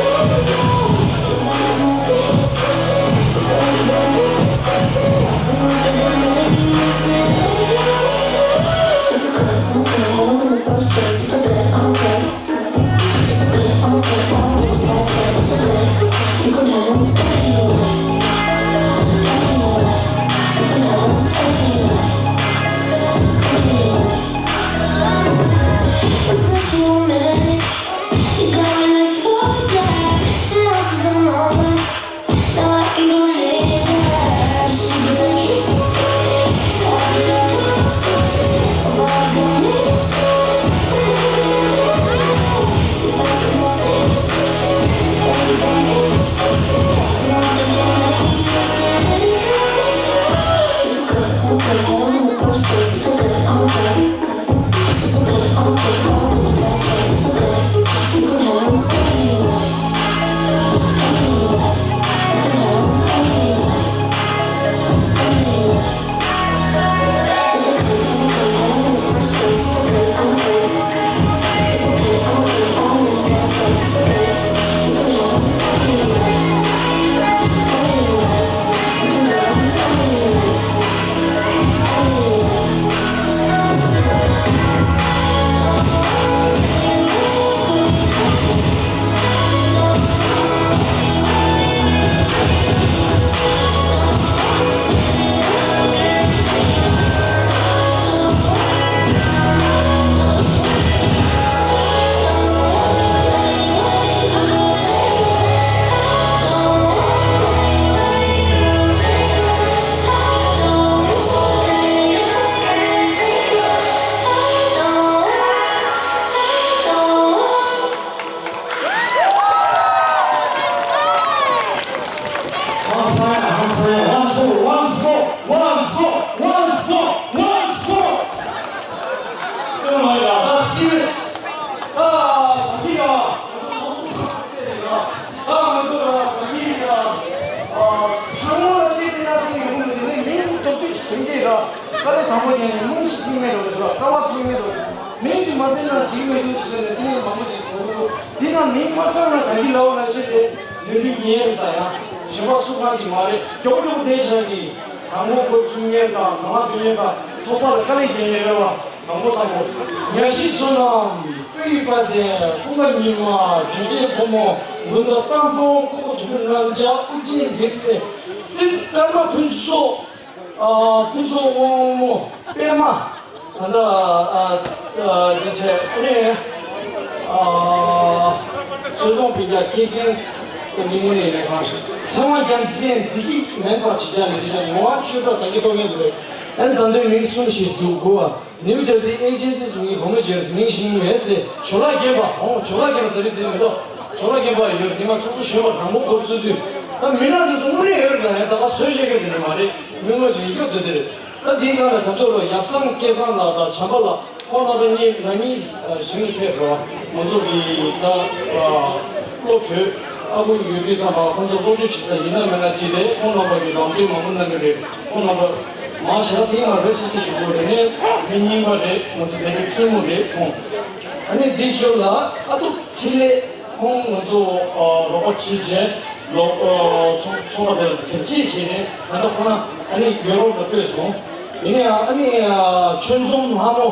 ཁོ་ཡང་ནས་རྨོངས་ཤིང་ཚིག་མེད་རོགས་ཞུ་བ། དཀའ་བ་ཚིག་མེད་རོགས་ཞུ། མིང་ཅིག་མ་བསྟན་ན་འགྲིག་མི་འདུག་ཟེར་ནས་དེ་ནས་མང་པོ་ཅིག་གོ་གི་འདུག་དེ་ན་མིང་མ་ཚང་ན་ད་གི་ལའོ་ན་ཤེས་ཏེ་ནུས་ལུས་ཉེ་རུ་ད་ཡང་ཞོགས་པ་སུ་གང་ཅིག་མ་རེད། མགྱོགས་མགྱོགས་བསྟན་བཞག་གི། དང་པོ་འཁོར་ཚུགས་ཉེ་དང་དང་བ་དུས་ཉེ་དང་ཚོགས་པ་ལ་དཀའ་ལས་རྒྱག་ཉེ་ཡོད་བ། དང་པོ་དང་པོ། ཉ་ཤི་བསོད་ནམས་སྤྲུལ་པ་ལྡན། ཀུན་དགའ་ཉི་མ་ཇོ་རྗེ་ཕོ་མོ། དགོན་བདག་སྟག་འབུམ་ཁུ་བོ་དུ་མི་རྣམ་ལྕགས་དབུ་ཅན་འདི་སྟེ། ཏིལ་ཀརྨ་ཕུན་ཚོགས། ཨ་ཕུན་ཚོགས་དབང་མོ་པད་མ། ད་ལྟ་ཨ་ཨ་འདི་བྱས་ནས་ཨ་ཆོས་རྫོང་སྤུན་ཀྱག་ཁེ་ཁེ་གི་མི་ངོ་ནས་ལས་ཁང་ཞིག་ཚེ་དབང་རྒྱལ་མཚན་བདེ་སྐྱིད་མེད་པ་ཞིག་བྱས་ནས་འདི་བྱས་ངོ་བོ་ཆོས་གྲོགས་དང་གི་གཏོང་མཁན་དེ་རེད། ཨ་ནི་ད་ལྟའི་མིང་གསུམ་ཞིག་འདུག་གོ་བ། ནིའུ་ཇར་སི་ཨེ་ཇེན་སི་སུ་ངའི་བུ་མོ་ཇར་སི་མིང་ཤིང་མེད་ཟེར། ཇོ་ལགས་རྒན་པ། ཨོ་ཇོ་ལགས་རྒན་པ་ད་རེས་དེ་མི་འདུག་ཇོ་ལགས་རྒན་པ་ཡོད། ཉི་མ་ཚོགས་གཙོ་གཞོན་པ་དང་པོ་འགོ་བཙུགས་དུས་ད་མི་སྣ་དེ་ཚོ་དངོས་གནས་ཡོད་རེད། ད་ཡང་ད་ག་བཟོས་བཞག་གི་དེ་འདྲ་མ་རེད། མི་དངོས་སུ་ཡིན་རྒྱུ་དེ་དེ་རེད། ད་དེའི་སྒང་ལ་ད་དུང་ལ་ཡབ་ཚང་སྐལ་བཟང་ལགས་དང་བྱམས་པ་ལགས། ཁོང་རྣམ་པ་གཉིས་ན་ནིང་ཞིང་ཕེབས་འགྲོ། ང་ཚོ་གི་ད་སློབ་གྲྭའི་ཨ་ཁུ་ཡོད་དུས་ཙམ་པ་ཁོང་ཚོ་སློབ་ཕྲུག་ཅིག་ད་ཡིན་ན་མིན་ན་ཅིག་རེད། ཁོང་རྣམ་པ་གི་རང་དོན་མང་པོ་གནང་གི་རེད། ཁོང་རྣམ་པ་མང་ཆེ་བ་དེ་མ་རེད་ཟེར་གྱི་ཞུ་དགོས་རེད། ནས་མི་རྙིང་པ་རེད། ང་ཚོ་བོད་ཀྱི་བཙུན་མོ་རེད་ཁོང་། ཨ་ནི་འདི་ཚོ་ལ་ཨ་ཏུ་འཕྲིན་ལས། ཁོང་ང་ཚོ་རོགས་པ་བྱེད་བྱས་ལོ་ཚོང་ཚོང་པ་དེ་ལ་དེབ་སྐྱེལ་བྱས་ནས་ད་ལྟ་ཁོ་ན་ཨ་ནི་ཡོ་རོབ་ལ་སྤོས་སོང་། ཡིན་ན་ཡང་ཨ་ནི་ཆོས་འཛོམས་ལྷ་མོ།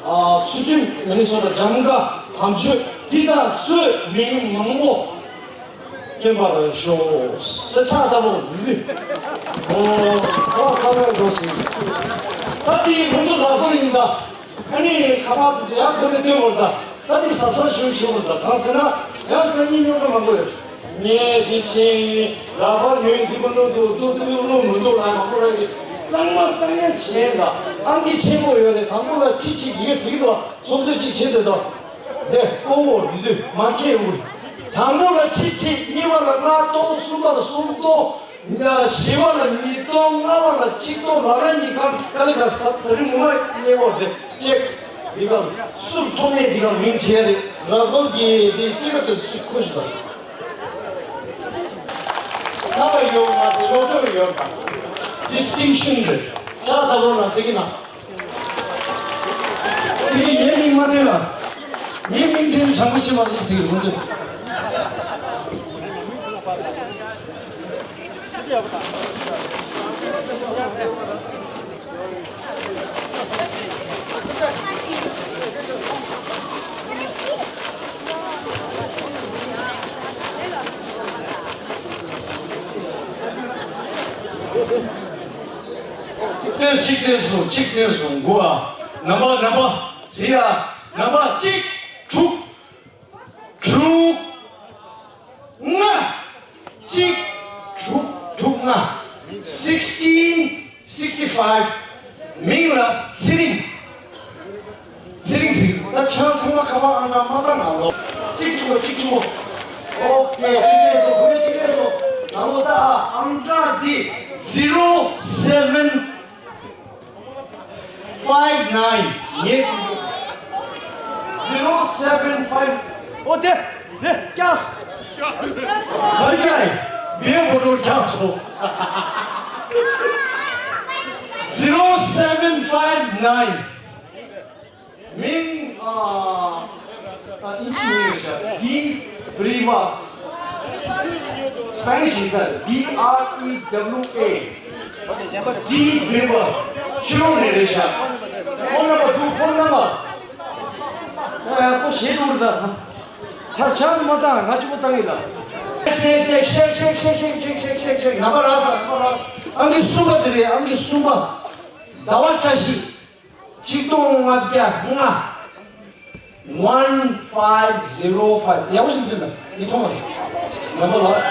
ཨ་ཚུལ་ཁྲིམས་མི་ནི་སོ་ཊ། འཇམ་དགའ། དམ་ཆོས། འདི་དང་གཙོས་མིང་མང་པོ་སྐྱེན་པར་ཤོག་ཅ་ཆ་ལྟ་བུ་འདི། ཨོ་ཁ་བ་ས་བའི་འགྲོ་ཟིན། ད་འདི་ང་ཚོ་ལག་ས་ཡིན་ད། ཨ་ནི་ཁ་པར་དུ་ཡང་བོད་ནས་སྟོན་བར་ད། ད་འདི་གཟབ་གཟབ་ཞུ་ཞུ་བར་ད། གང་ཟེར་ན་ཡང་སང་ཉིན་སྨྱོ་ཁ་མང་པོ་ཡོད། ངས་འདི་ཕྱིན་ར་ཕར་ཉོས། འདི་མ་ནོར་འདུག་འདུག་འདུག་བློ་མི་འདུག་ལ་མང་པོ་ར་གི་གཙང་མ་གཙང་ཉ་བྱས་ད། ཨང་ཀི་ཆེན་པོ་ཡོད་རེད། དང་པོ་ལ་ཁྲི་གཅིག་ཡིན་ཟིག་དོ། སོབ་སོབ་གཅིག་བྱེད་དེ་དོ། འདི་ཀོ་བོ་འདི་དུས་མ་ཁེ་འུར། དང་པོ་ལ་ཁྲི་གཅིག་གཉིས་པ་ལ་ལྔ་སྟོང་། གསུམ་པ་ལ་གསུམ་སྟོང་། བཞི་པ་ལ་ཉིས་སྟོང་། ལྔ་པ་ལ་གཅིག་སྟོང་། ལ་ལ་ཉིས་ཁང་དཀའ་ལས་ཁག་ད་རིང་ངོ་མ་གནས་བབ་དེ་ཅེག་འདི་ག་སུར་ཐོག་མེད་འདི་ག་མིང་བྱས་རེད། ར་ཧྥལ་གྱི་དེ་གཅིག་ག་དེ་ཚུད་ཁུ་ཞིག་དང་། རྣམ་པ་ཡོད་མ་ཚད་ལོ་ཅོག་ཡོད་པ། ཌི་སི་ཊིང་ཤན་རེད། ཤ་ད་ལོ་ན་ཚིག་གི་ན། ཚིག་གི་ངའི་མིང་མ་བཏོན་ལ། ངའི་མིང་བཏོན་དྲང་པོ་བྱེད་མ་སོང་ཟེར་གི་རེད་ཁོང་ཚོས། གཅིག་སྟོན་གཅིག་སྟོན་སོང་། གཅིག་སྟོན་སོང་། དགུ་ཨ། ནམ་པ་ནམ་པ་ཟེར་ཡ། ནམ་པ་གཅིག་དྲུག་དྲུག་ལྔ། གཅིག་དྲུག་དྲུག་ལྔ། sixteen sixty five། མིང་ལ་ཚེ་རིང་། ཚེ་རིང་ཟེར། ད་ཁྱེད་རང་ཚང་མ་ཁ་པར་ཨང་གྲངས་མ་བཏང་ང་ལོ། གཅིག་གཅིག་པོ་གཅིག་གཅིག་པོ། ཨོ་ཀེ། གཅིག་ལས་སོ། བུ་མོ་གཅིག་ལས་སོ། ང་ལོ་ད་ཨང་གྲངས་འདི་zero seven five nine། ངས་གཅིག་གཅིག་པོ། zero seven five། ཨོ་དེ་དེ་ཀྱག་གར་ཀྱག་ཡིན། བེའུ་བོ་ཏོ་ཀྱག་སོ། zero seven five nine། མིང་ཨ་ཨ་ཨིན་ཇི་མིང་རེད་ཤག་ཌི་བྷི་རི་ཝ། སྤེ་ནིཤ་ཡིན་ས་རེད། ཌི་ཨར་ཨི་ཌབ་ལིའུ་ཨེ། ཌི་བྷི་རི་ཝ། ཕྱི་ལོགས་ནས་རེད་ཤག་ཕོན་ནམ་བར་འདུག་ཕོན་ནམ་བར། ཨ་ཁོ་ཞེ་དྲག་རེད་ད། ཆ་ཆ་མ་བཏང་། ང་གཅིག་པོ་བཏང་གི་ལ། ཤེག་ཤེག་ཤེག་ཤེག་ཤེག་ཤེག་ཤེག་ཤེག། ནམ་པ་རག་སོང་། ནམ་པ་རག་སོང་། ཨང་ཀི་གསུམ་པ་དེ་རེད། ཨང་ཀི་གསུམ་པ། ཟླ་བ་བཀྲ་ཤིས། གཅིག་སྟོང་ལྔ་བརྒྱ་ལྔ། One five zero five། ཡག་པོ་ཞིག་འདུག་ན་ཡིད་མཐོང་བ་ཞིག་ནམ་པ་ལགས།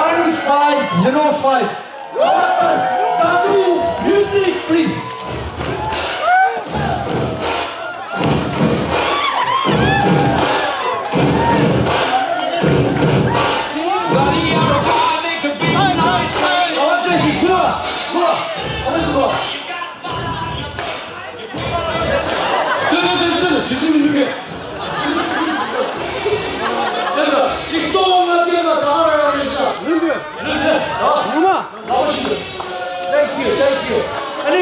One five zero five། Doctor Dadu, music please. ཨོ་ཤེ་ཤི་ཁུ་ར་ཁུ་ར། ཨོ་ཤེ་ཁུ་ར། ཏེ་ཏེ་ཏེ་ཏེ། ཇི་སྲིད་མི་འདུག་གས། ཏེ་ཏེ་གཅིག་སྟོང་ལྔ་བརྒྱ་ལ་ད་ར་ཡ་རེད་ཤག་མི་འདུག་ལུས་ཏེ། ཨ། ངོ་མ། ཨོ་ཤེ། Thank you, thank you. ཨ་ནི།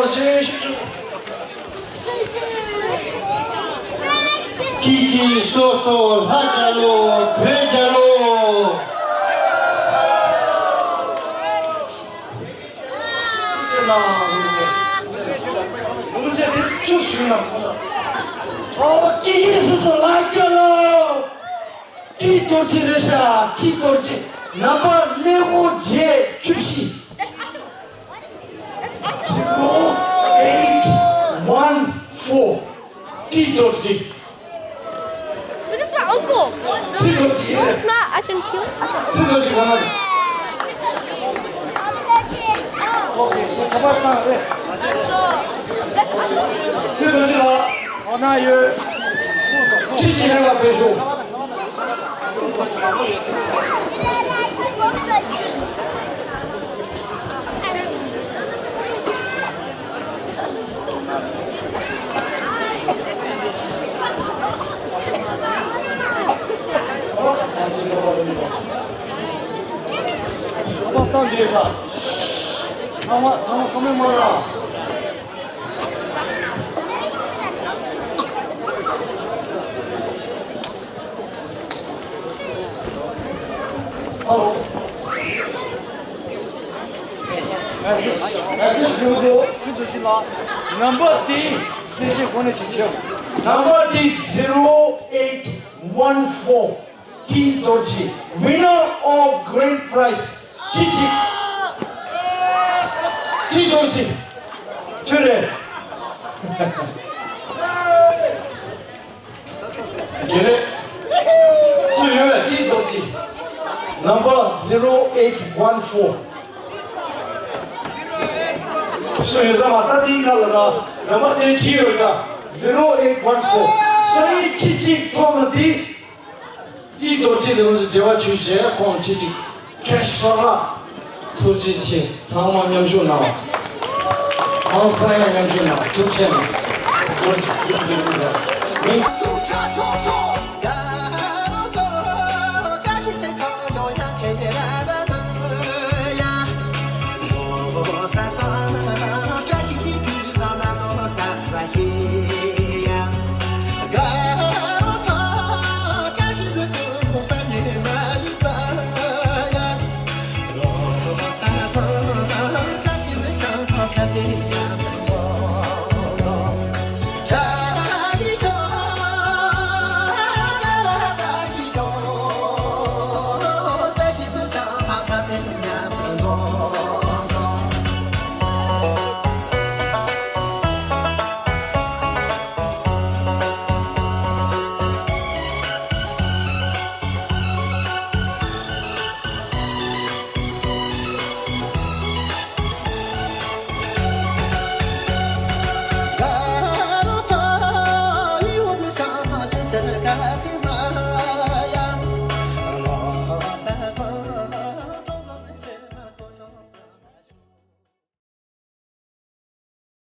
རོགས་ཞེས་ཞུ། ཀི་ཀི་སོ་སོ་ལྷ་རྒྱལ་ལོ། བོད་རྒྱལ་ལོ། ཨོ་ཀི་ཀི་སོ་སོ་ལྷ་རྒྱལ་ལོ། ཀྲི་རྡོ་རྗེ་རེད་ཤག་ཀྲི་རྡོ་རྗེ། ནམ་བར་ཀླད་ཀོར་བརྒྱད་བཅུ་བཞི། Zero eight one four. ཀྲི་རྡོ་རྗེ། But that's my uncle. ཀྲི་རྡོ་རྗེ། No, it's not. I shouldn't kill. ཀྲི་རྡོ་རྗེ་ག་ལ་རེད། ཨོ་ཀེ། ཁྱོད་ཁ་པར་བཏང་རེད། ཀྲི་རྡོ་རྗེ་ལགས། ཨོ་ན་ཡོད། ཁྲི་ཆེན་ལ་ཕེབས་ཤོག་ཚང་མ་ཚང་མ་ཁོ་མོས་མོ་ར། ཧ་ལོ། མེ་སེཇ་མེ་སེཇ་ཞུ་དགོས། ཚིག་ཚོ་ཅི་ལ། ནམ་བར་དེ་གསལ་བཤད་ཁོ་ནས་ཅིག་བྱེད། ནམ་བར་དེ་zero eight one four. ཀྲི་རྡོ་རྗེ། Winner of great prize. ཀྲི་ཅི། ཀྲི་རྡོ་རྗེ། ཁྱོད་རེད། དགེ་ལེགས། སུ་ཡོད། ཀྲི་རྡོ་རྗེ། Number zero eight one four. སུ་ཡོད་ས་མ་ལྟ། དེའི་ཁ་ལ་ར་ནམ་བར་དེ་ཅི་ཡོད་ཀ། zero eight one four. ས་ཡིག་ཁྲི་གཅིག་ཐོག་མ་དེ། ཀྲི་རྡོ་རྗེ་ལས་ཁུངས་སུ་འབྲེལ་བ་བྱུང་རྗེས་ཁོང་ཁྲི་གཅིག་ཁེ་ཤ་ར། ཐུགས་རྗེ་ཆེ། ཚང་མ་མཉམ་ཞུགས་གནང་བ། ཧང་སང་ཡང་མཉམ་ཞུགས་གནང་བ། ཐུགས་རྗེ་ཆེ་གནང་། མི།